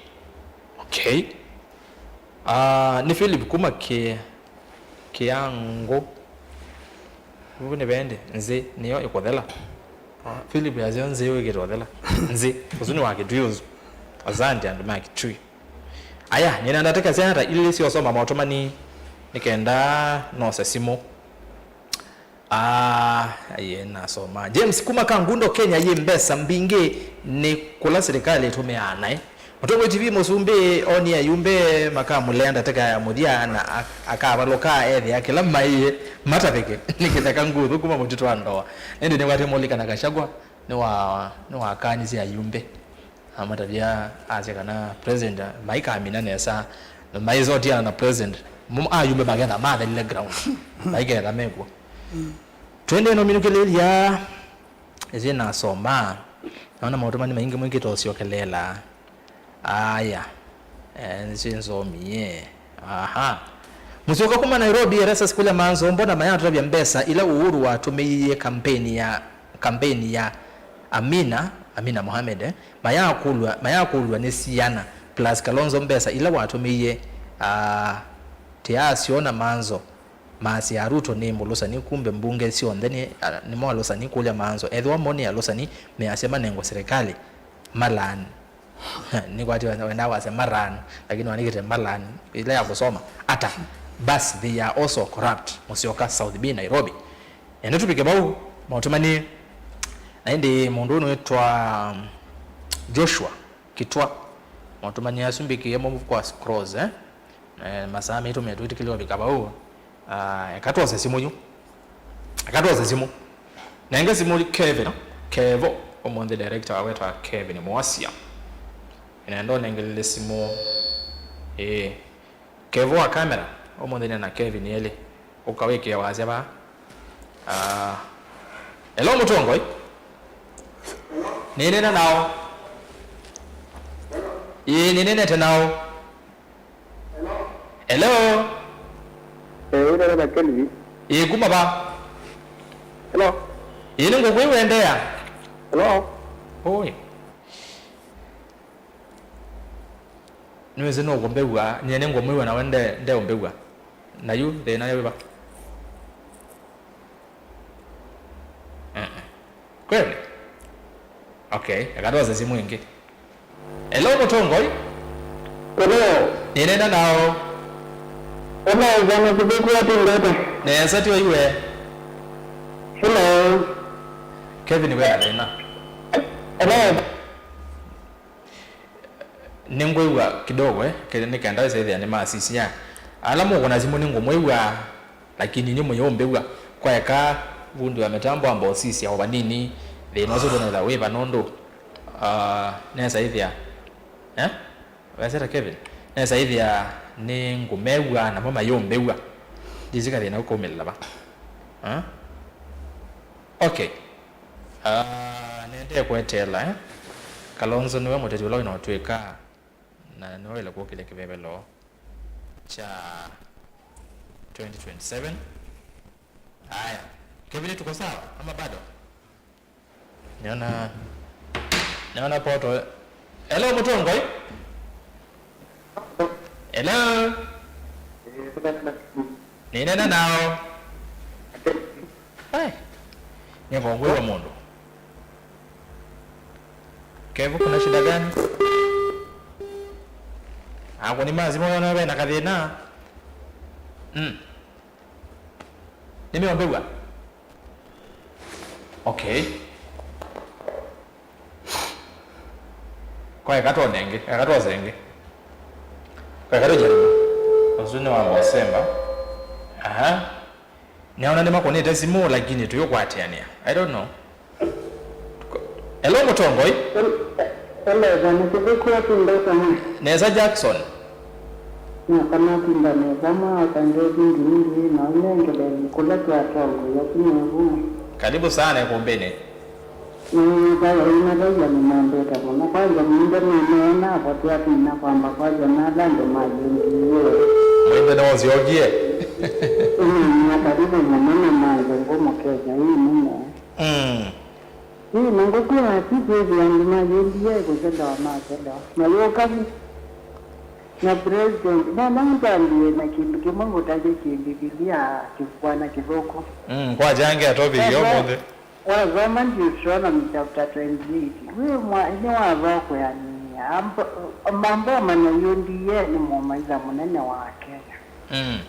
Okay. Ah, nĩ Philip kuma Ki-, Kiangu. Vuvu nĩ vendi, nzĩ nĩyo ĩkũthela. Ah, Philip yasyo nzĩ wĩkĩte ũthela. Nzĩ, ũsu nĩ wa Kitui ũsu. Asante andũ ma Kitui. Aya, nĩna ndatĩka syana ta ilĩ syosoma maũtũmani nĩ kenda nose simũ. Ah, aye, nasoma. James kuma Kangundo, Kenya, yĩ mbesa mbingĩ nĩ kũla silikalĩ ĩtũmĩaa naĩ. Mũtongoi T V mũsumbĩ onie ayumbe makamũlea ndatĩka ya mũthya na ak-, akavalũka ethĩa kĩla maĩe matavĩke nĩ kĩtheka nguthu kuma mũtitũ wa Ndoa. Ĩndĩ nĩwatĩ mũlikana Gachagua nĩwa-, nĩwakanisye ayumbe. Amatavya asya kana president maikamina nesa, na maisotiana na president. Mo ayumbe maketha mathelile ground. Maiketha mekw'o. Twende no minukililya. Ĩsyĩ nasoma. Naona maũtũmani maingĩ mwĩkĩte ũsyokeleela. Aya. Eh, nĩsyĩ nsomie. Aha. Mũsyoka kuma Nairobi, Erastus kũlya Manzo, mbona mayatũtavya mbesa ila Uhuru watũmĩie kampeni ya, kampeni ya Amina, Amina Mohamed, eh? Mayakũlw'a, mayakũlw'a nĩ siana, plus Kalonzo mbesa ila watũmĩie, ah, tiasyona Manzo. Maasya Ruto nĩ mũlũsani, kumbe mbunge syonthe nĩ, ah, nĩmo alũsani. Kũlya Manzo, ethĩwa mo nĩ alũsani, measya manengwe serikali, malaani. Nĩkwati wendaa kwasya maraani, lakini wanĩkĩte malaani, ila ya kũsoma. Ata? Bas, they are also corrupt. Musyoka, South B, Nairobi. Ende tũvike vau, maũtũmanie. Na ĩndĩ mũndũ ũyũ nĩwĩtwa, um, Joshua Kitwa. Maũtũmanie asu mbĩkĩe mo kwa scrolls, eh? Eh, masaa maitũ metwĩtĩkĩlya ũvika vau. Ah, eka twose simũ yu. Eka twose simũ. Nenge simũ Kevin, Kevo, ũmũnthĩ director wawetwa Kevin Mwasia. Nenda ũnengelele simũ. Ĩĩ. Kevo wa camera, ũmũnthĩ nĩ na Kevin elĩ. Ũka wĩkĩe wasya vaa. Ah, hello, Mũtongoi. Nĩnena nao. Ĩĩ, nĩnenete nao. Hello? Eh, wĩnena na Kelvin? Ĩĩ, kuma va? Hello? Ĩĩ, nĩngũkwĩw'a, endeea. Hello? Oi. Nĩwĩsĩ nũkũmbew'a, nyie nĩngũmwĩw'a nawe nde, ndeũmbew'a. Na yu, thĩna wĩ va? Mm-mm. Kweli? Okay, eka twose simũ ĩngĩ. Hello, Mũtongoi? Hello. Nĩnena nao. Hello, Bwana Kĩvĩku, atindete? Nesa, tyo iwe? Hello. Kevin, wĩ na thĩna? Hello. Nĩngwĩw'a kidogo, eh, ke-, nĩ kenda wĩsa ĩthĩa nĩmasisya. Ala mũkũna simũ nĩngũmwĩw'a, lakini inyw'ĩ mũyũmbĩw'a. Kwaeka vundi wa mĩtambo amba ũsisya o vanini, thĩna ũsu ndũnethwa wĩ va nũndũ, ah, nesa ĩthĩa, eh? Weseta Kevin? Nesa ĩthĩa nĩngũmew'a namo mayũmbĩw'a. Ndĩsĩ kathĩna ũkaumĩlĩla va. Eh? Okay. Ah, nendee kweteela, eh? Kalonzo nĩwe mũteti ũla wĩna ũtw'ĩka, na nĩwe waĩle kũkĩlya kĩvevelo kya twenty twenty-seven. Aya. Kevin, tuko sawa ama bado? Nĩona, nĩona poto. Hello, Mũtongoi? Hello? Nĩnena nao. Ai, nĩngũngwĩw'a mũndũ. Kevo, kuna shida gani? Akũni ma simũ nĩwona ve na kathĩna. Mm. Nĩmeũmbĩw'a? Okay. Kwa eka twone ĩngĩ, eka twose ĩngĩ. Kwa eka tũjaribu. Ũsu nĩ wa Bosemba. Aha. Nĩona nĩmakũnĩte simũ, lakini tũyũkwatĩanĩa. I don't know. Hello, Mũtongoi. Hello, Bwana Kĩvĩku, atindete? Nesa, Jackson. Nakanatinda nesa, mwaaka ngethi ndingi, na ũnengeleli kũla twatongoi, akinyevu. Karibu sana ikumbini. Nĩwĩthĩa ĩna thayũ nĩmendete mũno. Kwanja, mũimbe nũneena avotea vinya kwamba kwasya na ala andũ ma U D A. Mũimbe nĩwasyokie? Ĩnĩnĩa karibu mũno na manze ngũmũkethya ĩ nene. Mm. Ĩ, na ngũkwĩa ati kwĩthĩa andũ ma U D A kũselewa maselewa. Na yũka vu. Na president, nana mũtambie na kĩndũ kĩmwe ngũtavye kĩ Mbivilia kĩkwana kĩthũku. Mm, kwakya angĩ atopic ya ũmũnthĩ. Wasoma Deuteronomy chapter twenty-eight, wĩ mwa-, nĩwathokwĩanĩa, amba, mamboma na U D A nĩ mũmaitha mũnene wa Kenya. Mm.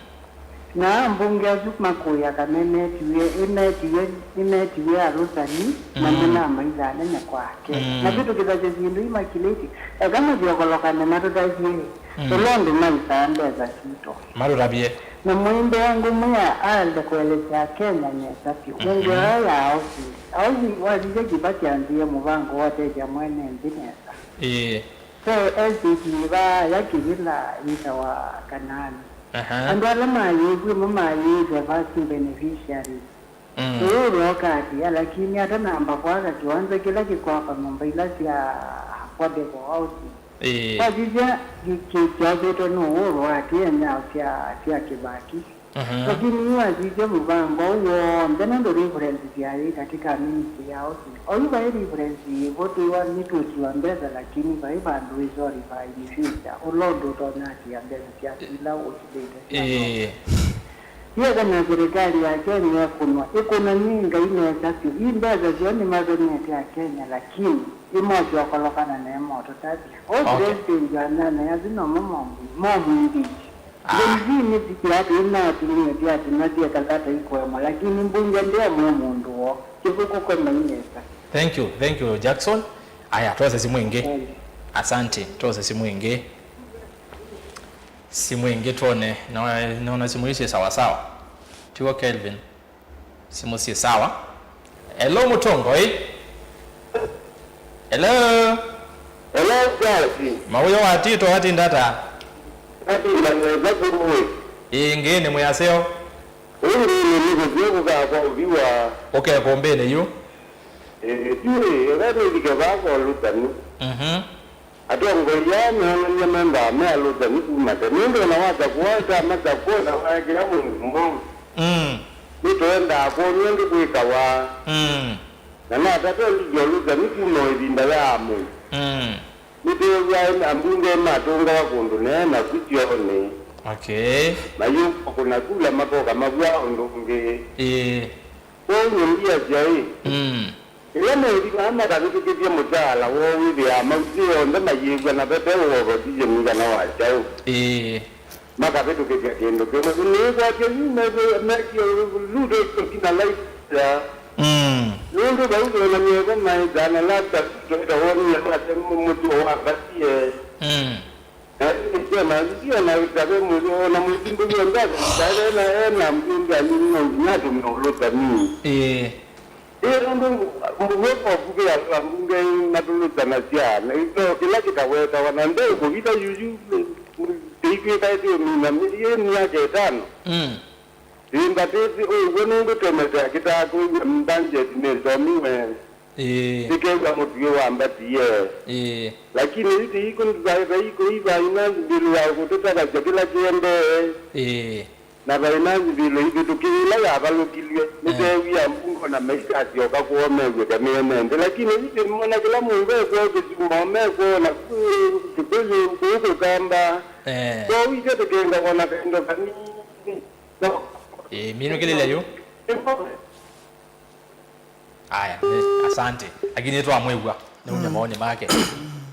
Na ambunge asu makũĩa kana nĩmetiwe, nĩmetiwe, nĩmetiwe alũsani, na mm, nĩmamaitha anene kwa Kenya. Mm. Na vĩtũkĩthasya syĩndũ imakilĩte, eka mathyokoloka na matũtavye, mm, tũla ũndũ maisaa mbesa sitũ. Matũtavye. Na mũimbe ngũmwĩa aende kũelesya Akenya nesa vyũ. Mhm. Ũngĩ aya ya housing. Housing wasisya Kibaki anzie mũvango wa ũtethya mwene nthĩ nesa. Ĩĩ. So, estate yĩ vaa ya kĩvĩla yĩtawa Kanaani. Aha. Andũ ala mayĩĩvw'e mo mayĩĩthya first beneficiaries. Mm. Ũũ ũrooka atĩa, lakini atanamba kwaka kĩwanza kĩla kĩkwakwa nyũmba ila sya affordable housing? Ĩĩ. Wasisya kĩ-, kĩ-, kĩkyakĩtwe nĩ ũũ ũrooka atĩa nyaũ sya, sya kĩvaki? Mhm. Lakini yu wasisya mũvango ũũ w'onthe nũndũ reference syaĩ katika ministry ya housing. Oyu vai reference yĩvũtĩwa nĩtwĩkiwa mbesa, lakini vai vandũ wĩsorify in future ũla ũndũ ũtonya atĩa mbesa syaku ila ũsindĩte sya Ĩĩ. Yĩka na serikali ya Kenya ĩkũnwa, ĩkũnwa nĩ Ngai nesa vyũ. Ii mbesa syoo nĩmathonete Akenya, lakini ĩmosyokolokana na ĩmotũtavya. Ũũ Okay. president wa nyanya yasu nomo momwĩmbĩisye. Ah. Gen Z nĩsikie atĩ ĩmaatumie atĩ atĩ matie kalata ikuemwa, lakini mbunge ndĩemwe mũndũ woo. Kĩvuko kwe mai nesa. Thank you, thank you, Jackson. Aya, twose simu ĩngĩ. Thank you. Asante, twose simu ĩngĩ. Simu ĩngĩ twone. Naona, naona simu ici sawa sawa. Tiwo Kelvin. Simu si sawa. Hello, Mũtongoi. Hello. Hello, Charles. Mawĩo wa Tito ati ndata. Ati ndata, ĩngĩ nĩ mwĩaseo. Ũngĩ nĩ nĩkũsio kũkaa kwa ũviwa. Ũke kũmbĩnĩ yu. Ĩĩ, ĩthuĩ, ĩla nĩlike vaa kwa Lutani. Mhm. Atongoi aa meonany'a mendaa me alũtani kuma tene, nũndũ o na wasya kũaa kyama kya kwona waekĩa mũndũ mwaũ. Mm. Nĩtũendaa kwonw'a ũndũ kwĩkawa. Mm. Na natata ũlikya ũlũtani kuma o ĩvinda ya Amoni. Mm. Nĩtwĩw'aa ambunge matũngawa kũndũ nee naku syoonĩ. Okay. Mayũka kũna kula makoka mavw'a ũndũ ũngĩ. Ĩĩ. Kwoou nĩmbiasya ĩ, Mm. ĩla methi vaa makavĩtũkĩthya mũtaala woo wĩthĩaa mausĩ onthe mayĩw'a na vate ũvothisye mũigana wa kyaũ. Ĩĩ. Makavĩtũkĩthya kĩndũ kĩmwe. Nĩkwatya yu mekie Luto ĩkina laita. Mm. Nũndũ vau ve na mĩeko maĩthaa na labda Luto ĩtawonie mate mũtuo wa mbatie. Mm. Na nĩsyo na ndio na ĩtave mũyo na mũsimbũlio ndave ĩtave na ena mjumbe anini no nginya atũme ũlũtani. Ĩĩ. Ĩĩ nũndũ mũvw'e kwa mbunge ya kwa mbunge matũlũtanasya na ito kĩla kĩtawetawa na nde kũvita yuyu tĩitwĩkaĩte ũmina yĩ myaka ĩtano. Mm. Ĩĩ mbatĩsĩ ũw'o nũndũ tũmesea kĩtaa kũw'a mbanjeti nĩsomiwe. Ĩĩ. Nĩkew'a mũtuĩ wa mbatie. Ĩĩ. Lakini yu tĩikũnzaĩva ikũi vaina mbĩlũ ya kũtũtavasya kĩla kĩendee. Ĩĩ. Na vaina mbĩlũ ivĩtũkĩe ĩla yavalũkilw'e. Ĩĩ. Nĩteew'ĩa mbungo na maikasyoka kwoo mew'e ta mĩene nthĩ. Lakini yu tĩmona kĩla mũndũ ekwoo kĩsuma mekwoo na kũkũyũ kũu kũkamba. Ĩĩ. Kwoou ithyĩ tũkĩngavwa na kaindo kanini. Ĩĩ, minũkĩlĩlya yu. Aya, nĩ, asante. Lakini nĩtwamwĩw'a. Nĩumya maoni make.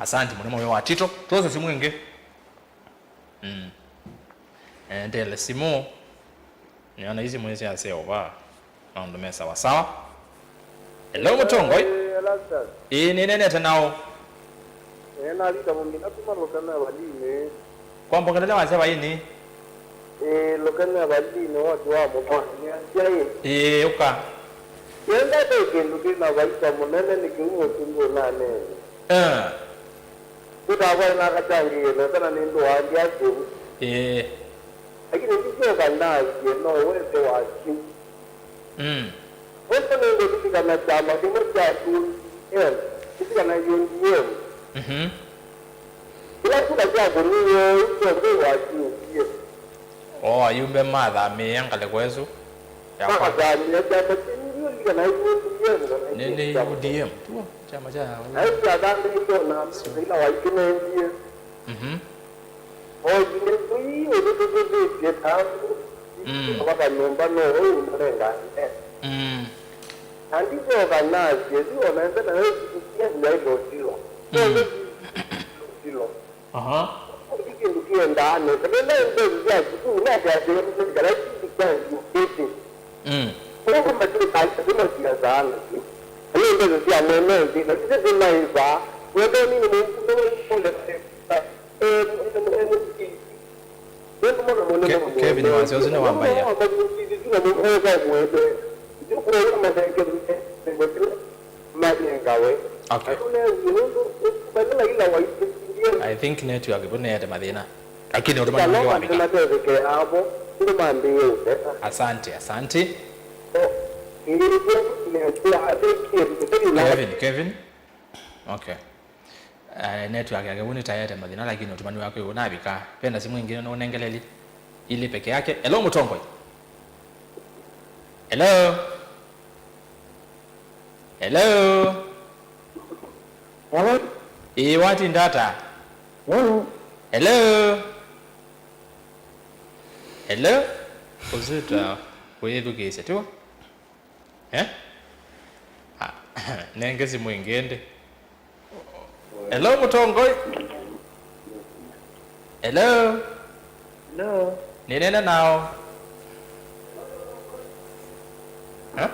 Asante mũno mawĩa wa Tito. Twose simu ĩngĩ. Mm. Endele simu. Nĩona ici mwĩsĩ aseo va. Maũndũ me sawa sawa. Hello, Mũtongoi. Eh, Erastus. Ĩĩ, nĩnenete nao. Eh, nalita mũmina kuma Lũkana Valinĩ. Kwa mbongelele wasya vaini. Eh, Lũkana Valinĩ woti wa mũtwani. Nĩasya ĩ. Ĩĩ, ũka. Nenda ve kĩndũ kĩna vaisa mũnene nĩ kĩu mũsumbĩ ũnaneenye. Eh. Kũtakwaĩ nakatangĩĩe nesa na nĩndũaandĩa kĩu. Ĩĩ. Lakini ndisyoka nasye no wese wasyo. Mm. Ũndũ nĩngũlilikana kyama kĩmwe kya U D M, lilikana U D M. Mhm. Kĩla kula kyakũniwe ũu kyonthe wasingie. O ayumbe mathamĩĩa ngalĩko ĩsu ya kwa- Mathamĩĩa kyama kĩu, lilikana U D M kana nĩ, nĩ U D M tu, kyama kya na ĩsu athambĩtwe na ila waitũnengie. Mhm. O ĩvinda ĩsu ii ũtũtũtũthĩtye ta Mm. vaka nyũmba no ũu ũmarenga nene. Mm. Na ndisyoka nasye yu ona ende nayo ĩkĩtũkia nyaĩ lotilo. Mm. Lotilo. Aha. Kũthi kĩndũ kĩendaa nesa. Nenda mbesa sya sukulu nateatĩwe nĩ serikali kĩndũ kya education. Mm. Ũu matũkaa nĩ masiasaa nasyo. Nĩ mbesa sya mwene nthĩ na sisyo simaĩvaa. Wendo nini mũkũndũ wĩ pole. Ke-, Kevin wasya ũsu nĩwambaĩa. Okay. I think network ĩvu nĩete mathĩna. Lakini ũtũmani wake wavika. Nĩmatethekea avo, nĩmambĩĩe ũteta. Asante, asante. Kevin, Kevin. Okay. Eh, network yake vau nĩtaete mathĩna, lakini ũtũmani wake ũnavika. Vena simũ ĩngĩ nũnengeleli ilĩ peke yake. Hello, mũtongoi. Hello. Hello. Hello. Ĩĩ, watinda ata? Hello. Hello. Hello. Ũsu ta wĩthukĩĩsya, tiw'o? Eh? Ah, nenge simũ ĩngĩ ĩndĩ. Hello, mũtongoi. Hello. Hello. Nĩneena nao. Eh?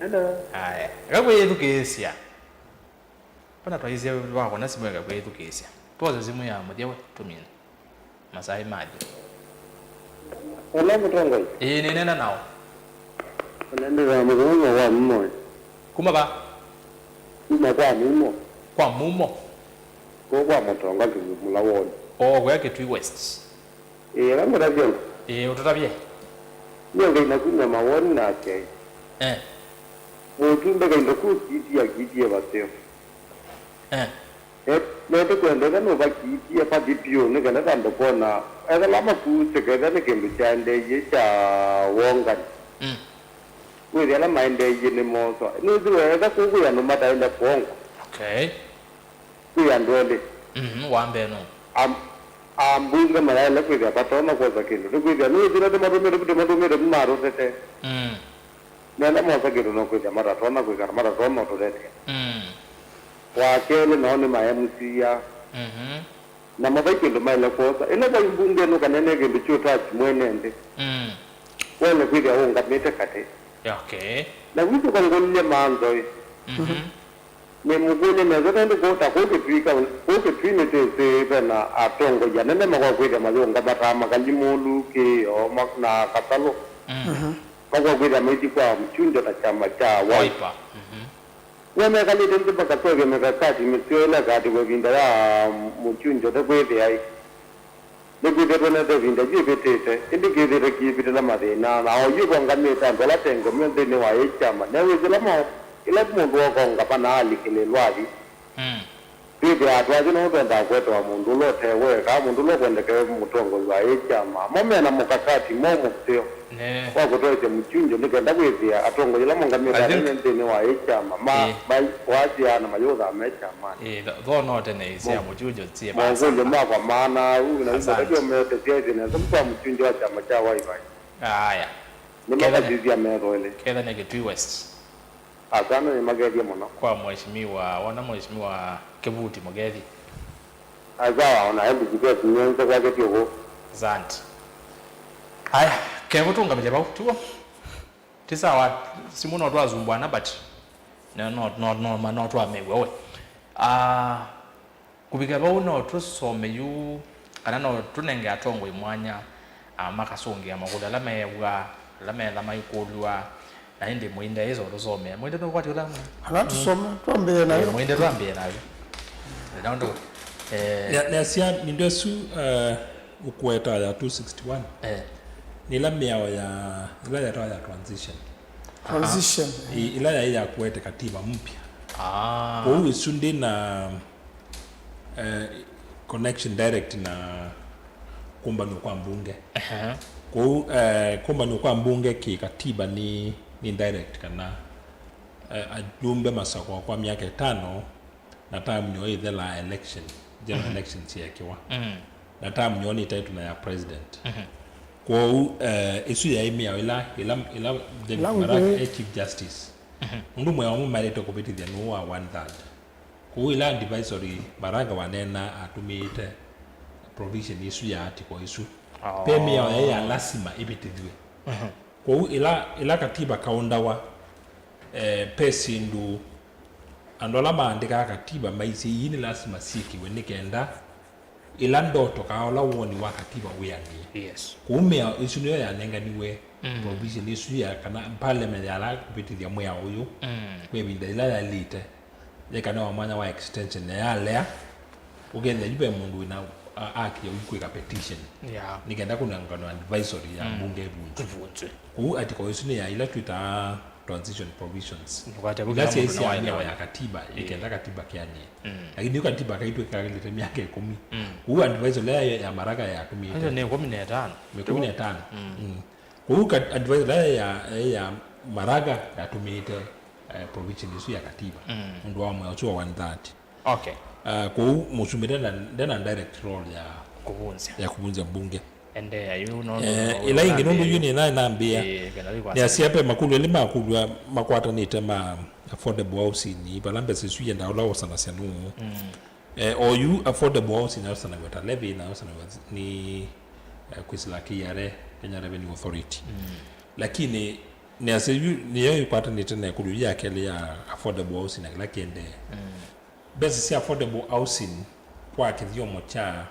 Hello. Aya, eka kwĩyĩthukĩĩsya. Pana twaisye wakona simũ eka kwĩyĩthukĩĩsya. Twosa simũ ya mũthya we, tũmine. Masaĩ mathi. Hello, mũtongoi. Ĩĩ, nĩneena nao. Ũnendeea mũthenya wa mũmo. Kuma va? Kuma kwa mũmo. Kwa mũmo? Kũu kwa mũtonga Kĩmũla ward. Oo, kũya Kitui West. Ĩĩ, ĩla ngũtavya. Ĩĩ, ũtũtavye. Nĩ Ngai na kumya mawoni nake. Eh. Mũtumbe kaindo kũkiitie akiitie vaseo. Eh. Nĩtũkwendete nũvakiitie vathi vyũ nĩ kenda twambe kwona ethela makuusĩ ketha nĩ kĩndũ kyaendeeie kya wongani. Mm. Wĩthĩa ala maendeeie nĩ moswa. Nĩwĩsĩ weetha kũu kwĩ andũ mataĩle kwongwa. Okay. Kwĩ andũ elĩ. Mhm, wa mbee nũ? Am-, ambunge mayaĩle kwĩthĩa vatonya kwosa kĩndũ. Nĩkwĩthĩa nĩwĩsĩ ĩla tũmatũmĩte, tũmatũmĩte matũtete. Mm. Nenda mosa kĩndũ no kwĩthĩa matatonya kwĩkana, matatonya ũtũtetea. Mm. Wa kelĩ nao nĩ ma M C A. Mhm. Namo vai kĩndũ maĩle kwosa. Ĩla vai mbunge nũkanene kĩndũ kyũtaki mwene nthĩ. Mm. Wene kwĩthĩa ũngamĩte katĩ. Okay. Na wĩsĩ kwa ngũlilye manzoĩ. Mhm. Nĩmũkũlye nesa nĩndĩ kũu ta kũu Kĩtui kaũntĩ, kũu Kĩtui nĩtwĩsĩ ve na atongoi anene makwa kwĩthĩa mayũnga mataa makali Mũlũ, Kĩoo, ma-, na Kasalũ. Mm. Mhm. Makwa kwĩthĩa maithi kwa Mũchunjo na kyama kya Wiper. Wiper. Mhm. Nĩmekalĩte nthĩ makasũvĩa mikakati mĩseo ĩla ĩkaatĩwa ĩvinda ya Mũchunjo nĩkwĩthĩa ĩ. Nĩkwĩthĩwa twonete ĩvinda yĩvĩtĩte, ĩndĩ kĩthĩte kĩivĩtĩla mathĩna, na oyu kũngamĩte andũ ala tengemeo nthĩnĩ wa ĩ kyama. Newĩsĩ ĩla mo-, ĩla mũndũ ũkongama na alikĩlĩlwa athi. Mm. Twĩthĩaa twasye nũndũ twendaa kũetawa mũndũ ũla ũte weka, mũndũ ũla ũkwendeka e mũtongoi wa ĩ kyama. Mo mena mũkakati mwaũ mũseo wa kũtwaĩsya Mũchunjo nĩ kenda kwĩthĩa atongoi ala mongamĩte anene nthĩnĩ wa ĩ kyama ma-, ma-, wasyaa na mayũthaa me kyamanĩ. Ĩĩ, tho-, tho no tene ĩsĩ ya Mũchunjo, siĩ makũlyo makwa maana ũu, na wimbo ũtavyo mete syaĩsĩ nesa kwa Mũchunjo wa kyama kya Wiper. Aya. Nĩmakasisya metho elĩ. Ketha nĩ Kitui West. Asante, nĩmakethie mũno. Kwa mheshimiwa, wona mheshimiwa Kĩvuti Mũgethi. Asawa, ona M C P nyenze kwake tiũkũ. Asante. Aya, kevo tũngamĩlye vau, tiw'o? Ti sawa, simũ no twasumbwana, but no, no, no, no, no twamew'a we. Ah, kũvika vau no tũsome yu, kana no tũnenge atongoi mwanya, ah, makasũngĩa makũlyo ala meew'a, ala metha maikũlw'a, na ĩndĩ Mũinde ĩsa ũtũsomea. Mũinde nũkwati ũla mwe? Ala tũsome, twambĩe nayo. Eh, Mũinde twambĩe nayo. Na ũndũ, eh, nĩasya mĩndũ ĩsu, eh, ũkũeta ya two sixty-one. Eh. Nĩ ĩla mĩao ya, ĩla yetawa ya transition. Aha. Transition. I-, ĩla yaĩ ya kũete katiba mpya. Ah. Kwoou ĩsu ndĩ na, eh, connection direct na kũmbanw'a kwa mbunge. Aha. Kwoou, eh, kũmbanw'a kwa mbunge kĩ katiba nĩ, nĩ direct kana, eh, ajumbe masakwa kwa myaka ĩtano, na term yoo ĩthelaa election, general election syeekĩwa. Mm. Na term yoo nĩ title na ya president. Mhm. Kwoou, eh, ĩsu yaĩ mĩao ĩla, ĩla, ĩla David Maraga e Chief Justice. Mhm. Nũndũ mwĩao ũmwe maĩlĩte kũvĩtĩthya nũũ wa one third. Kwoou ĩla advisory Maraga waneenaa atũmĩĩte provision ĩsu ya article ĩsu. Oh. Ve mĩao yaĩ ya lasima ĩvĩtĩthw'e. Mhm. Kwoou ĩla, ĩla katiba kaũndawa, eh, ve syĩndũ andũ ala maandĩkaa katiba maisye ii nĩ lasima syĩkĩwe nĩ kenda ĩla ndoto kana ũla woni wa katiba wĩanĩe. Yes. Kwoou mĩao ĩsu nĩyo yanenganiwe, mm, provision ĩsu ya kana parliament yala kũvĩtĩthya mwĩao ũyũ, mm, kwa ĩvinda yĩla yaĩlĩte, yekana wa mwanya wa extension, na yalea, ũkethĩa yu ve mũndũ wĩna a- aki ya kwĩka petition Yeah. nĩ kenda kũnenganwa advisory ya Mm. mbunge ĩvunjwe. Ĩvunjwe. Kũu article ĩsu nĩ ya ila twĩtaa transition provisions. Kwate Ila kila sya mũndũ isianĩawa nawaelewa. Ya katiba Eh. Ĩkenda katiba kĩanie. Mm. Lakini yu katiba kaitwĩkalĩte myaka ĩkũmi. Mm. Kũu advisory ĩla ya Maraga Ayo yatũmĩĩte nĩ ĩkũmi na ĩtano. ĩkũmi na ĩtano. Mm. Mm. Kũu ka- advisory ĩla ya, ya Maraga yatũmĩĩte eh, provision ĩsu ya katiba Mm. ũndũ wa mwea ũsu wa one thirty. Okay. Uh, kũu mũsumbĩ ndena, ndena direct role ya, Kũvunzya. Ya kũvunzya mbunge. Endeea yu no. Eh, ila ingĩ nũndũ yu nĩnaĩ nambĩa Eh, kana yu kwa. Nĩasya ve makũlyo elĩ ma kũlw'a makwatanĩte ma affordable housing, vala mbesa isu iendaa ũla wosanasya nũũ. Mm. Eh, oyu affordable housing yosanaw'a ta levy na yosanaw'a nĩ eh, kwĩsĩla K R A, Kenya Revenue Authority. Mm. Lakini nĩasya yu nĩyo ĩkwatanĩte na ĩkũlyo ya kelĩ ya affordable housing na kĩla kĩendee. Mm. Mbesa sya affordable housing kwa kĩthyomo kya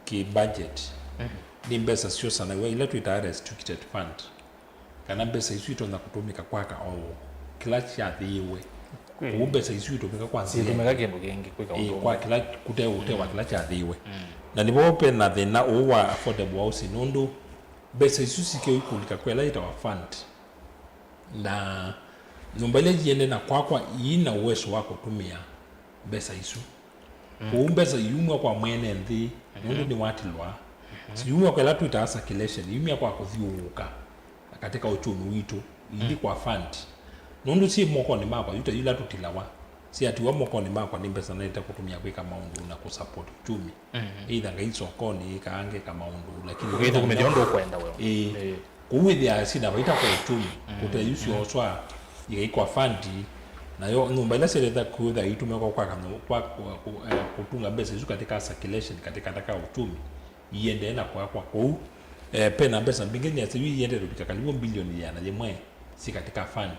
kĩ budget Mm. nĩ mbesa syosanaw'a ila twĩtaa restricted fund, kana mbesa isu itonya kũtũmĩka kwaka o kĩla kyathĩĩwe. Kwĩ- Kũu mbesa isu itũmĩka kwa nzĩa Situmĩka kĩndũ kĩngĩ kwĩka Ĩĩ, ũndũ kwa ũmwe. Kĩla kũte ũte wa kĩla kyathĩĩwe. Mm. Na nĩvo ve na thĩna ũũ wa affordable housing nũndũ mbesa isu sikeo ikũlika kwa ĩla yĩtawa fund, na nyũmba ila iende na kwakwa iina uwezo wa kũtũmĩa mbesa isu. Kũu mbesa iumw'a kwa mwene nthĩ nũndũ nĩwatilwa. Siumw'a kwa ĩla twĩtaa circulation, iumya kwa kũthyũũka katika ũchumi witũ, ithi kwa fund. Nũndũ syĩ mokonĩ makwa, yu ta yu ila tũtilawa, syatiwa mokonĩ makwa nĩ mbesa naĩte kũtũmĩa kwĩka maũndũ na kũsupport uchumi. Either ngaĩ sokonĩ, kaa ngeka maũndũ, lakini Ũkĩthũkũmĩthya ũndũ ũkwenda wewe. Ĩĩ. Ĩĩ. Kũu wĩthĩaa syĩna vaita kwa uchumi, kũte yu syooswa ikaikwa fund, nayo nyũmba ila syĩlĩte kwĩthĩa itũmĩka kwa, kwa, kwa, kwa, eh, kũtunga mbesa isu katika circulation, katika, katika uchumi, iendee na kwakwa kũu. Eh, pena mbesa mbingĩ nĩasya yu iendee kũvika karibu bilioni ĩana yĩmwe si katika fund.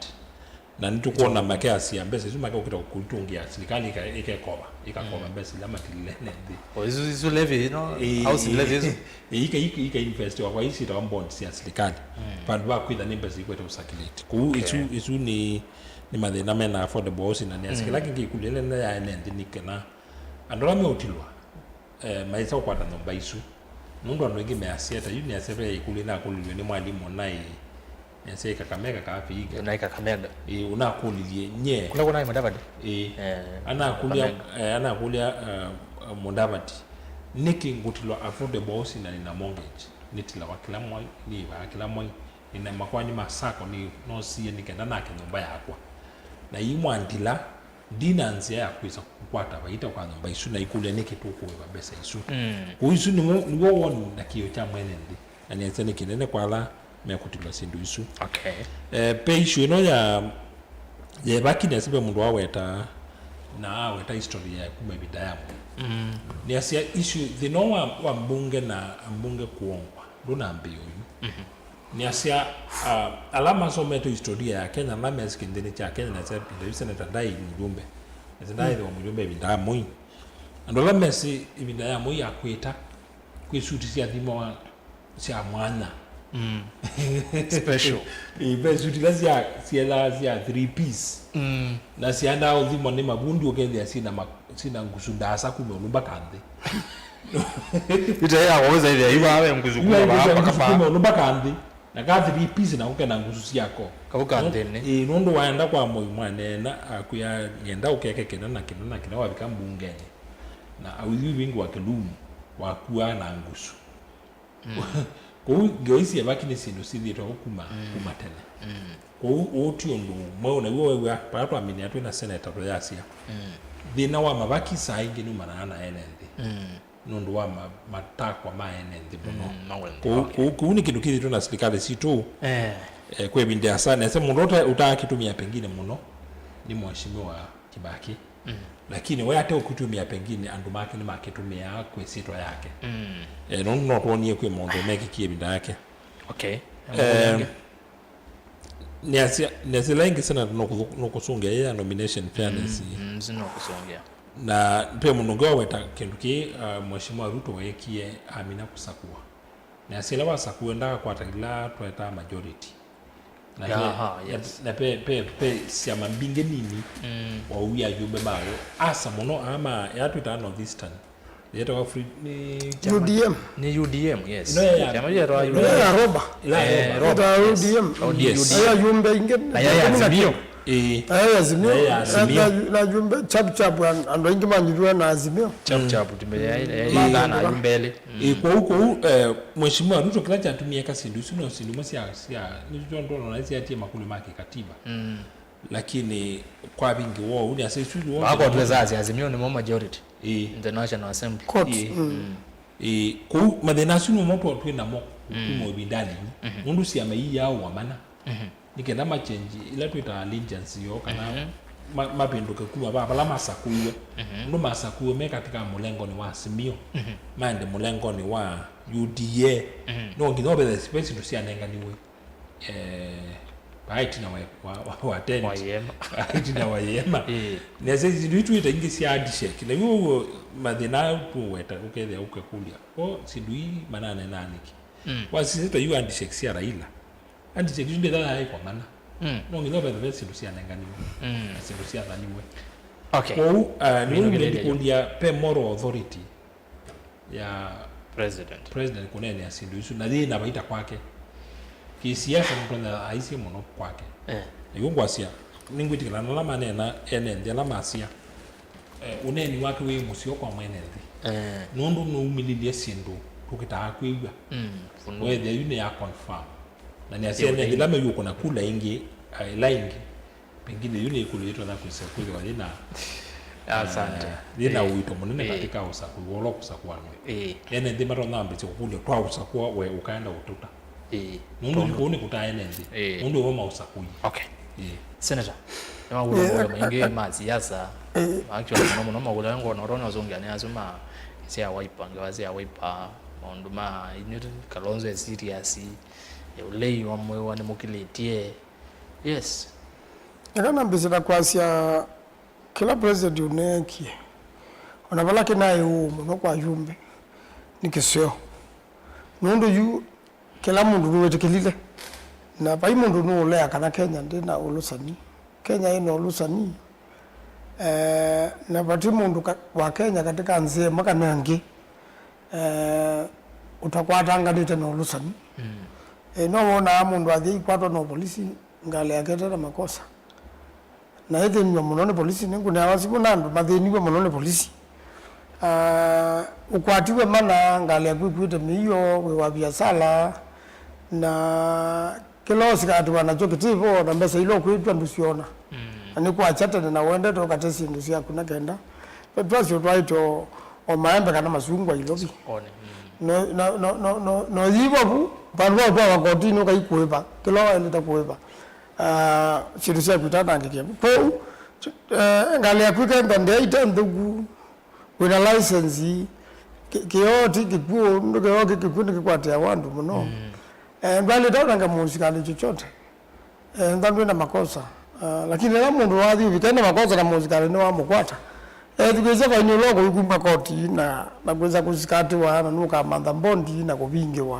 Na nĩtũkwona makeasya mbesa isu makeũkĩta kũitũngĩa silikalĩ ĩka- ĩkekova, ĩkakova mbesa ila matilile nthĩ. O isu, isu levy, you know, Ĩĩ, housing levy isu. ĩĩ, ika- ika- ika invest wakwa isi tawa bond sya silikalĩ. Vandũ va kwĩtha nĩ mbesa ikwete ũsakilate. Kũu isu, isu nĩ, nĩ mathĩna mena affordable housing na nĩasya kĩla kĩngĩ ĩkũlyo ĩla nene ya ene nthĩ nĩ kana andũ ala meũtilwa eh, maĩsa kũkwata nyũmba isu. Nũndũ andũ aingĩ measya ta yu nĩasya ve ĩkũlyo nakũlilw'e nĩ mwalimũ naĩ nĩasya Kakamega kaa Vihiga. Naĩ Kakamega. Ĩĩ, ũnakũlilye nye. Kũla kũnaĩ Mudavadi. Ĩĩ. Eh, Anakũlya, Kakamega. Eh, anakũlya uh, Mudavadi, nĩkĩ ngũtilwa affordable housing na nĩna mortgage? Nĩtilawa kĩla mwai, nĩĩvaa kĩla mwai, nĩna makoani ma sacco, nĩ nosie nĩ kenda nake nyũmba yakwa. Na ii mwandila, ndina nzĩa ya kwĩsa kũkwata vaita kwa nyũmba isu, na ikũlya nĩkĩ tũkũĩva mbesa isu. Kũu isu nĩw'o, nĩw'o woni na kĩĩo kya mwene nthĩ, na nĩasya nĩ kĩnene kwa ala mekũtilwa syĩndũ isu. Okay. Eh, pe issue ĩno ya, ya ĩvaki nĩasya ve mũndũ aweta, na aweta history ya kuma ĩvinda ya mũndũ. Nĩasya issue, thĩna wa, wa mbunge na ambunge kũongwa ndũnambĩĩa oyu. Nĩasya, ah, ala masomete historia ya Kenya, ala mesĩ kĩnthĩnĩ kya Kenya, nĩasya ĩvinda yu seneta ndaĩ mũjumbe. Nĩasya ndaĩthĩwa mũjumbe ĩvinda ya Moi. Andũ ala mesĩ ĩvinda ya Moi akwĩta, kwĩ suti syathimawa sya mwanya. Special. Ĩ, ve suti ila sya, syela sya three piece. Na syandaa ũthimwa nĩ mavundi ũkethĩa syĩna ma-, syĩna ngusu ndaasa kuma ĩũlũ mpaka nthĩ. Ita ya waweza ile iwa awe nguzu kuma baba mpaka kuma pa. Ĩũlũ mpaka nthĩ. Na ka three piece na ũkena ngusu syako. Kauka nthĩnĩ. Ĩĩ, nũndũ waenda kwa Moi mwaneena akwĩa ng'enda ũkeke kĩna na kĩna na kĩna wavika mbungenĩ. Na awĩthi ũvingũa kĩlumu wakua na ngusu. Kũu ngewa isu ĩvaki nĩ syĩndũ syĩthĩĩtwe kuma, kuma tene. Kũu ũũ ti ũndũ mweũ naw'o wew'a vala twamĩnĩa twĩ na seneta tũyasya. Thĩna wa mavaki saa ingĩ numanaa na ene nthĩ. Nũndũ wa ma-, matakwa ma ene nthĩ mũno. Kũu, kũu, kũu nĩ kĩndũ kĩthĩtwe na silikalĩ sitũ. Eh, kwa ĩvinda ya saa nesa mũndũ ũta-, ũtaakĩtũmĩa pengine mũno nĩ Mheshimiwa Kibaki. Lakini we ate ũkĩtũmĩa pengine andũ make nĩmakĩtũmĩa kwĩ syĩtwa yake. Eh, nũndũ no twonie kwĩ maũndũ mekĩkie ĩvinda yake. Okay. Eh, nĩasya, nĩasya ĩla ĩngĩ senate nũkũsũngĩa ya nomination fairness. Nũkũsũngĩa. Na pe mũndũ ũngĩ waweta kĩndũ kĩĩ, uh, Mheshimiwa Ruto weekie amina kũsakũa. Nĩasya ĩla wasakũe ndakakwata ila twetaa majority. Na pe, na pe, pe, pe syama mbingĩ nini wa ũu ya ayumbe mayo. Asa mũno ama yatwĩtaa North Eastern. Yetawa free, nĩ kyama- U D M. Nĩ U D M, yes. Ĩno ya- Kyama kyetawa ĩno U D M. Ya Roba. Ĩla ya Eh, Roba. Yetawa Yes. U D M. Oh, yes. Ayo ayumbe ingĩ. Na ya Azimio. Ĩĩ. Ayo Azimio. Na ya Azimio. Na, na, na ayumbe chap chap, an-, andũ aingĩ manyithiwe na Azimio. Chap chap, tumbe ya- ya- Ĩĩ. Ĩtana ayumbe elĩ. Mm. Ĩĩ, kwoou, kwoou, eh, Mheshimiwa Ruto kĩla kyatumie eka syĩndũ isu no syĩndũ imwe sya, sya, nĩtwona syatie makũlyo ma kĩkatiba. Mm. Lakini kwa vingi woo, ni ase isu woo. Wako tuweza asi Azimio nĩmo majority Ĩĩ. In the National Assembly. Court. Ĩĩ. Mm. Ĩĩ, kũu mathĩna asu nĩmo twa-, twĩ namo kuma ĩvindanĩ yu. Nũndũ syama ii yaũa mana. Nĩ kenda machenji ila twĩtaa allegiance yoo, kana ma-, mavĩndũke kuma va vala masakũiwe. Nũndũ masakũiwe me katika mũlengonĩ wa Azimio, maende mũlengonĩ wa U D A. No nginya ũvethe ve syĩndũ syanenganiwe. Eh, vaa ĩtina wa, wa, wa, wa tent. Wa ĩema. Vaa ĩtina wa ĩema. Ĩĩ. Nesa syĩndũ itũ ita ingĩ sya handshake. Na yu ũguo mathĩna tũweta, ũkethĩa ũkakũlya. O syĩndũ ii mananenaa nĩkĩ? Mm. Wasisya ta yu handshake sya Raila. Handshake isu ndĩthaa yaĩ kwa mana. Mm. No nginya ũvethe ve syĩndũ syanenganiwe. Mm. Na syĩndũ syathaniwe. Okay. Kwoou, ah, nĩwĩw'ile ndikũlya ve moral authority ya President. President kũneenea syĩndũ isu, na yĩ na vaita kwake. Kĩsiasa nũtonya aisye mũno kwake. Eh. Na yu ngwasya, nĩngwĩtĩkĩla na ala maneena ene nthĩ ala masya, eh, ũneeni wake wĩ mũseo kwa mwene nthĩ. Eh. Nũndũ nũumĩlĩlye syĩndũ tũkĩtaa kwĩw'a. Mm, fununu. Wethĩa yu nĩ ya confirm. Na nĩ asya ene nthĩ ĩla meyũkũna kula ingĩ, ah, ĩla ingĩ. Pengine yu nĩ ĩkũlyo yĩtonya kwĩsa kwĩthĩwa yĩna, Asante. Eh, yĩna Ĩĩ. Ũito mũnene Ĩĩ. Katika ũsakũi, wolo kũsakũanwe. Ĩĩ. Ene nthĩ matonya ambĩsya kũkũlya, twa ũsakũa we ũkaenda ũtũta. Ĩĩ. Nũndũ Tondũ- kũu nĩ kũtaa ene nthĩ. Ĩĩ. Nũndũ ĩvo maũsakũi. Okay. Ĩĩ. Senator, nĩwakũlya Ĩĩ. Maũndũ maingĩ ma siasa. Ĩĩ. Actually, mũno mũno makũlya ngona ũtonya ũsũngĩa nĩ asu ma sya Wiper, ngewa sya Wiper, maũndũ ma inyuĩ Kalonzo e serious, ũlei wa mwĩwa nĩmũkĩlĩtye. Yes. Eka nambĩsye na kwasya kĩla president ũneekie, o na vala kĩnaĩ ũũ mũno kwa ayumbe, nĩ kĩseo. Nũndũ yu kĩla mũndũ nĩwĩtĩkĩlile, na vai mũndũ nũũlea kana Kenya ndĩ na ũlũsani. Kenya ĩna ũlũsani, eh, na vati mũndũ ka-, wa Kenya katika nzĩa ĩmwe kana ĩngĩ, eh, ũtakwatanganĩte na ũlũsani. Mm. Eh, no wonaa mũndũ athi aikwatwa na polisi, ngalĩ yake ĩte na makosa. Na ĩthĩnw'a mũno nĩ polisi, nĩngũneawa simũ na andũ mathĩniw'e mũno nĩ polisi. Ah, ũkwatiwe mana, ngalĩ yaku ĩkuĩte mĩio, wĩ wa viasala, na kĩla ũsikatiwa nakyo kĩtĩvo, na mbesa ila ũkwĩtw'a ndũsyona. Mm. Na nĩ kwakya tene na wendete ũkate syĩndũ syaku na kenda. Ve twasyo twaĩte o, o maembe kana masungwa ilovi. One. Mm. No, no, no, no, no, no yĩva vu, vandũ va ũtwawa kotinĩ ũkaikũĩva, kĩla waĩlĩte kũĩva. Ah, syĩndũ syaku itanangĩkĩa. Kwoou, eh, ngalĩ yaku ĩkenda ndĩa ite nthũku, wĩna license, kĩ-, kĩoo ti kĩkw'ũ, nũndũ kĩoo kĩ kĩkw'ũ nĩkĩkwatĩawa andũ mũno. Mm. Eh, ndwalĩte ũnanga mũsikalĩ chochote. Eh, ntha ndwĩ na makosa. Ah, lakini ĩla mũndũ wathi ũvika ena makosa na mũsikalĩ nĩwamũkwata, ethukĩĩsya faini ũla ũkũikuma koti na, na kwĩsa kũsikatĩwa na nũkamantha mbondi na kũvingĩwa.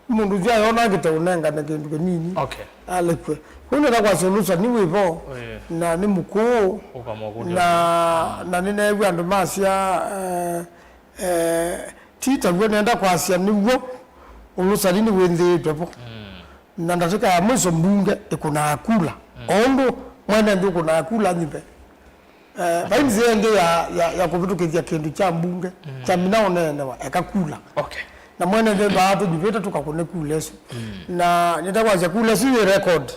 Mũndũ ũsu ayona kĩte ũnengane kĩndũ kĩnini, Okay. Alekwe. Kũu nĩta kwasya ũlũsani wĩ vo, Eh. Na nĩ mũkũũ, Ũkamũkũlya. Na, na nĩneew'a andũ masya, eh, eh, ti taw'o nenda kwasya nĩw'o, ũlũsani nĩwĩnthĩĩtwe vo. Mm. Na ndatĩka ya mwiso mbunge ĩkũnaa kula. Mm. O ũndũ mwene nthĩ ũkũnaa kula nyuve. Eh, vai nzĩa ĩngĩ ya, ya, ya kũvĩtũkĩthya kĩndũ kya mbunge, mm, kya mina ũneenewa, eka kula. Okay. Na mwene nthĩ mbaa tũnyuvĩte tũkakũne kula ĩsu. Mm. Na nĩtakwasya kula ĩsu yĩ record.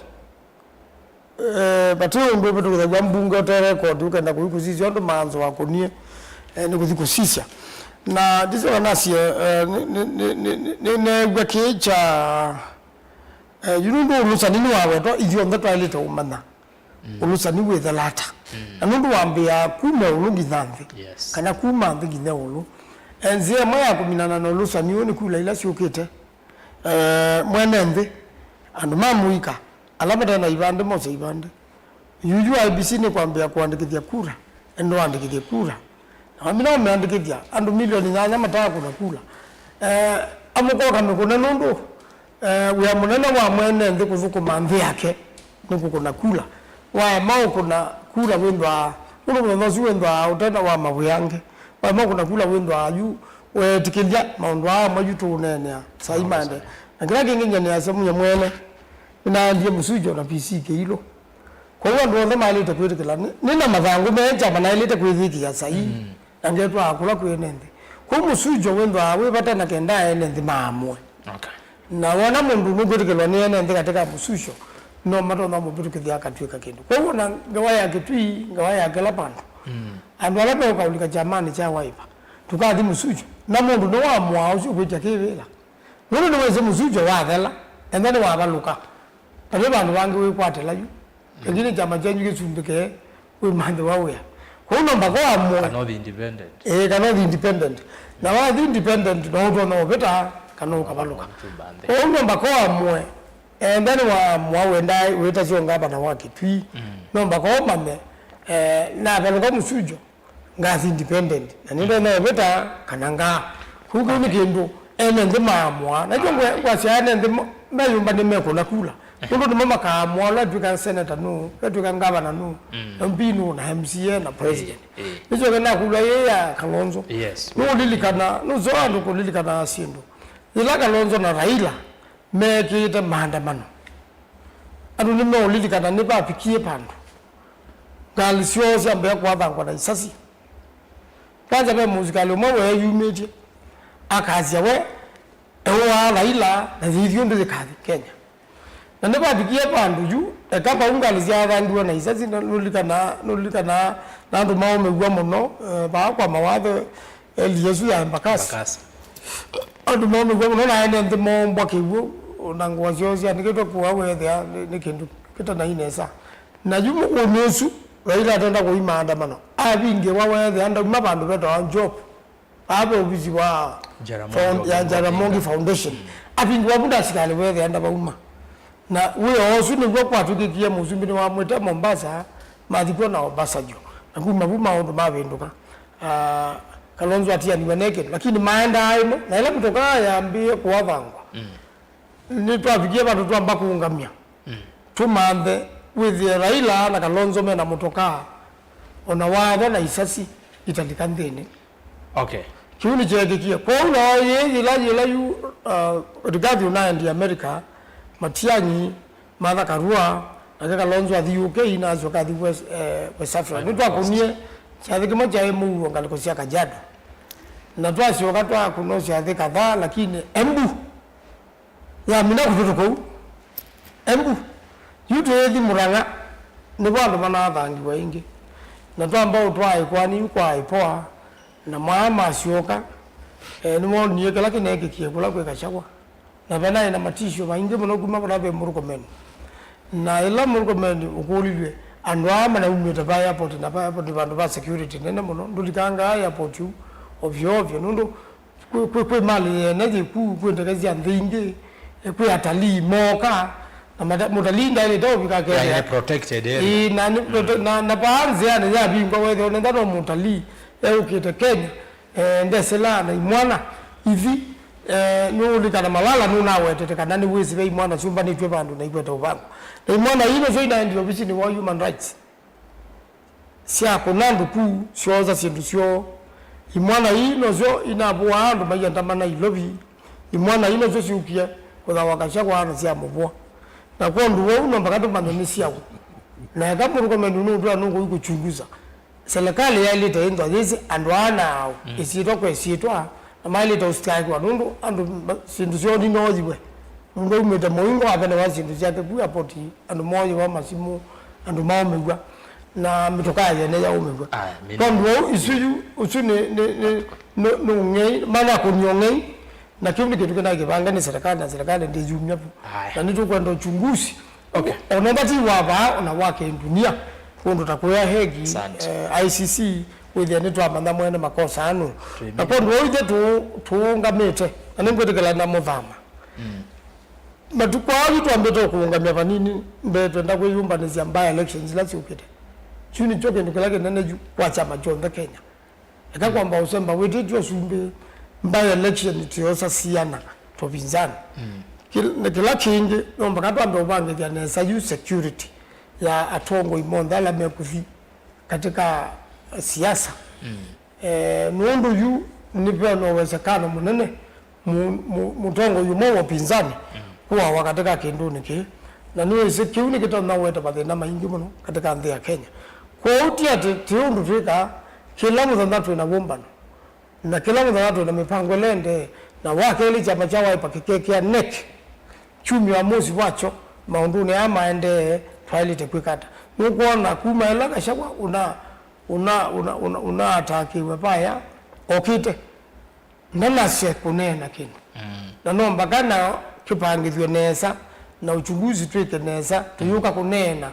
Eh, vate ũndũ ũvĩtũkĩthaw'a mbunge ũte record, ũkenda kũthi kũsisya ũndũ maanzo wakũnie, eh, nĩ kũthi kũsisya. Na ndisona nasye, eh, nĩ, nĩ, nĩ, nĩ, nĩ, nĩneew'a kĩĩ kya, eh, yu nũndũ ũlũsani nĩwawetwa, ithyonthe twaĩlĩte ũmanya. Mm. Ũlũsani wĩthela ata? Mm. Na nũndũ wambĩaa kuma ĩũlũ nginya nthĩ, yes, kana kuma nthĩ nginya ĩũlũ. E, nzĩa ĩmwe ya kũminana na ũlũsani ũũ nĩ kula ila syũkĩte. E, mwene nthĩ, andũ ma mũika, ala mate na ivandĩ mose ivandĩ. Yuyu I B C nĩkwambĩĩa kũandĩkĩthya kura, ĩndĩ waandĩkĩthye kura. Na wamina ũmeandĩkĩthya, andũ milioni nyanya mataa kũna kula. Eh, amũkoka mĩkũne nũndũ, eh, wĩa mũnene wa mwene nthĩ kũthũkũma nthĩ yake nĩ kũkũna kula. Waema ũkũna kula wĩthwaa, nũndũ mũthenya ũsu wĩthwaa ũtena wa mawĩa angĩ. Waema kũna kula wĩthwaa yu weetĩkĩlya maũndũ aa amwe yu tũũneenea sai maende. Na kĩla kĩngĩ nyanĩasya mũya mwene, nĩnaendie Mũsujo na P C Kĩilũ. Kwoou andũ onthe maĩlĩte kwĩtĩkĩla nĩ, nĩ na mathangũ me kyama naĩlĩte kwĩthĩkĩa sai, na ngetwaa kũla kwĩ ene nthĩ. Kwoou Mũsujo wĩthwaa wĩ vata na kenda ene nthĩ maamũe. Okay. Na wona mũndũ nũkwĩtĩkĩlwa nĩ ene nthĩ katĩ ka Mũsujo, no matonya mũvĩtũkĩthya akatw'ĩka kĩndũ. Kwoou ona ngewa ya Kĩtui, ngewa ya kĩla vandũ, andũ ala meũka ũlika kyamanĩ kya Wiper, tũkathi Mũsujo, na mũndũ nĩwamũaa ũsu ũkwĩtya kĩvĩla. Nũndũ nĩwĩsĩ Mũsujo wathela, enda nĩwavalũka. Na ve vandũ vangĩ wĩkwatĩla yu. Lakini kyama kyenyu kĩsumbĩke, wĩmanthĩwa wĩa. Kwoou no mpaka ũamũe. Kana ũthi independent. Ĩĩ, kana ũthi independent. Na wathi independent, no ũtonya ũvĩta, kana ũkavalũka. Kwoou no mpaka ũamũe. Enda nĩwaamũa wenda wĩtasya ũngavana wa Kĩtui. No mpaka ũmanye, eh, navalũka Mũsujo, ngathi independent, na nĩndonya ũvĩta kana ngaa. Kũu kĩu nĩ kĩndũ ene nthĩ maamũa. Nakyo ngwe-, ngwasya ene nthĩ mo-, meyũmba nĩmekũna kula. Nũndũ nĩmo makaamũa ũla etw'ĩka seneta nũ, etw'ĩka ngavana nũ, M P nũ, na M C A na president. Nĩsyoke nakũlwa yĩĩ ya Kalonzo. Yes. Nũũlilikana, nũsoo andũ kũlilikana syĩndũ. Yĩla Kalonzo na Raila meekĩĩte maandamano, andũ nĩmeũlilikana nĩvavikie vandũ ngalĩ syoo syambĩĩa kũathangwa na isasi. Kwanza ve mũsikalĩ ũmwe weeyumĩtye akasya we eũaa Raila na yĩithi ũndũ yĩkathi Kenya. Na nĩvavikie vandũ yu, eka vau ngalĩ syathangiwe na isasi, na nũlilikana, nũlilikana na andũ maũmĩw'a mũno, eh, vaa kwa mawatho, Eli ĩsu ya Embakasi. Embakasi. Andũ maũmĩw'a mũno na ene nthĩ moombwa kĩw'ũ, na ngũa syoo syanĩkĩtwe kũa weethĩa nĩ, nĩ kĩndũ kĩtanaĩ nesa. Na yu mũkũni ũsu, Raila atenda kũi maandamano, avingĩwa weethĩa ndauma vandũ vetawa Job, vaa ve ovisi wa Jaramogi found-, ya Oginga Jaramogi Odinga Foundation. Avingĩwa vu ndasikalĩ weethĩa ndavauma. Na wĩa ũsu nĩw'o kwatw'ĩkĩkie mũsumbĩ nĩwamwĩte Mombasa, mathi kw'o na Obasanjo. Na kuma vu maũndũ mavĩndũka. Ah, Kalonzo atianiwe ne kĩndũ, lakini maendaa ĩmwe, na ĩla mĩtokaa yambĩĩe kũavangwa, nĩtwavikie vandũ twamba kũũngamya. Tũmanthe wĩthĩe Raila na Kalonzo mena mũtokaa, ona wathwa na isasi italika nthĩnĩ. Okay. Kĩu nĩkyeekĩkie. Kwoou nao yĩ yĩla, yĩla yu, uh, Rigathi ũnaendie America, Matiang'i, Martha Karua, nake Kalonzo athi U K, na asyoka athi West, eh, West Africa. Ivory Coast. Nĩtwakũnie syathĩ kĩmwe kyaĩ mũuo ngalĩko sya Kajiado. Na twasyoka twakũna syathĩ kadhaa, lakini Embu yamina kũvĩtũka ũu. Embu. Yu twĩthi Murang'a, nĩvo andũ manathangiwa ĩngĩ. Na twamba ũtwaa ĩkoani yu kwa IPOA, na maa masyoka, eh, nĩmoonie kĩla kĩneekĩkie kũla kwĩ Gachagua. Na venaĩ na matisyo maingĩ mũno kuma vala ve Murkomen. Na ĩla Murkomen ũkũlilw'e, andũ aa manaumĩte va airport, na va airport nĩ vandũ va security nene mũno, ndũlikangaa airport yu ovyo ovyo, nũndũ kwĩ, kwĩ, kwĩ malĩ yene yĩ ku, kwĩ ndeke sya nthĩ ingĩ, eh, kwĩ atalii mooka, na mata-, mũtalii ndaĩlĩte ũvika Kenya. Yeah, in a protected area. Ĩĩ, na nĩ prote-, na, na vaa nzĩanĩ yavingwa, wethĩa ũnenda no mũtalii eũkĩte Kenya. Eh, ndesĩlaa na imwana ithi, eh, nũũlikana Malala nũnawetete kana nĩwĩsĩ ve imwana syũmbanĩtw'e vandũ na ikwete ũvango. Na imwana ii nĩsyo inaendie ovisinĩ wa human rights, syakũna andũ ku, syoosa syĩndũ syoo. Imwana ii nosyo inavũaa andũ maiandamana Ilovi. Imwana ii nosyo syũkie kũthawa Gachagua na syamũvũa. Na kwondũ wou no mpaka tũmanye nĩ syaũ. Na eka Murkomen nũtwĩa nũkũi kũchunguza. Serikali yaĩlĩte ĩnthwa yĩsĩ andũ aa naaũ, ĩsyĩtwa kwa ĩsyĩtwa, na maĩlĩte ũsitakiwa nũndũ andũ ma-, syĩndũ syoo ninoyiwe. Mũndũ aumĩte mũingo avenewa syĩndũ syake ku airport, andũ mooyĩwa masimũ, andũ maũmĩw'a, na mĩtokaa yene yaũmĩw'a. Aya, mĩnene. Kwondũ ũu, isu yu, ũsu nĩ, nĩ, nĩ, nĩ, nĩ ũng'ei, manakũnie ũng'ei, na kĩu nĩ kĩndũ kĩnaĩ kĩvange nĩ serikali, na serikali ndĩyumya vu. Aya. Na nĩtũkwenda uchunguzi. Okay. Ona ĩndĩ ti wa vaa, ona wa kĩndunia, kũndũ ta kũya Hague, asante, eh, I C C, wĩthĩa nĩtwamanya mwene makosa anu. Twĩmina. Na kwondũ ũu ithyĩ tũ-, tũũngamĩte, na nĩngwĩtĩkĩla na mũthama. Mm. Matukũ aa yu twambĩte kũũngamya vanini, mbee twenda kwĩyũmbanĩsya by-elections ila syũkĩte. Kyu nĩkyo kĩndũ kĩla kĩnene yu kwa kyama kyonthe Kenya. Eka kwamba ũsemba wĩtĩtw'e ũsumbĩ, by-election tũyosa siana tũvinzani. Mm. Kĩl-, na kĩla kĩngĩ, no mpaka twambe ũvangĩthya nesa yu security ya atongoi monthe ala mekũthi katika siasa. Mm. Eh, nũndũ yu nĩ ve na ũwesekano mũnene mu- mu- mũtongoi ũmwe wa ũpinzani kũawa katĩ ka kĩndũnĩ kĩĩ, na nĩwĩsĩ kĩu nĩkĩtonya ũete mathĩna maingĩ mũno katĩ ka nthĩ ya Kenya. Kwoou ti atĩ ti ũndũ twĩkaa, kĩla mũthenya twĩ na wũmbano, na kĩla mũthenya twĩ na mĩpango ĩla ĩendee, na wa kelĩ kyama kya Wiper kĩkekĩa NEC kyumya ũamusi wakyo maũndũnĩ aa maendee, twaĩlĩte kwĩka ata? Nũkwona kuma ĩla Gachagua ũna- ũna- ũna- ũna- ũnaatakiwe vaya okĩte, ndanasya kũneena kĩndũ. Na no mbaka na kĩpangĩthw'e nesa, na uchunguzi twĩke nesa, tũyũka kũneena,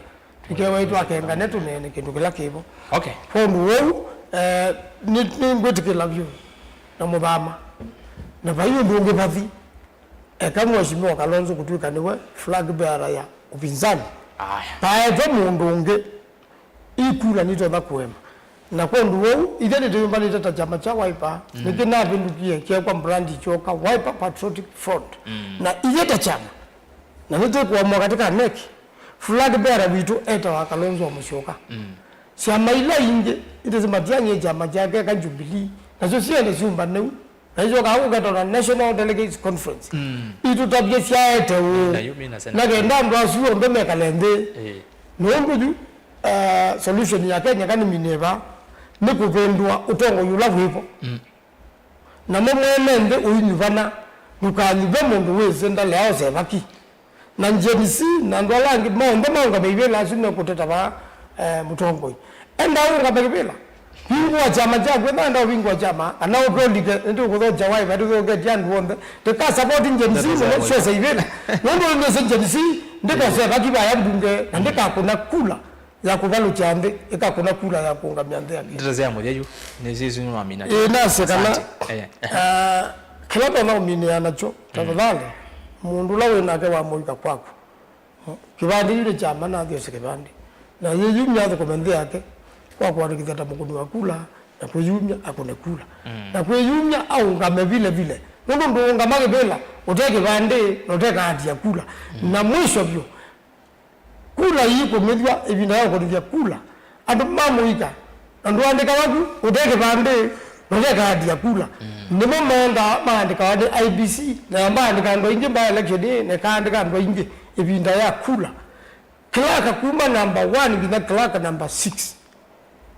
tũkewa itwakengane tũneene kĩndũ kĩla kĩvo. Okay. Kwondũ wou, eh, nĩ- nĩngwĩtĩkĩla vyũ na mũthama, na vai ũndũ ũngĩ vathi. Eka Mheshimiwa Kalonzo kũtw'ĩka nĩwe flag bearer ya upinzani. Aya. Paetwe mũndũ ũngĩ, ii kula nitonya kũema. Na kwondũ wou, ithe nĩtũyũmbanĩte ta kyama kya Wiper, nĩkĩnavĩndũkie kyeekwa brand kyoka Wiper Patriotic Front. Na ithe ta kyama, na nĩtwĩkũamwa katĩ ka NEC, flag bearer witũ etawa Kalonzo Musyoka. Syama ila ingĩ, ithe Matiang'i kyama kyake ka Jubilee, nasyo siende syũmbane u. Na isyokaa kũketwa na National Delegates Conference. Itũtavye syaete ũũ. Na yu mi na senate. Na kenda andũ asu onthe mekale nthĩ. Ĩĩ. Nũndũ yu, uh, solution ya Kenya kanĩminĩe vaa nĩ kũvĩndũa ũtongoi ũla wĩvo. Namo mwene nthĩ ũinyuvana, ndũkanyuve mũndũ wĩsĩ ndalea ũsevaki. Na Gen Z na andũ ala angĩ monthe maũngame ivĩla asu mekũteta vaa, eh, mũtongoi. Enda ũngame kĩvĩla. Vingũa kyama kyaku, enda enda ũvingũa kyama, kana ũtũlike, nĩtũkũthokya Wiper, tũthoketye andũ onthe. Tũka support Gen Z mũno, syose ivĩla. Nũndũ nĩsĩ Gen Z, ndĩkoseva kivaya mbunge, na ndĩkakũna kula ya kũvalũkya nthĩ, ĩkakũna kula ya kũũngamya nthĩ yake. Ndeto sya mũthya yu nĩ sisi nĩwamina. Ĩĩ, nasye kana, asante. Eh. Ah, kĩla tonya ũminĩa nakyo, tafadhali, mũndũ ũla wĩ nake wa mũika kwaku. Kĩvandĩ yu nĩ kyama, nathi ose kĩvandĩ. Na yĩyumya athũkũme nthĩ yake kwa kũandĩkĩthya ta mũkũni wa kula, na kwĩyumya akũne kula. Na kwĩyumya aũngame vile vile. Nũndũ ndũũngama kĩvĩla ũte kĩvandĩ na ũte kaati ya kula. Na mwisho vyũ, kula ii kũmĩthw'a ĩvinda ya ũkũnĩthya kula, andũ ma mũika, na ndũandĩka waku ũte kĩvandĩ na ũte kaati ya kula. Nĩmo maendaa maandĩkawa nĩ I E B C, na maandĩka andũ aingĩ by election, na ĩkaandĩka andũ aingĩ ĩvinda ya kula. Clerk kuma number one nginya clerk number six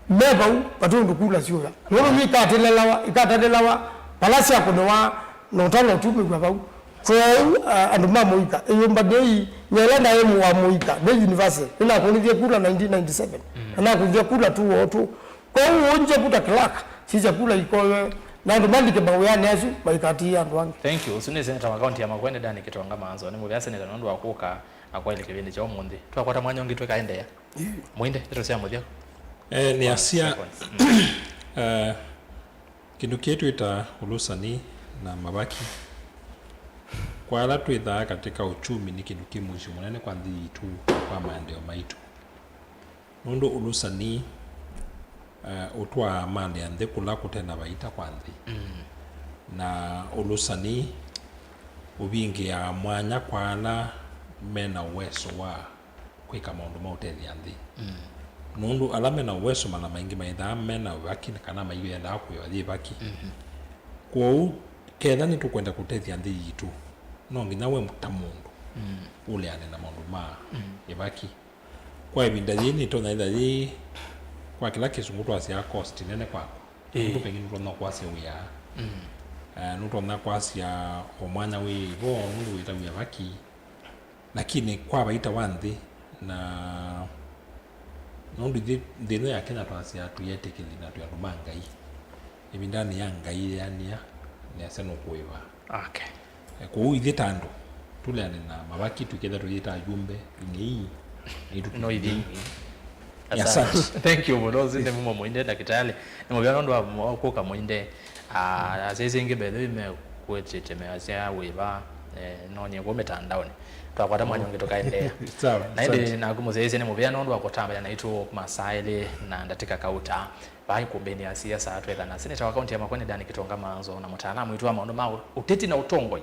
me vau, vate ũndũ kula syũya. Nũndũ yu ikatilelawa, ikatalĩlawa vala syakũnĩwa, na ũtalo ũtumĩw'a vau. Kwoou, ah, andũ ma mũika, ĩyũmbanĩei, nyela naĩ wa mũika, nĩ university, nĩnakũnĩthie kula nineteen ninety-seven, na nakũnĩthie kula two oh two. Kwoou ũnje kuta clerk, sisya kula ikoywe, na andũ malike mawĩanĩ asu, maikatie andũ angĩ. Thank you. Ũsu nĩ seneta wa kaunti ya Makueni, Danny Kitonga Maanzo. Nĩ mũvea seneta nũndũ wa kũka na kwaĩle kĩvĩndĩ kya ũmũnthĩ. Twakwata mwanya ũngĩ twĩkaendeea. Mũinde, ndeto sya mũthya. Eh, nĩ asya, eh, kĩndũ kĩĩ twĩtaa ũlũsani na mavaki. Kwa ala twĩthaa katika uchumi nĩ kĩndũ kĩ mũisyo mũnene kwa nthĩ yitũ, kwa maendeeo maitũ. Nũndũ ũlũsani, eh, ũtwaa mali ya nthĩ kũla kũte na vaita kwa nthĩ. Na ũlũsani ũvingĩaa mwanya kwa ala me na ũweso wa kwĩka maũndũ ma ũtethya nthĩ. Nũndũ ala me na ũweso mala maingĩ maĩthaa me na vaki kana maendaa kwĩwa yĩ vaki. Kwoou, ketha nĩtũkwenda kũtethya nthĩ yitũ, no nginya we ta mũndũ ũleane na maũndũ ma ĩvaki. Kwa ĩvinda yĩĩ nĩtonya ĩtha yĩ kwa kĩla kĩsũngũ twasyaa cost nene kwaku. Ĩĩ. Nũndũ pengine nũtonya kwasya wĩa. Eh, nũtonya kwasya o mwanya wĩ vo nũndũ wĩtaw'a vaki. Lakini kwa vaita wa nthĩ, na nũndũ ithyĩ nthĩ ĩno ya Kenya twasya twĩ etĩkĩli na twĩ andũ ma Ngai. Ĩvindanĩ ya Ngai yeanĩa, nĩasya nũkũĩva. Okay. Eh, kwoou ithyĩ ta andũ, tũleane na mavaki, tũketha tũyĩta ajumbe, ing'ei, no ithyĩ ing'ei. Asante. Asante. Thank you mũno, ũsu nĩ Mumo Mũinde, ndakĩtalĩ. Nĩ mũvea nũndũ wa mo- kũka Mũinde. Ah, asyaĩĩsya aingĩ by the way mekwĩtĩte measya wĩva, eh, nonye kũu mĩtandaonĩ. Twakwata mwanya ũngĩ tũkaendeea. Sawa, na ĩndĩ asante. Naku mũsyaĩĩsya nĩ mũvea nũndũ wa kũtambya naitũ masaa elĩ na ndatĩka kauta. Vaa ikumbĩnĩ ya siasa twĩthana seneta wa kaunti ya Makueni Danny Kitonga Maanzo na mũtaalamu witũ wa maũndũ ma ũ- ũteti na ũtongoi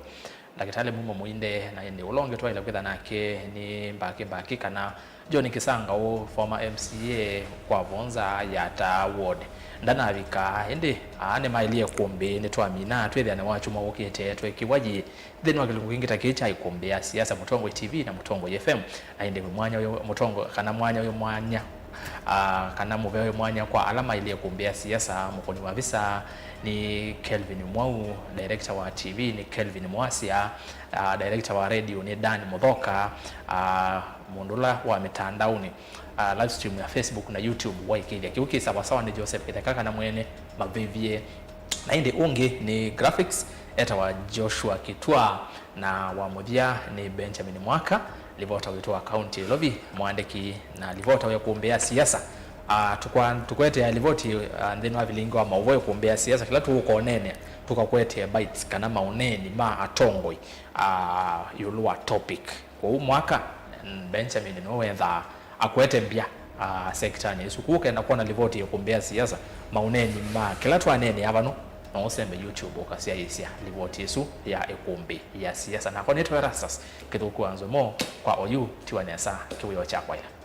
Ndakĩtalĩ Mumo Mũinde, na ĩndĩ ũla ũngĩ twaĩle kwĩtha nake nĩ Mbaki Mbaki kana John Kĩsangaũ, former M C A kwa Vonza Yatta Ward. Ndanavika, ĩndĩ aa nĩmaĩlye ĩkũmbĩ, nĩtwamina twĩthĩa nĩwachuma ũkĩte twekiwa yĩ nthĩnĩ wa kĩlungu kĩngĩ ta kĩĩ kya ĩkũmbĩ ya siasa, Mũtongoi T V na Mũtongoi F M. Na ĩndĩ mwanya ũyũ mũtongo, kana mwanya ũyũ mwanya, ah, kana mũvea ũyũ mwanya kwa ala maĩlye ĩkũmbĩ ya siasa, mũkũni wa visa nĩ Kelvin Mwau, director wa T V nĩ Kelvin Mwasya, ah, director wa radio nĩ Dan Mũthoka, ah, mũndũ ũla wa mĩtandaonĩ, ah, live stream ya Facebook na YouTube waĩkĩĩthya kĩu kĩ sawasawa nĩ Joseph Kĩtheka kana mwene Mavĩvye. Na ĩndĩ ũngĩ nĩ graphics, etawa Joshua Kitwa, na wa mũthya nĩ Benjamin Mwaka, livota witũ wa kaunti ya Nairobi, mwandĩki na livota wa ĩkũmbĩ ya siasa. Ah, tũkwa-, tũkwetea livoti, ah, nthĩnĩ wa vilingi wa maũvoo ĩkũmbĩ ya siasa, kĩla tũũkoneenea, tũkakwetea bites kana maũneeni ma atongoi, ah, ĩũlũ wa topic. Kwoou Mwaka, mm, Benjamin nĩwe wethaa akwete mbya, ah, sektanĩ ĩsu. Kwoou ũkenda kwona livoti ya ĩkũmbĩ ya siasa, maũneeni ma kĩla twaneenea vano, no ũsembe YouTube ũkasyaĩĩsya livoti ĩsu ya ĩkũmbĩ ya siasa. Nakwa nĩtwa Erastus Kĩthũku wa Nzomo kwa oyu, tiwa nesa kĩwĩoo kya kwaĩla.